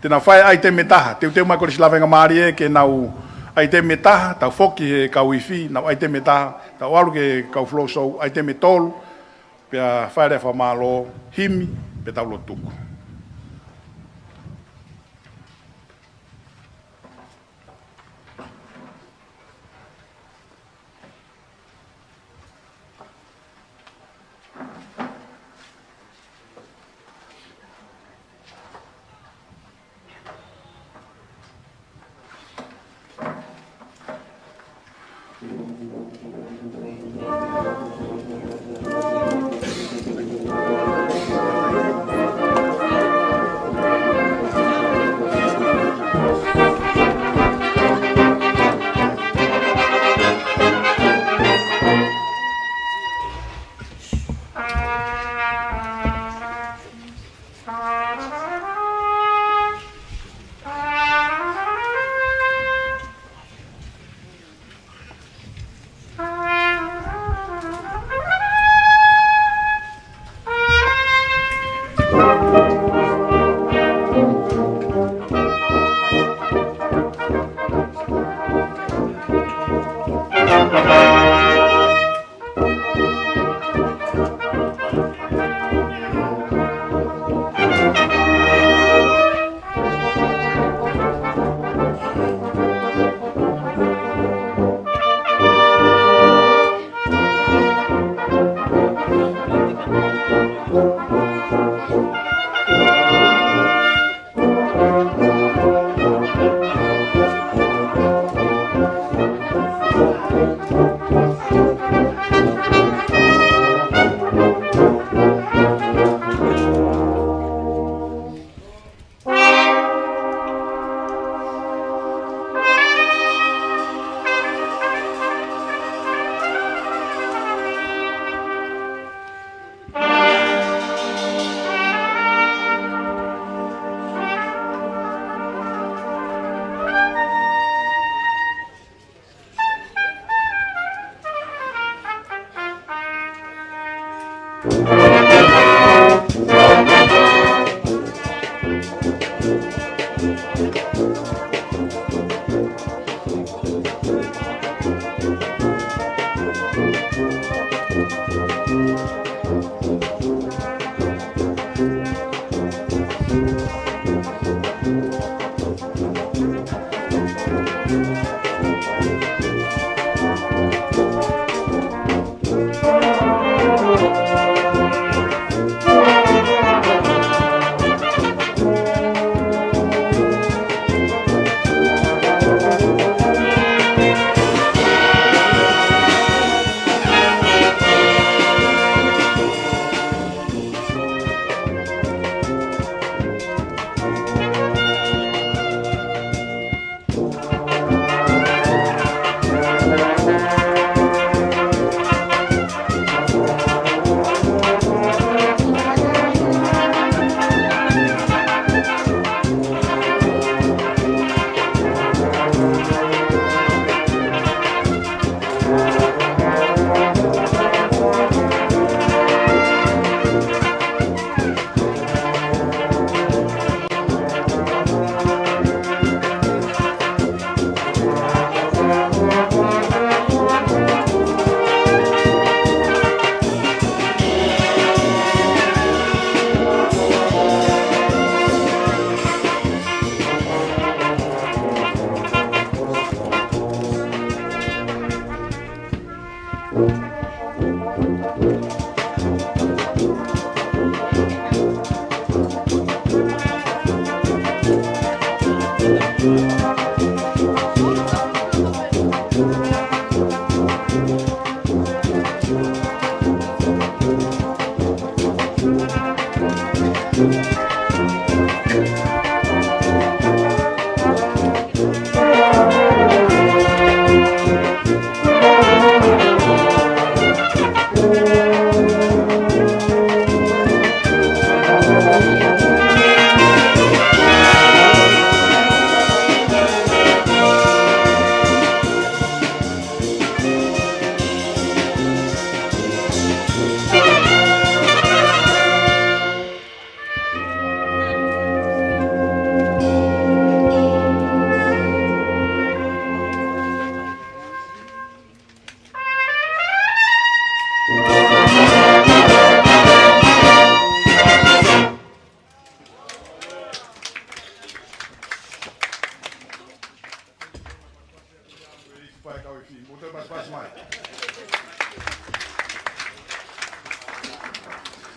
Te nau fai ʻaitemi ʻe taha, teuteu mai e Kolisi Lavengamālie ke nau ʻaitemi ʻe taha, tau foki ki he kau ifi, ʻenau ʻaitemi ʻe taha, tau ʻalu ki he kau floor show, ʻaitemi ʻe tolu, pea fai e lea fakamālō, himi, pea tau lotu tuku.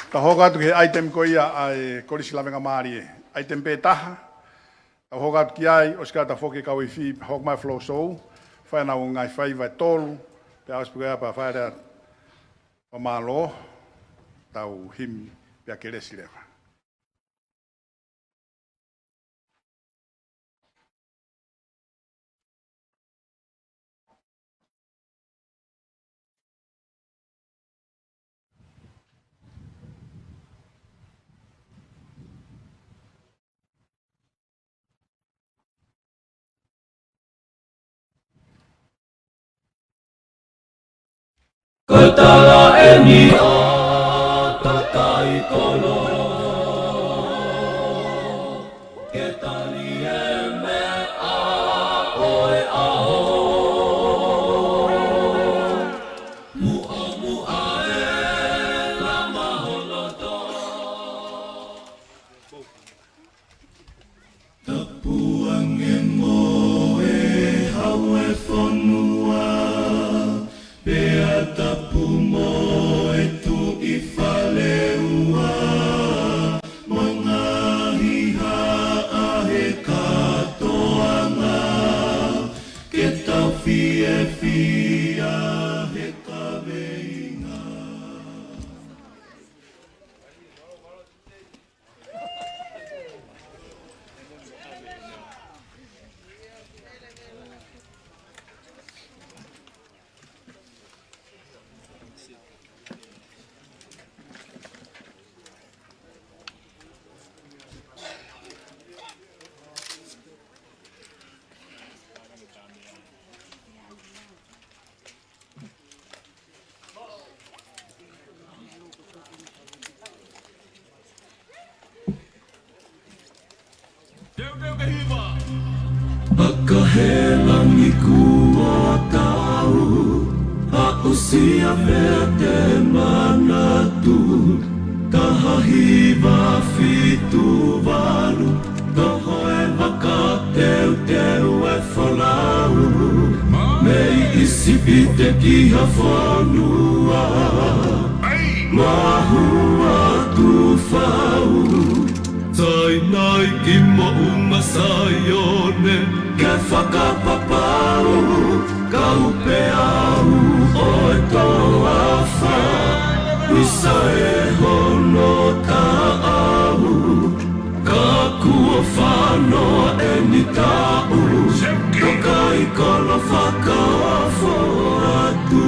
Tau hoko atu ki he item ko ia ʻa e Kolisi Lavengamālie. Item pē taha, tau hoko atu ki ai, ʻosi ka tau foki ki he kau ifi, hoko mai floor show, fai ʻenau ngaahi faiva ʻe tolu, pea ʻosi pē ko ia pea fai ʻa e fakamālō, tau himi, pea kelesi leva. Ko e talaʻi eni ʻa Tokaikolō, ke tali e meʻa ʻo e ʻaho. Muʻomuʻa e lama ho loto. Tapu ange mo e hau e fonua, pea tapu mo e Tuʻi Faleua, mo e ngaahi haʻa he kātoanga, ke tau fiefia he kaveinga. He langi kuo tau, aʻusia pea te manatu, taha hiva fitu valu, toho e vaka teuteu e folau, mei ʻIsipite ki ha fonua, mahu atu fau. Sainai ki moʻunga Saione, ke fakapapau, kau pē au ʻo e toafa, ʻisa e hono taʻau, ka kuo fanoa eni taʻu, toka i kolo fakaofo atu.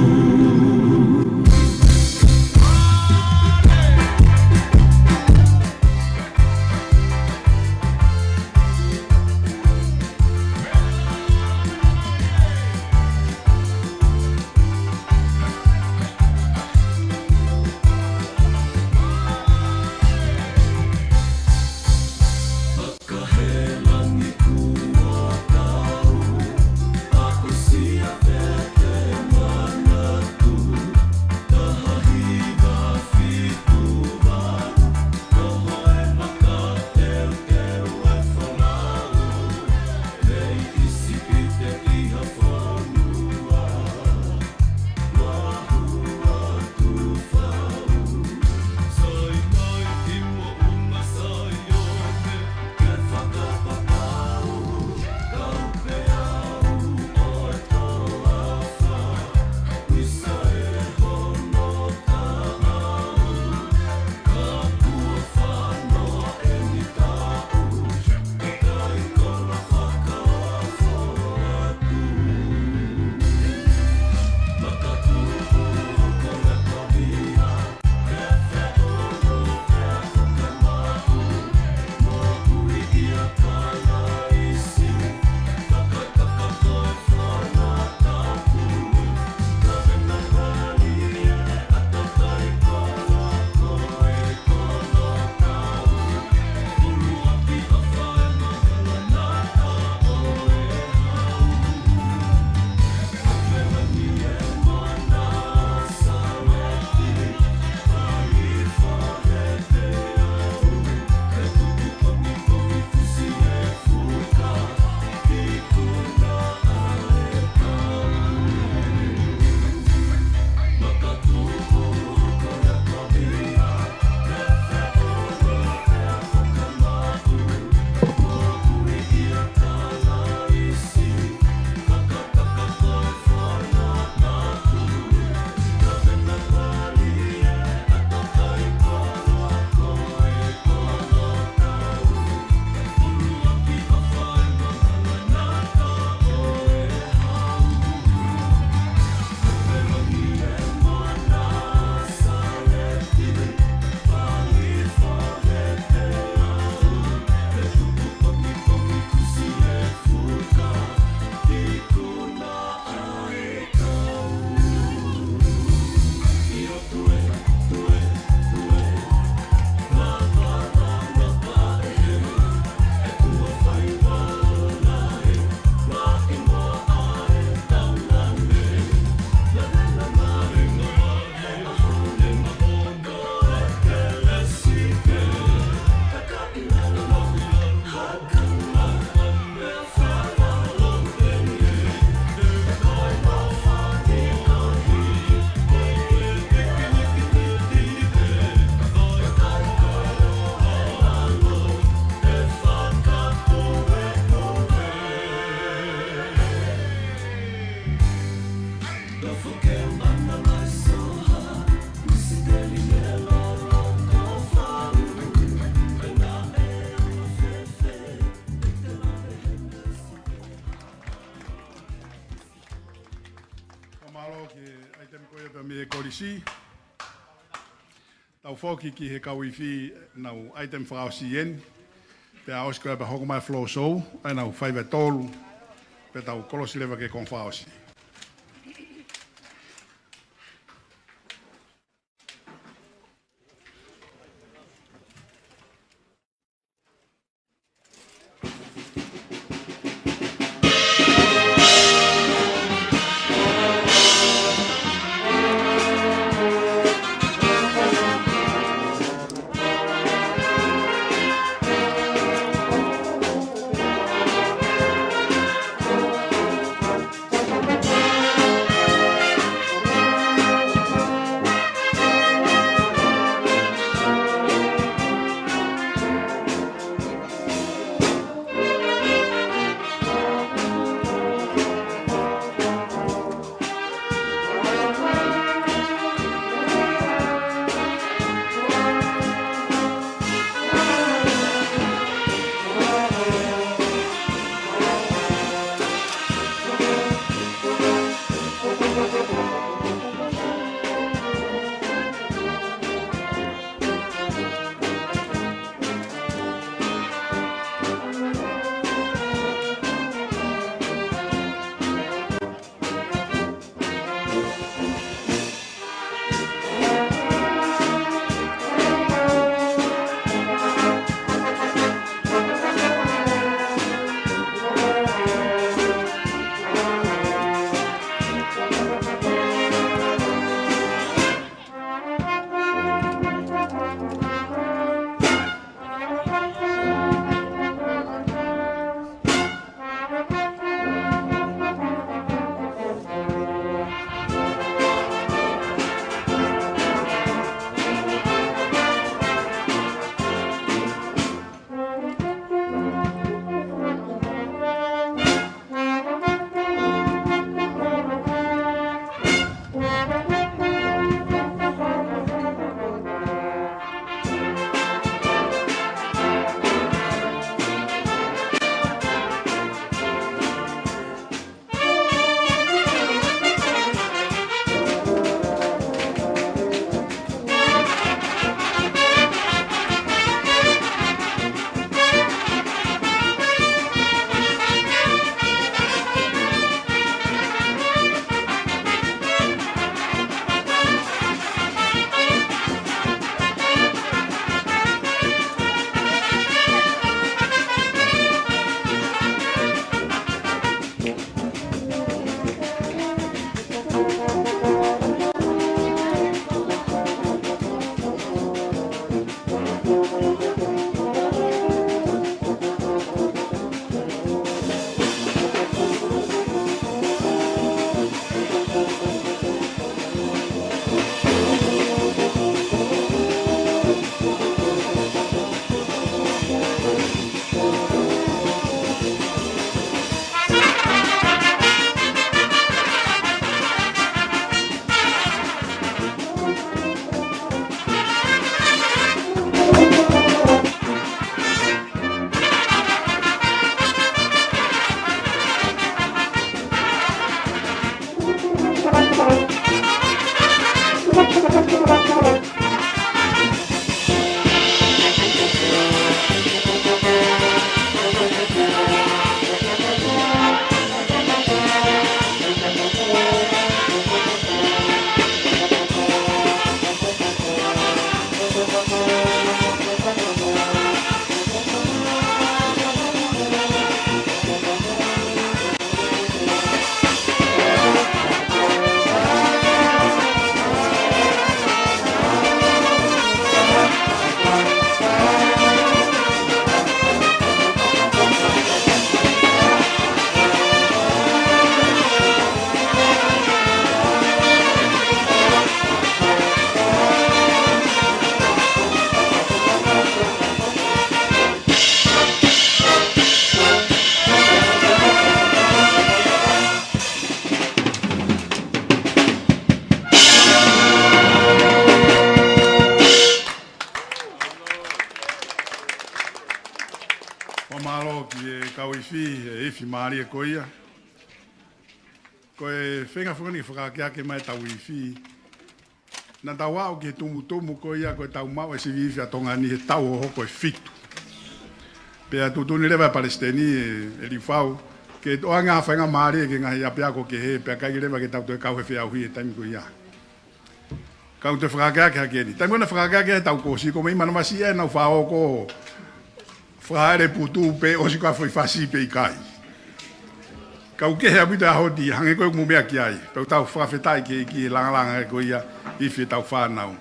Fakamālō ki he ʻaitemi ko ia pea mei he kolisi. Tau foki ki he kau ifi ʻenau ʻaitemi fakaʻosi eni. Pea ʻosi ko ia pea hoko mai floor show, ʻenau faiva ʻe tolu. Pea tau kolosi leva ki he konga fakaʻosi. Fakamālō ki he kau ifi, he ifi mālie ko ia. Ko e feinga foki eni ke fakaakeake mai ʻetau ifi. Naʻa tau aʻu ki he tumutumu ko ia ko ʻetau maʻu e sivi ifi ʻa Tonga ni he taʻu hohoko ʻe fitu. Pea tuʻutuʻuni leva ʻe Palesiteni ē, ʻe Liufau, ke ʻoange ha faingamālie ki he ngaahi ʻapiako kehe, pea ʻikai leva ke tau toe kau he feʻauhi he taimi ko ia. Ka u toe fakaakeake hake eni. Taimi ko ē naʻe fakaakeake ai ʻetau kosi, ko e meʻa manavasiʻi ʻenau faʻa ō ʻo fakahā e putu pe ʻosi ko ā e foʻi fasi pe ʻikai. Ka ʻoku kehe ʻaupito e ʻaho ni, hangē ko ē ʻoku mou meʻa ki ai. Pea ʻoku tau fakafetaʻi ki he, ki he langalanga ko ia, ifi ʻetau fānau.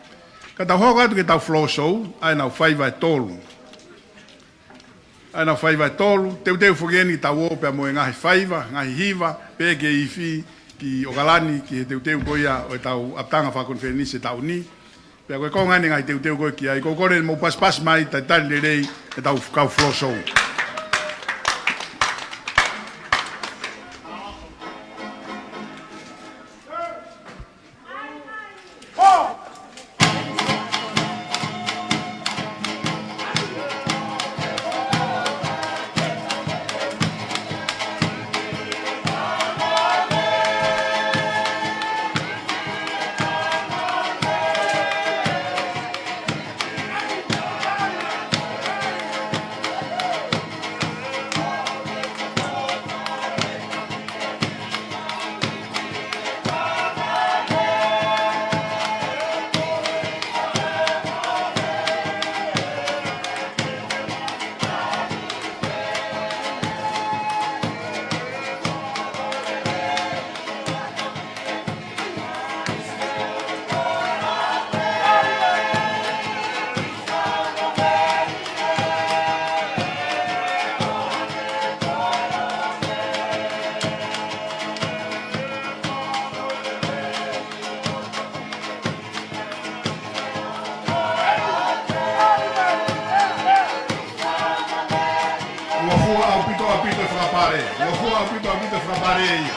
Ka tau hoko atu ki heʻetau floor show, ʻa ʻenau faiva ʻe tolu. ʻA ʻenau faiva ʻe tolu, teuteu foki eni ke tau ō pea mo e ngaahi faiva, ngaahi hiva, pehē ki he ifi, ki ʻOkalani, ki he teuteu ko ia ʻo ʻetau ʻapitanga fakakonifelenisi e taʻu ni. Pea ko e konga eni e ngaahi teuteu ko ē ki ai, ko e kole ke mou pasipasi mai, talitali lelei ʻetau kau floor show. Ngofua ʻaupito ʻaupito e fakapale. Ngofua ʻaupito ʻaupito e fakapale ia.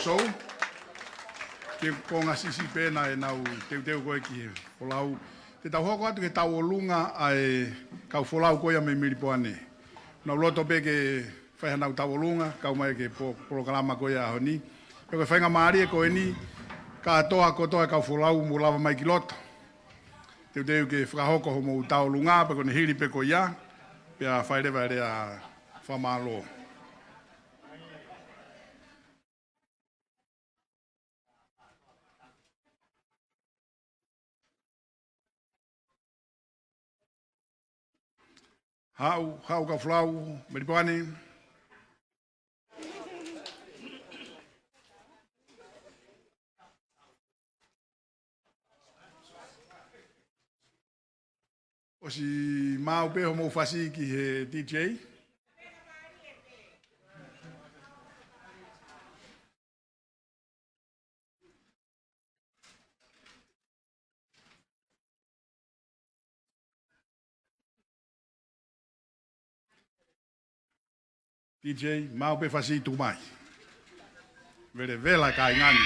Sou, ke konga sisi pē ʻenau teuteu ko ē ki he folau. Te tau hoko atu ki he tauʻolunga ʻa e kau folau ko ia mei Melipoane. Nau loto pē ke fai hanau tauʻolunga, kau mai ki he po-, polokalama ko ia ʻaho ni. Pea ko e faingamālie ko eni, kātoa kotoa e kau folau mou lava mai ki loto. Teuteu ke fakahoko hoʻomou tauʻolunga, pea ko ʻene hili pē ko ia, pea fai leva e lea fakamālō. Haʻu, haʻu kau folau, Melipoane. ʻOsi maʻu pē hoʻomou fasi ki he D J. D J, maʻu pē fasi, tuku mai. Vela, vela kāinga ni.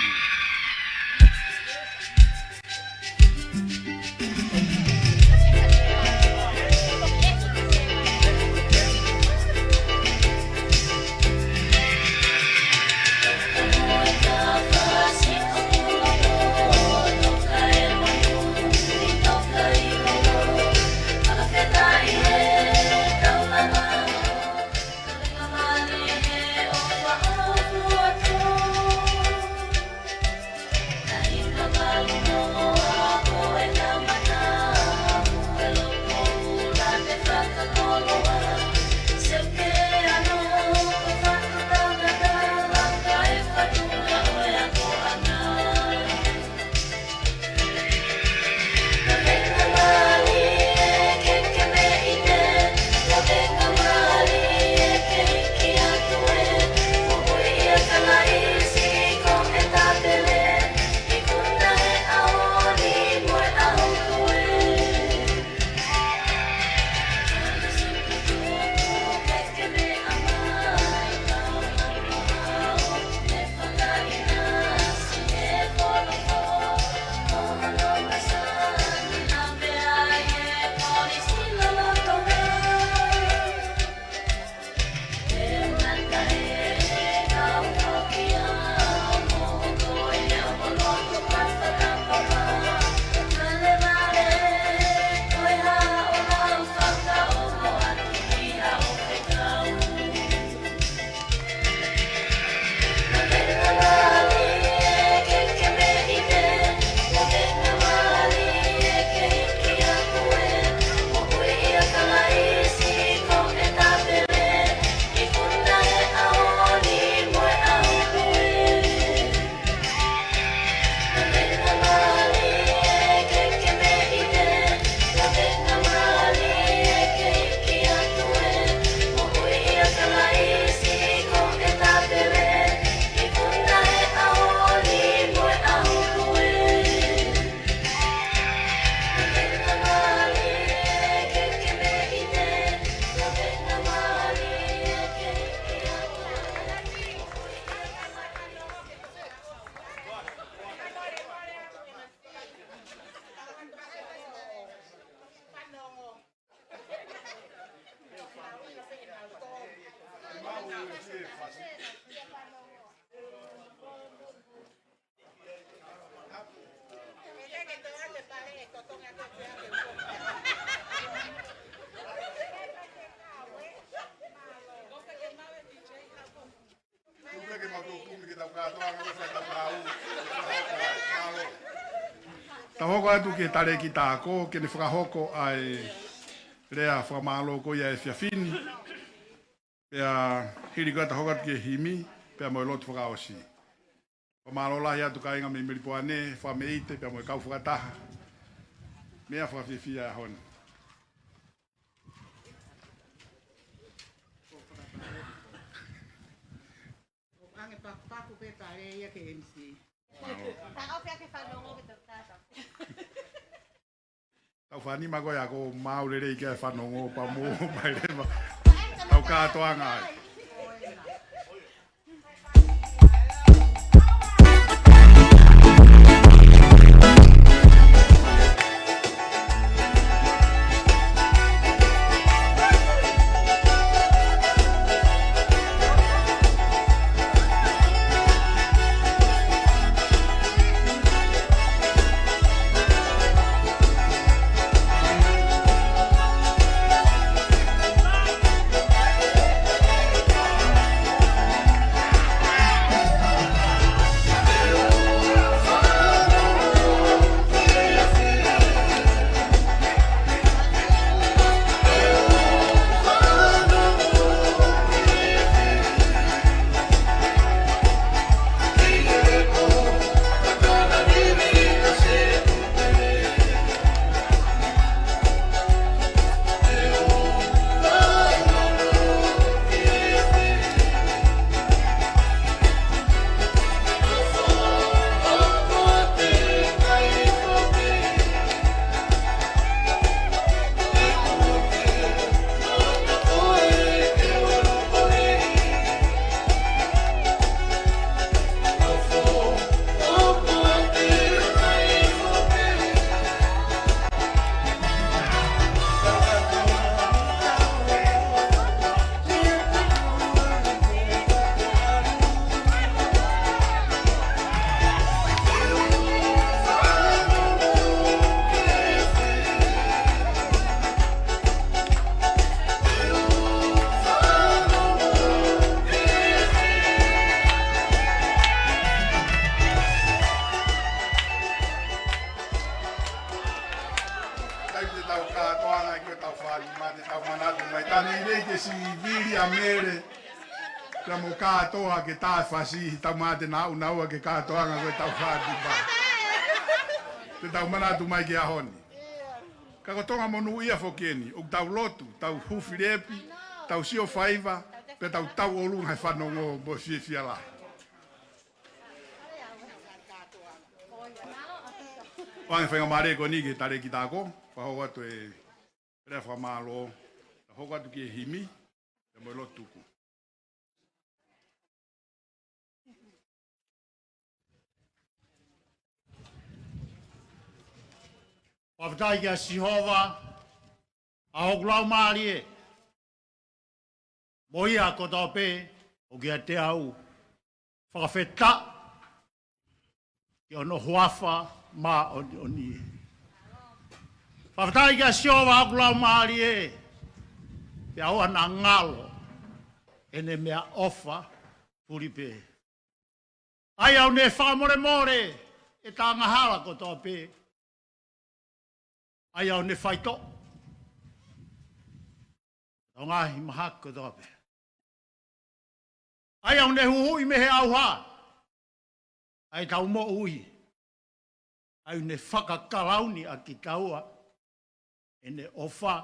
Tau hoko atu ki he talēkita ako, ke ne fakahoko ʻa e lea fakamālō ko ia he efiafi ni. Pea hili ko ia tau hoko atu ki he himi, pea mo e lotu fakaʻosi. Fakamālō lahi atu kāinga mei Melipoane, fakameʻite, pea mo e kau fakataha. Meʻa fakafiefia ʻaho ni. ʻOange pakupaku pē pale ia ke M C. Mālō. Taʻofi ʻa e fanongo ke tau tātā. Tau fanima ko ia ko mau lelei ke fanongo pea mo mai leva. Tau kātoanga ai. Sivili ʻa Mele, pea mo kātoa ke tā fasi, tau mate naʻunaua ke kātoanga ko e tau fātipa. Te tau manatu mai ki he ʻaho ni. Ka ko Tonga monūʻia foki eni, ʻoku tau lotu, tau hufi lepi, tau sio faiva, pea tau tau ʻolunga he fanongo mo e fiefia lahi. ʻOange faingamālie ko eni ki he talēkita ako, fakahoko atu e lea fakamālō, hoko atu ki he himi, pea mo e lotu tuku. Fakafetaʻi kia Sihova, ʻa hoku laumālie, mo ia kotoa pē ʻoku ʻiate au, fakafetaʻi ki hono huafa māʻoniʻoni. Fakafetaʻi kia Sihova hoku laumālie, pea ʻoua naʻa ngalo ʻene meʻaʻofa puli pē. ʻA ia ʻoku ne fakamolemole ʻeta angahala kotoa pē. ʻA ia ʻoku ne faitoʻo ʻetau ngaahi mahaki kotoa pē. ʻA ia ʻoku ne huhuʻi mei he ʻauha ʻa ʻetau moʻui. ʻA ia ʻoku ne fakakalauni ʻa kitaua ʻene ʻofa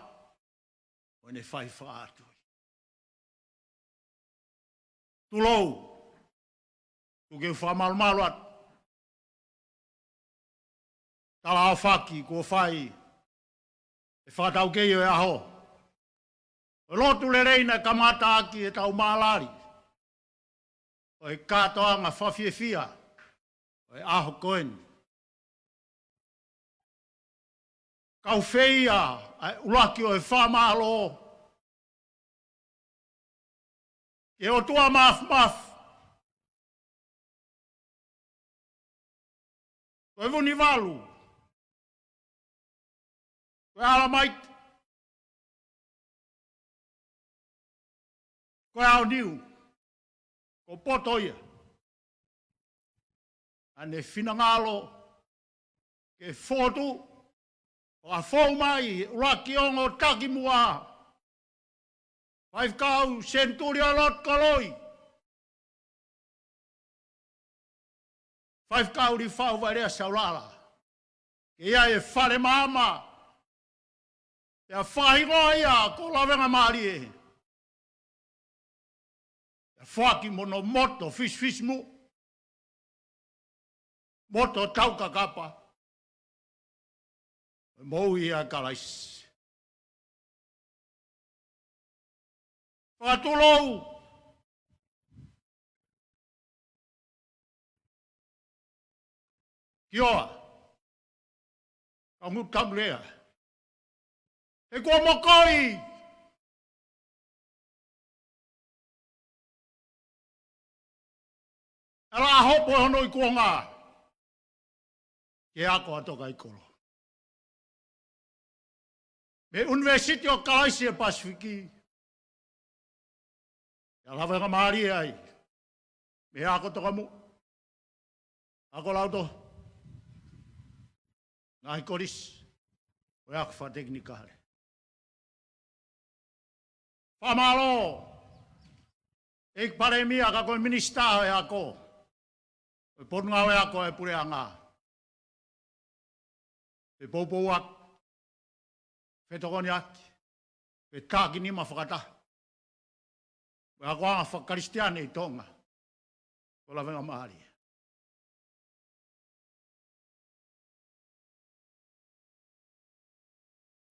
mo ʻene fai fakaʻatui. Tulou, tuku ke u fakamalumalu atu. Tala ʻaofaki kuo fai ʻe he fakataukei ʻo e ʻaho. ʻO e lotu lelei naʻe kamata ʻaki ʻetau mālali ʻo e kātoanga fakafiefia ʻo e ʻaho ko eni. Kau feia ʻa e ʻuluaki ʻo e fakamālō ki he ʻOtua Māfimafi, ko e Vunivalu, ko e ʻAlamaite, ko e ʻAoniu, ko Poto ia. ʻA ʻene finangalo ke fotu, ʻo fakafou mai ʻuluaki ongo takimuʻa, Faifekau Senituli ʻAloti Koloi, Faifekau Liufau Vailea Saulala, ke ʻi ai e fale maama, pea fakahingoa ia ko Lavengamālie. Pea foaki mo hono moto fisifisimuʻa, moto taukakapa, moʻui ʻia Kalaisi. Fakatulou. Kioa. Ka ngu tamu lea. He kuo mokoi ʻa e Laʻā Hopo ʻi hono ikuʻanga, ke ako ʻa Tōkaikolo. Mei he ʻUnivēsiti ʻo Kalaisi ʻi he Pasifiki, ʻa Lavengamālie ai, mei he ako tokamuʻa, ako lautohi, ngaahi kolisi, ʻo e ako fakatekinikale. Fakamālō, ʻEiki Palēmia, ka ko e Minisitā ʻo e Ako, ʻo e Potungāue Ako ʻa e Puleʻanga. Fepoupouaki, fetokoniʻaki, fetākinima fakataha ʻo e akoʻanga fakakalisitiane ʻi Tonga, ko Lavengamālie.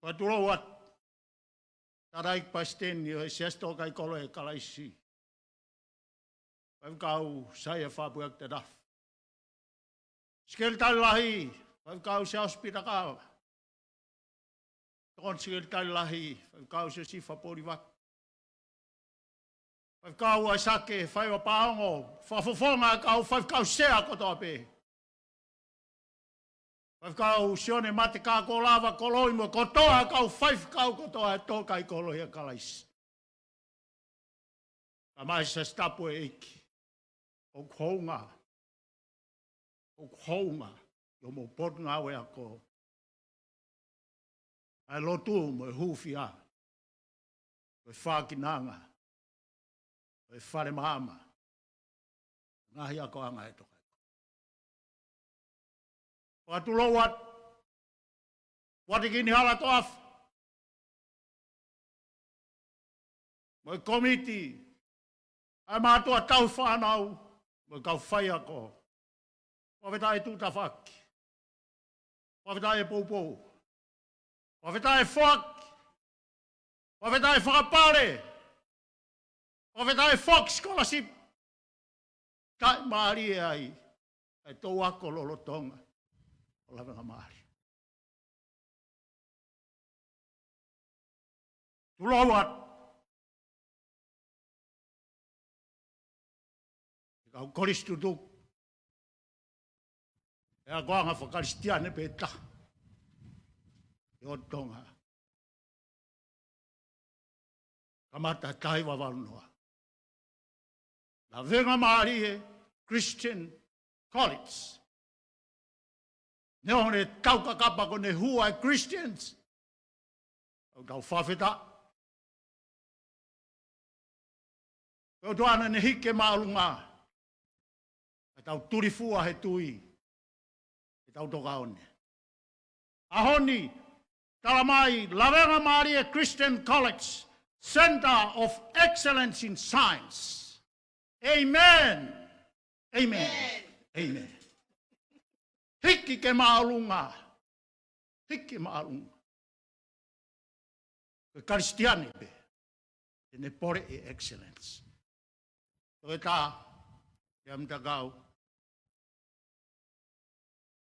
Fakatulou atu, Tangataʻeiki Palesiteni ʻo e Siasi Tōkaikolo ʻia Kalaisi, Faifekau Saia Fapuiaki Tatafu. Sekelitali Lahi, Faifekau Siaosi Pita Kava. Tokoni Sekelitali Lahi, Faifekau Siosifa Polivaki. Faifekau ʻAisake Faiva Paongo, fakafofonga ʻa e kau faifekau sea kotoa pē. Faifekau Sione Matekā Kolava Koloi mo e kotoa ʻa e kau faifekau kotoa ʻa e Tōkaikolo ʻia Kalaisi. Kae ʻumaʻā e Siasi Tapu ʻo e ʻEiki. ʻOku hounga, ʻoku hounga ʻi hoʻomou potungāue ako ʻa e lotu mo e hūfia. ko e fākinanga, ko e fale maama, ngaahi akoʻanga ʻe toko. Fakatulou atu, Uatikini Halatoafa, mo e kōmiti, ʻa e mātuʻa tauhi fānau, mo e kau faiako. Fakafetaʻi e tuʻutafaki. Fakafetaʻi e poupou. Fakafetaʻi e foaki. Fakafetaʻi e fakapale. Fakafetaʻi e foaki scholarship. Kae mālie ai ʻa e tau ako lolotonga ʻo Lavengamālie. Tulou atu, ʻe kau kolisi tutuku, ʻe akoʻanga faka-Kalisitiane pē taha ʻi ʻOtu Tonga. Kamata taha hiva valu noa, Lavengamālie Christian College. Neongo ʻene taukakapa ko ʻene hū ʻa e Christians, ʻoku tau fakafetaʻi. Ko e ʻOtua naʻa ne hiki e māʻolunga, ʻa e tau tulifua he tui, ʻe tau toka one. ʻAho ni, tala mai, Lavengamālie Christian College, Center of Excellence in Science. Amen. Amen. Amen. Hiki ke māʻolunga. Hiki māʻolunga. Ko e Kalisitiane pē ʻene pole e excellence. Toketā Leami Takau,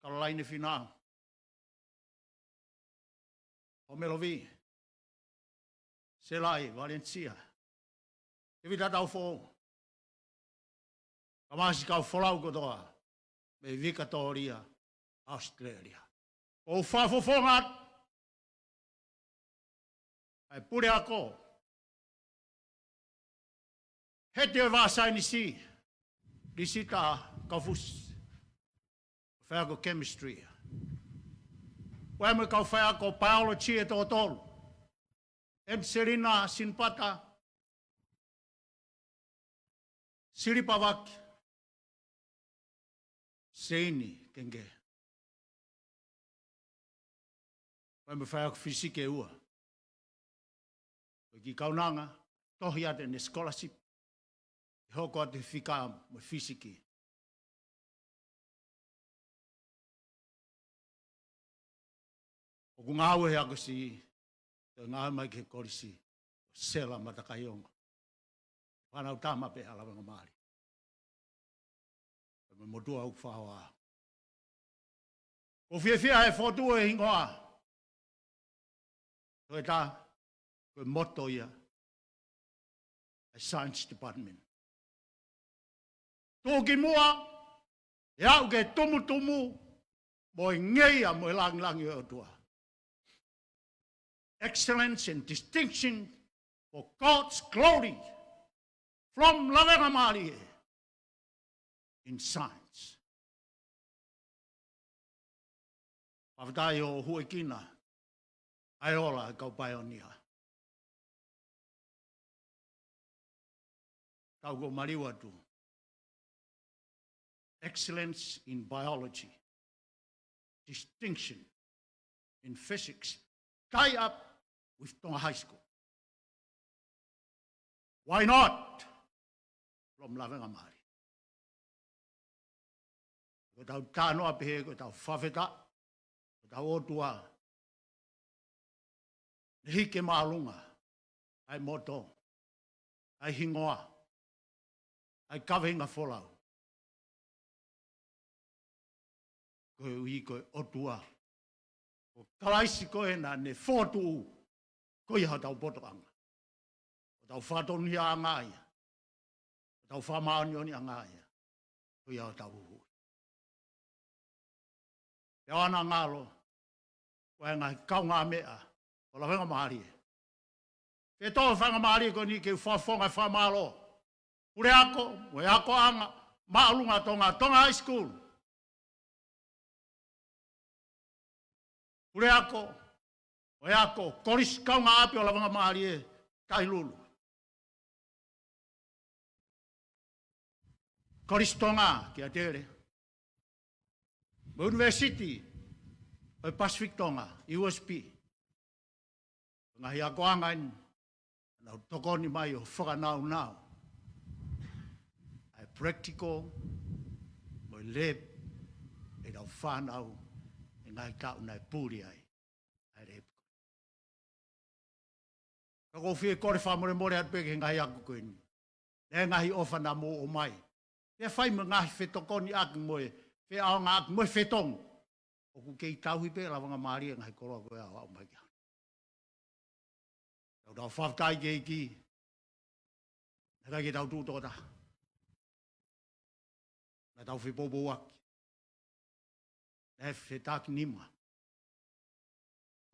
Kalolaine Finau, Homelovi, Selai Valencia, Tevita Taufoʻou, kae ʻumaʻā siʻi kau folau kotoa mei Vikatōlia, ʻAositelēlia. ʻOku ou fakafofonga atu ʻa e puleako, heti ʻo e vā saienisi, Lisita Kaufusi, faiako chemistry. Pea mo e kau faiako biology ʻe toko tolu, Eniselina Sinipata, Silipa Vaki, Seini Kengē. Pea mo e faiako fisiki ʻe ua, ko e kiʻi kaunanga, tohi atu ʻene scholarship, ʻe hoko atu he fika mo e fisiki. ʻOku ngāue he ako siʻi, toe ngāue mai ki he kolisi, ʻo Sela Matakaiongo. Fānau tama pē ʻa Lavengamālie. Pea mo e motuʻa ʻoku fakahoa. ʻOku ou fiefia he fokotuʻu e hingoa. Toketā, ko e moto ia ʻa e Science Department. Tuʻu ki muʻa, ʻe aʻu ki he tumutumu, mo e ngeia, mo e langilangi ʻo e ʻOtua. Excellence and distinction for God's glory from Lavengamālie in science. Fakafetaʻi ʻo huʻekina ʻa e ola ʻa e kau paionia. Tau ko maliu atu. Excellence in biology, distinction in physics, tie up with Tonga High School. Why not? From Lavengamālie. Ko ʻetau talanoa pehē, ko ʻetau fakafetaʻi, ko ʻetau ʻOtua, ne hiki māʻolunga ʻa e moto, ʻa e hingoa, ʻa e kaveinga folau. Koeʻuhi ko e ʻOtua, ko Kalaisi ko ē naʻa ne fokotuʻu, ko ia hotau potoʻanga, hotau fakatonuhiaʻanga ia, hotau fakamāʻoniʻoniʻanga ia, ko ia hotau huhuʻi. Pea ʻoku ngalo, ʻa e ngaahi kaungāmeʻa ʻo Lavengamālie. Ke tō faingamālie ko eni ke u fakafofonga e fakamālō. Puleako, mo e akoʻanga māʻolunga Tonga, Tonga High School. Puleako, mo e ako, Kolisi Kaungāʻapi ʻo Lavengamālie, Tailulu, Kolisi Tonga ki Atele, mo e ʻUnivēsiti ʻo e Pasifiki Tonga, U S P. Ngaahi akoʻanga eni, nau tokoni mai ʻo fakanaunau ʻa e practical mo e lab ʻetau fānau ʻi he ngaahi taʻu naʻe puli ai ʻa e lab. Ka ʻoku ou fie kole fakamolemole atu pē ki he ngaahi ako ko eni. Naʻe ngaahi ʻofa naʻa mou ʻomai. Pea fai mo e ngaahi fetokoniʻaki mo e feʻaongaʻaki mo e fetongi. ʻOku kei tauhi pē ʻe Lavengamālie e ngaahi koloa ko ia ʻo aʻu mai ki ai. Tau tau fakafetaʻi ki he ʻEiki. Naʻe ʻikai ke tau tuʻu tokotaha. Naʻa tau fepoupouaki. Naʻe fetakinima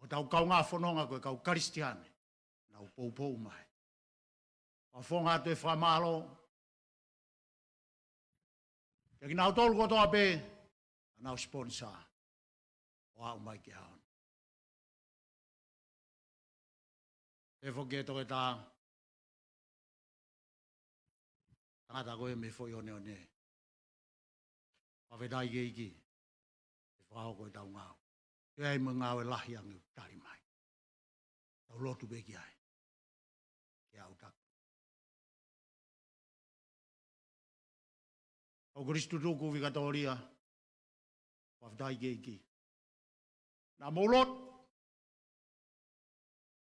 ʻo tau kaungā fononga ko e kau Kalisitiane. Nau poupou mai. Fakafofonga atu e fakamālō kiate kinautolu kotoa pē naʻa nau sponsor ʻo aʻu mai ki he ʻaho ni. Pehē foki e toketā, tangata ko ē mei he foʻi oneone. Fakafetaʻi ki he ʻEiki, ʻe fakahoko ʻetau ngāue. ʻOku ʻi ai mo e ngāue lahi ange ʻoku tali mai. Tau lotu pē ki ai. Ke aʻu taku. ʻOku Kolisi Tutuku Vikatōlia, fakafetaʻi ki he ʻEiki. Naʻa mou lotu,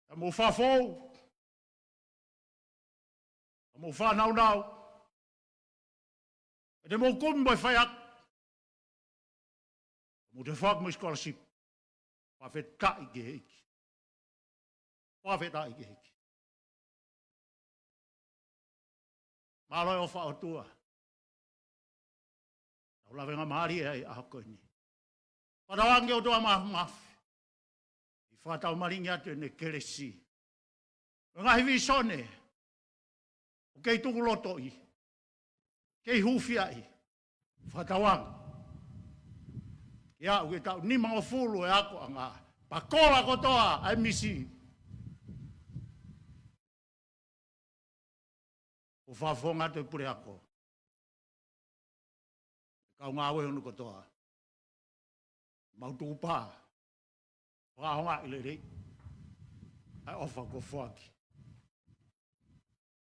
naʻa mou fakafou, naʻa mou fakanaunau, ʻe te mou kumi mo e faiako, mou toe foaki mo e scholarship. Fakafetaʻi ki he ʻEiki. Fakafetaʻi ki he ʻEiki. Mālō e ʻofa ʻa e ʻOtua. Tau Lavengamālie ai ʻa e ʻaho ko eni. Fakatauange ki he ʻOtua Māfimafi ʻi he fakataumalingi atu ʻene kelesi. Mo e ngaahi vīsone ʻoku kei tuku lotoʻi, kei hūfiaʻi. Fakatauange ke aʻu ki he taʻu nimangofulu e akoʻanga, pakola kotoa ʻa e misi. ʻOku fakafofonga atu e puleako, e kau ngāue hono kotoa, mau tukupā, fakaʻaongaʻi lelei ʻa e ʻofa kuo foaki.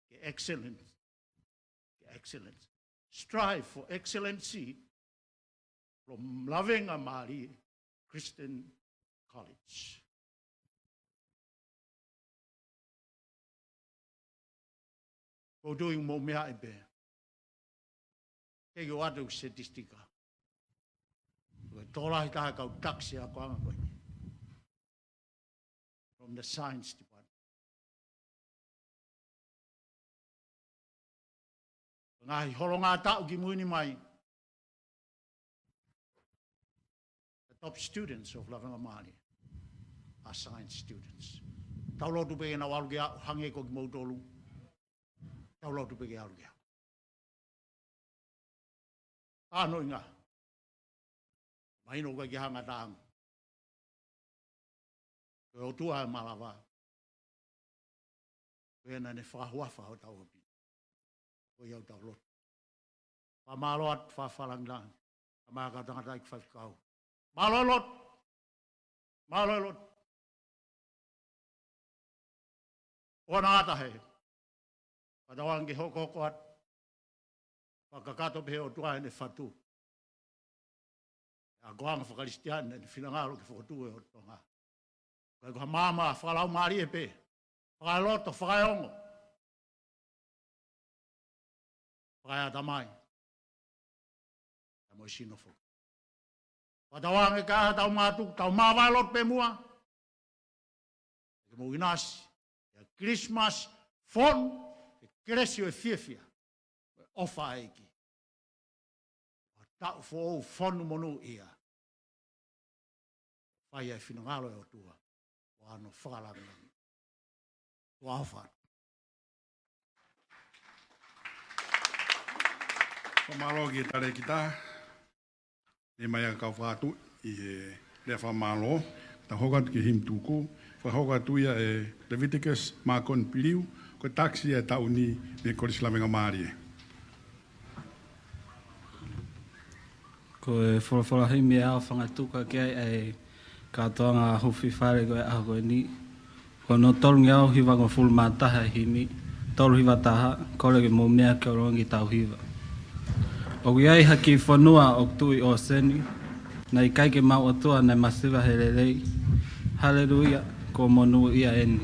Ke excellence, ke excellence. Strive for excellency from Lavengamālie Christian College. Ko e tui mo e meʻa ʻe pē. Ke ʻoatu e statistika. Ko e tokolahi taha e kau takisi akoʻanga ko eni. From the science department. Ngaahi holonga taʻu kimui ni mai. The top students of Lavengamālie are science students. Tau lotu pē ke nau ʻalu ke aʻu hangē ko kimoutolu. Tau lotu pē ke ʻalu ke aʻu. Ano inga. Mahino ʻoku ʻikai ke hanga taʻanga. Ko e ʻOtua ʻe malava. Ko ia naʻa ne fakahuafa hotau ʻapi. Ko ia ʻoku tau lotu. Fakamālō atu, fakafalangilangi. Kae ʻumaʻā e kau tangataʻeiki faifekau. Mālō e lotu. Mālō e lotu. ʻOua naʻa ngata hē. Fakatauange ke hokohoko atu. Fakakakato pē he ʻOtua ʻene fatu. ʻA e akoʻanga fakakalisitiane ʻene finangalo ke fokotuʻu e ʻOtu Tonga. Ko e ko ha maama fakalaumālie pē. Fakaeloto, fakaeongo. Fakaeʻatamai. Pea mo e sino foki. Fakatauange ka ʻi ai ha tau mātuku, tau māvae lotu pē muʻa. Ke mou ʻinasi. ʻI he Christmas fonu, ʻi he kelesi ʻo e fiefia. ʻOfa ʻa e ʻEiki. ʻO taʻu foʻou fonu monūʻia. Fai ai e finangalo e ʻOtua. ʻO ʻoua naʻa fakalangilangi. Tuʻa ʻofa atu. Fakamālō ki he talēkita. Naʻe ʻomai ʻa e kau fakatuʻi he lea fakamālō. Tau hoko atu ki he himi tuku, fakahoko atu ia ʻe Leviticus Makoni Piliu, ko e takisi ia ʻo e taʻu ni mei he Kolisi Lavengamālie. Ko e folofola himi ʻe au ʻe fangatuku ki ai ʻa e kātoanga huufi fale ko e ʻaho ko eni. Ko hono tolungeau hivangofulu mā taha e himi, tolu hiva taha, Kole ke mou meʻa ke ʻolunga ki he tauhiva. ʻOku ʻi ai ha kiʻi fonua ʻoku tuʻu ʻi ʻōseni, naʻe ʻikai ke maʻu ʻOtua, naʻe masiva he lelei. Haleluia, kuo monūʻia eni.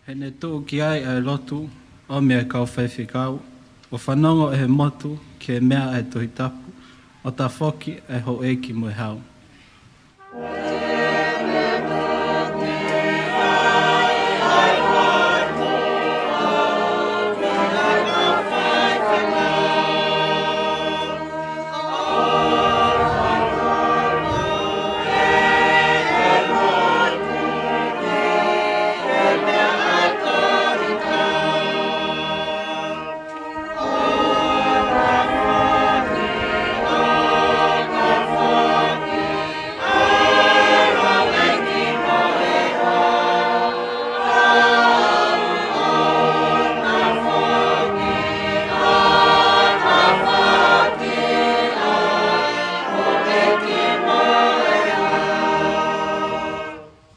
He naʻe tuʻu ki ai ʻa e lotu, ʻomi ʻa e kau faifekau, ʻo fanongo ʻe he motu ki he meʻa ʻa e Tohi Tapu, ʻo tafoki ʻa e houʻeiki mo e hau.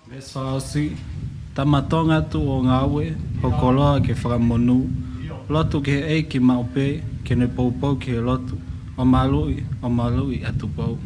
Veesi fakaʻosi. Tama Tonga, tuʻu ʻo ngāue, ho koloa ke fakamonū. Lotu ki he ʻEiki maʻu pē, ke ne poupou ki he lotu. ʻO maluʻi, ʻo maluʻi ʻa Tupou.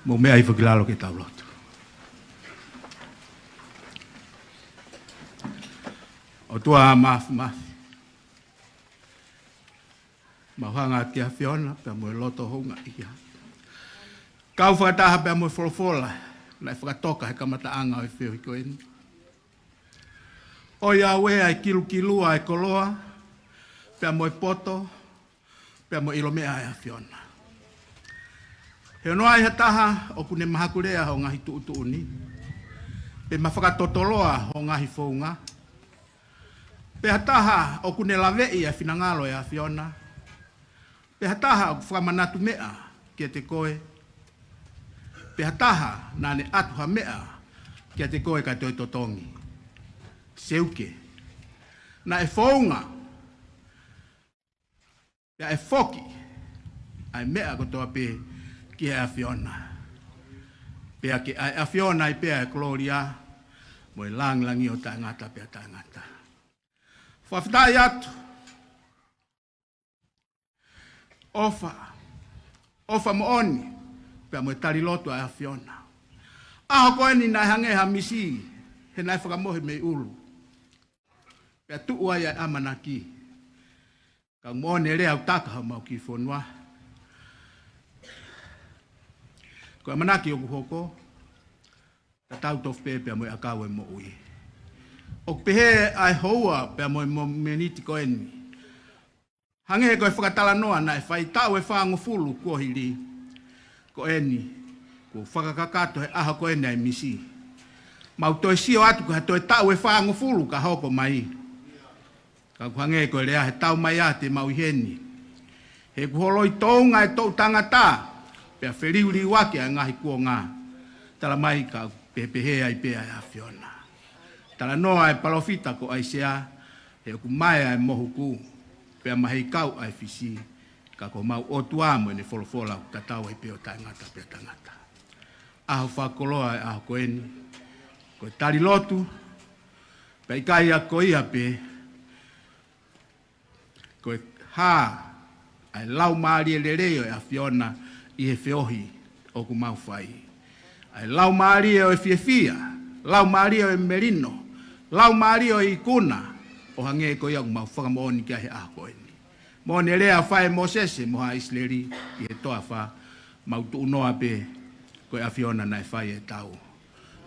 Mou meʻa hifo ki lalo ke tau lotu. ʻOtua Māfimafi, mau hanga ki he ʻAfiona pea mo e loto houngaʻia, kau fakataha pea mo e folofola naʻe fakatoka he kamataʻanga ʻo e feohi ko eni. ʻOiauē ʻa e kilukilua ʻa e koloa, pea mo e poto, pea mo e ʻilo meʻa ʻa e ʻAfiona. He ʻoku ʻi ai ha taha ʻoku ne mahakulea hoʻo ngaahi tuʻutuʻuni, pe ma fakatotoloa hoʻo ngaahi founga, pe ha taha ʻoku ne laveʻi ʻa e finangalo ʻo e ʻAfiona, pe ha taha ʻoku fakamanatu meʻa kiate koe, pe ha taha naʻa ne ʻatu ha meʻa kiate koe kae toe totongi. Seuke, naʻe founga, pea ʻe foki ʻa e meʻa kotoa pē ki he ʻAfiona. Pea ke ʻa e ʻAfiona ai pē ʻa e kolōlia mo e lāngilangi ʻo taʻengata pea taʻengata. Fakafetaʻi atu. ʻOfa, ʻofa moʻoni pea mo e tali lotu ʻa e ʻAfiona. ʻAho ko eni naʻe hangē ha misi, he naʻe fakamohe mei ʻulu, pea tuʻu ai ʻa e ʻamanaki. Ka moʻoni e lea ʻoku taka homau kiʻi fonua. Ko e ʻamanaki ʻoku hoko, tatau tofu pē pea mo e ʻakau ʻo e moʻui. ʻOku pehē ʻa e houa pea mo e mo-, meniti ko eni. Hangē ko e fakatalanoa naʻe fai taʻu ʻe fāngofulu kuo hili. Ko eni, kuo fakakakato he ʻaho ko eni ʻa e misi. Mau toe sio atu ko e toe taʻu ʻe fāngofulu ka hoko mai. Ka ʻoku hangē ko e lea he tau mai ʻa te mau ʻi heni. He ʻoku holoi tounga e toʻu tangata, pea feliuliuaki ʻa e ngaahi kuonga. Tala mai ka ʻoku pehepehē ai pē ʻa e ʻAfiona. Talanoa e palōfita ko ʻAisea, he ʻoku mae ʻa e mohuku, pea maheikau ʻa e fisi, ka ko homau ʻOtua mo ʻene folofola ʻoku tatau ai pē ʻo taʻengata pea taʻengata. ʻAho fakakoloa e ʻaho ko eni, ko e tali lotu, pea ʻikai ʻa ko ia pē, ko e hā ʻa e laumālie lelei ʻo e ʻAfiona ʻi he feohi ʻoku mau fai. ʻA e laumālie ʻo e fiefia, laumālie ʻo e melino, laumālie ʻo e ikuna, ʻo hangē ko ia ʻoku mau fakamoʻoni ki ai he ʻaho ko eni. Mo ʻene lea fai ʻe Mōsese mo haʻa ʻIsileli ʻi he toafa, mau tuʻunoa pē, ko e ʻAfiona naʻe fai e tau.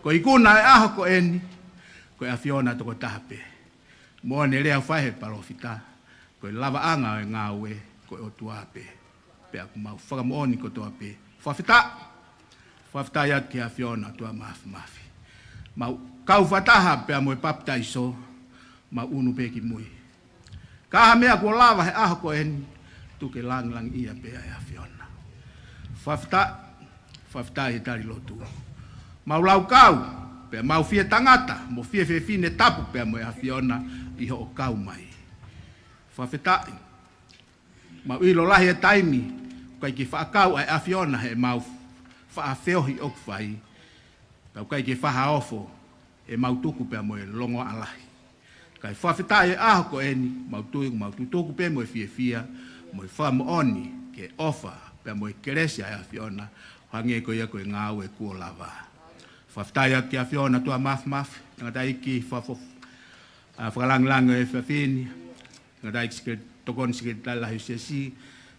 Ko e ikuna e ʻaho ko eni, ko e ʻAfiona tokotaha pē. Mo ʻene lea fai he palōfita, ko e lavaʻanga ʻo e ngāue, ko e ʻOtua pē. Pea ʻoku mau fakamoʻoni kotoa pē. Fakafetaʻi, fakafetaʻi atu ki he ʻAfiona ʻOtua Māfimafi. Mau kau fakataha pea mo e papitaiso, mau ʻunu pē ki mui. Ka ʻi ai ha meʻa kuo lava he ʻaho ko eni, tuku ke langilangiʻia pē ʻa e ʻAfiona. Fakafetaʻi, fakafetaʻi he tali lotu. Mau laukau, pea mau fie tangata, mo fie fefine tapu pea mo e ʻAfiona ʻi hoʻo kau mai. Fakafetaʻi, mau ʻilo lahi e taimi, ʻoku ʻikai ke faʻa kau ʻa e ʻAfiona he mau faʻa feohi ʻoku fai, pea ʻoku ʻikai ke faʻa ofo, he mau tuku pea mo e longoaʻa lahi. Kae fakafetaʻi e ʻaho ko eni, mau tui, mau tutuku pē mo e fiefia, mo e fakamoʻoni, ki he ʻofa, pea mo e kelesi ʻa e ʻAfiona, ʻo hangē ko ia ko e ngāue kuo lava. Fakafetaʻi atu ki he ʻAfiona ʻOtua Māfimafi, tangataʻeiki fakafo-, ʻa, fakalangilangi ʻo e efiafi ni, tangataʻeiki seke-, tokoni sekelitali lahi ʻo e siasi,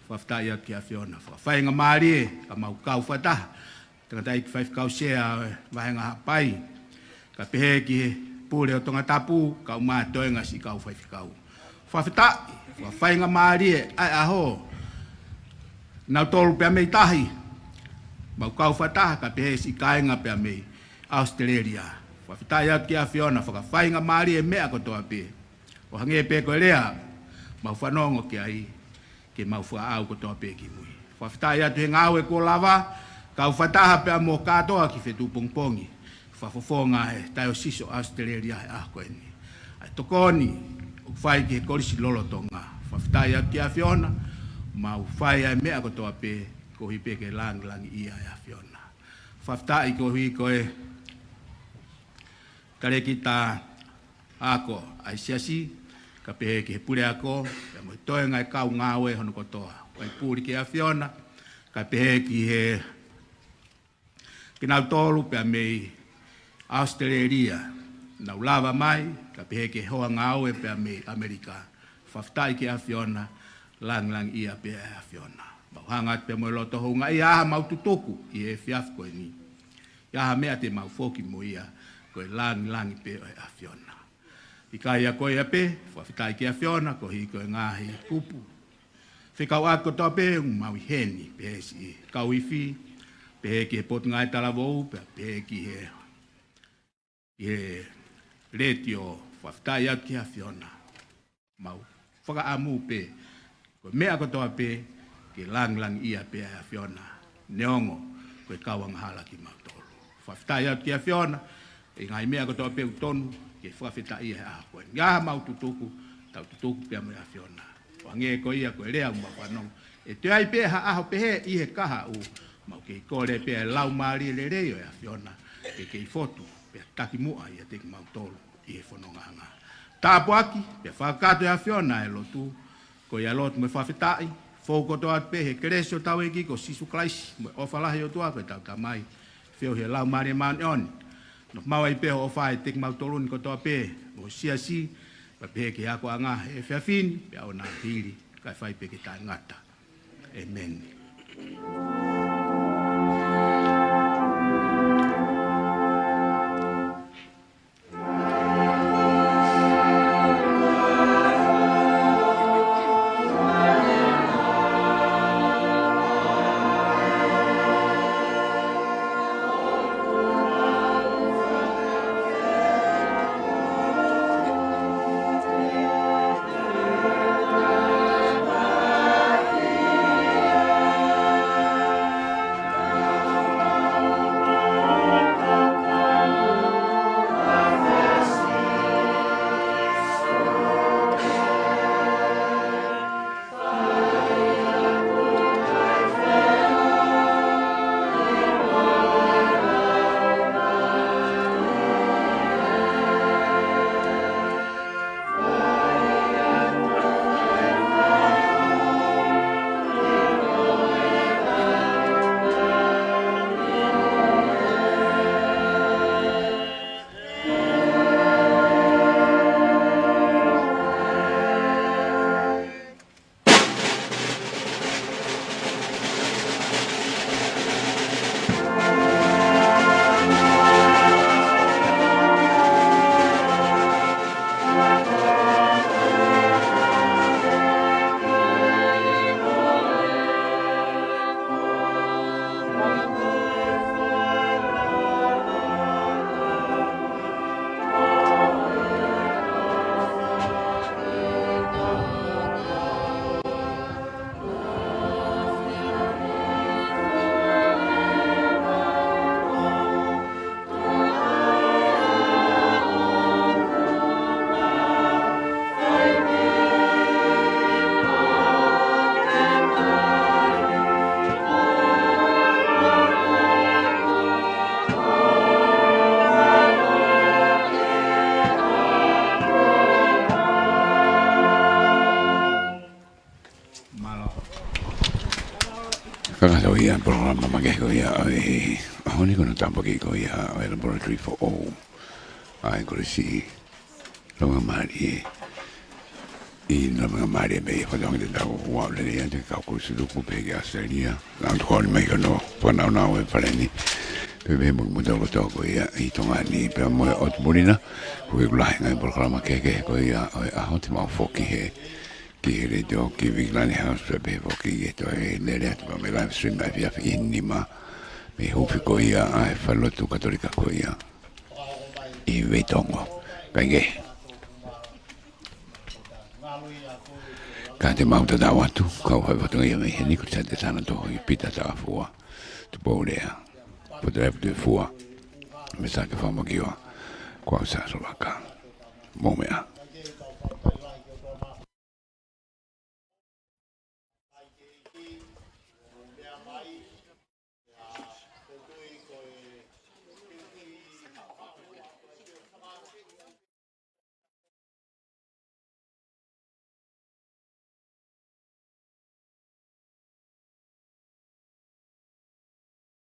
fakafetaʻi atu ki he ʻAfiona. Fakafaingamālie, ka mau kau fakataha, tangataʻeiki faifekau sea ʻo e vāhenga Haʻapai, kae pehē ki he pule ʻo Tongatapu, kau mai toenga siʻi kau faifekau. Fakafetaʻi, fakafaingamālie ʻa e ʻaho. Nautolu pea mei tahi, mau kau fakataha, kae pehē siʻi kāinga pea mei ʻAositelēlia. Fakafetaʻi atu ki he ʻAfiona, fakafaingamālie meʻa kotoa pē. ʻO hangē pē ko e lea, mau fanongo ki ai, ke mau fakaʻau kotoa pē ki mui. Fakafetaʻi atu he ngāue kuo lava, kau fakataha pea mo kātoa ki he feituʻu pongipongi, fakafofonga he Taiosisi ʻo ʻAositelēlia he ʻaho ko eni. ʻA e tokoni, ʻoku fai ki he kolisi lolotonga. Fakafetaʻi atu ki he ʻAfiona, mau fai ʻa e meʻa kotoa pē, koeʻuhi pē ke langilangiʻia e ʻAfiona. Fakafetaʻi koeʻuhi ko e talēkita ako ʻa e siasi, kae pehē ki he puleako, pea mo e toenga e kau ngāue hono kotoa. Kae puli ki he ʻAfiona, kae pehē ki he kinautolu pea mei ʻAositelēlia, nau lava mai, kae pehē ki he hoa ngāue pea mei ʻAmelika. Fakafetaʻi ki he ʻAfiona, langilangiʻia pē ʻa e ʻAfiona. Mau hanga atu pea mo e loto houngaʻia ʻa ia mau tutuku ʻi he efiafi ko eni. ʻI ai ha meʻa te mau foki mo ia, ko e langilangi pē ʻo e ʻAfiona. ʻIkai ʻa ko ia pē, fakafetaʻi ki he ʻAfiona, koeʻuhi ko e ngaahi kupu fekauʻaki kotoa pē, ʻoku mau ʻi heni, pehē siʻi kau ifi, pehē ki he Potungāue Talavou, pea pehē ki he, ki he letiō, fakafetaʻi atu ki he ʻAfiona. Mau fakaʻamu pē, ko e meʻa kotoa pē, ke langilangiʻia pē ʻa e ʻAfiona, neongo, ko e kau angahala kimautolu. Fakafetaʻi atu ki he ʻAfiona, ʻi he ngaahi meʻa kotoa pē ʻoku tonu, ke fakafetaʻia he ʻaho ko eni. ʻI ai ha mau tutuku, tau tutuku pea mo e ʻAfiona. ʻO hangē ko ia ko e lea ʻoku mau fanongo. ʻE toe ʻi ai pē ha ʻaho pehē ʻi he kahaʻu, mau kei kole pē ʻa e laumālie lelei ʻo e ʻAfiona, ke kei fotu, pea takimuʻa ʻiate kimautolu ʻi he fonongaʻanga. Tāpuaki, pea fakakakato ʻe he ʻAfiona e lotu, ko ia lotu mo e fakafetaʻi, fou kotoa atu pē he kelesi ʻo hotau ʻEiki ko Sīsū Kalaisi, mo e ʻofa lahi ʻa e ʻOtua ko ʻetau Tamai, feohi ʻa e Laumālie Māʻoniʻoni. Nofo maʻu ai pē hoʻo ʻofa ʻiate kimautolu ni kotoa pē, mo e siasi, pea pehē ki he akoʻanga he efiafi ni, pea ʻo na hili, kae fai pē ke taʻengata. ʻĒmeni. Kakato ia polokalama makehe ko ia ʻo e ʻaho ni, ko hono tāpuaki ko ia ʻo e Laboratory foʻou ʻa e Kolisi Laumālie ʻi Laumālie pē. Ia fakatauange te tau ʻalu lelei atu ki he kau Kolisi Tuku pē ki ʻAositelēlia. Naʻa nau tuku ʻeni mai ki hono fānau nau ʻi he fale ni. Pea pehē mo kimoutolu kotoa ko ia ʻi Tonga ni pea mo e ʻotu muli na. Ko e kula he ngaahi polokalama kehekehe ko ia ʻo e ʻaho te mau foki hē ki he letiō ki Vikilani House pea pehē foki ki he toe lele atu pea mo e live stream ʻa e efiafi ʻi he nima mei he huufi ko ia ʻa e falelotu Katolika ko ia ʻi Veitongo. Kae kehe, ka te mau tatau atu, kau fai fatongia mei heni ko Sate Tana Tohi, Pita Taʻafua, Tupou Lea, Potalepu Tuʻifua, Mesa Kefaumakiwa, ko au Sāsovaka. Mou meʻa.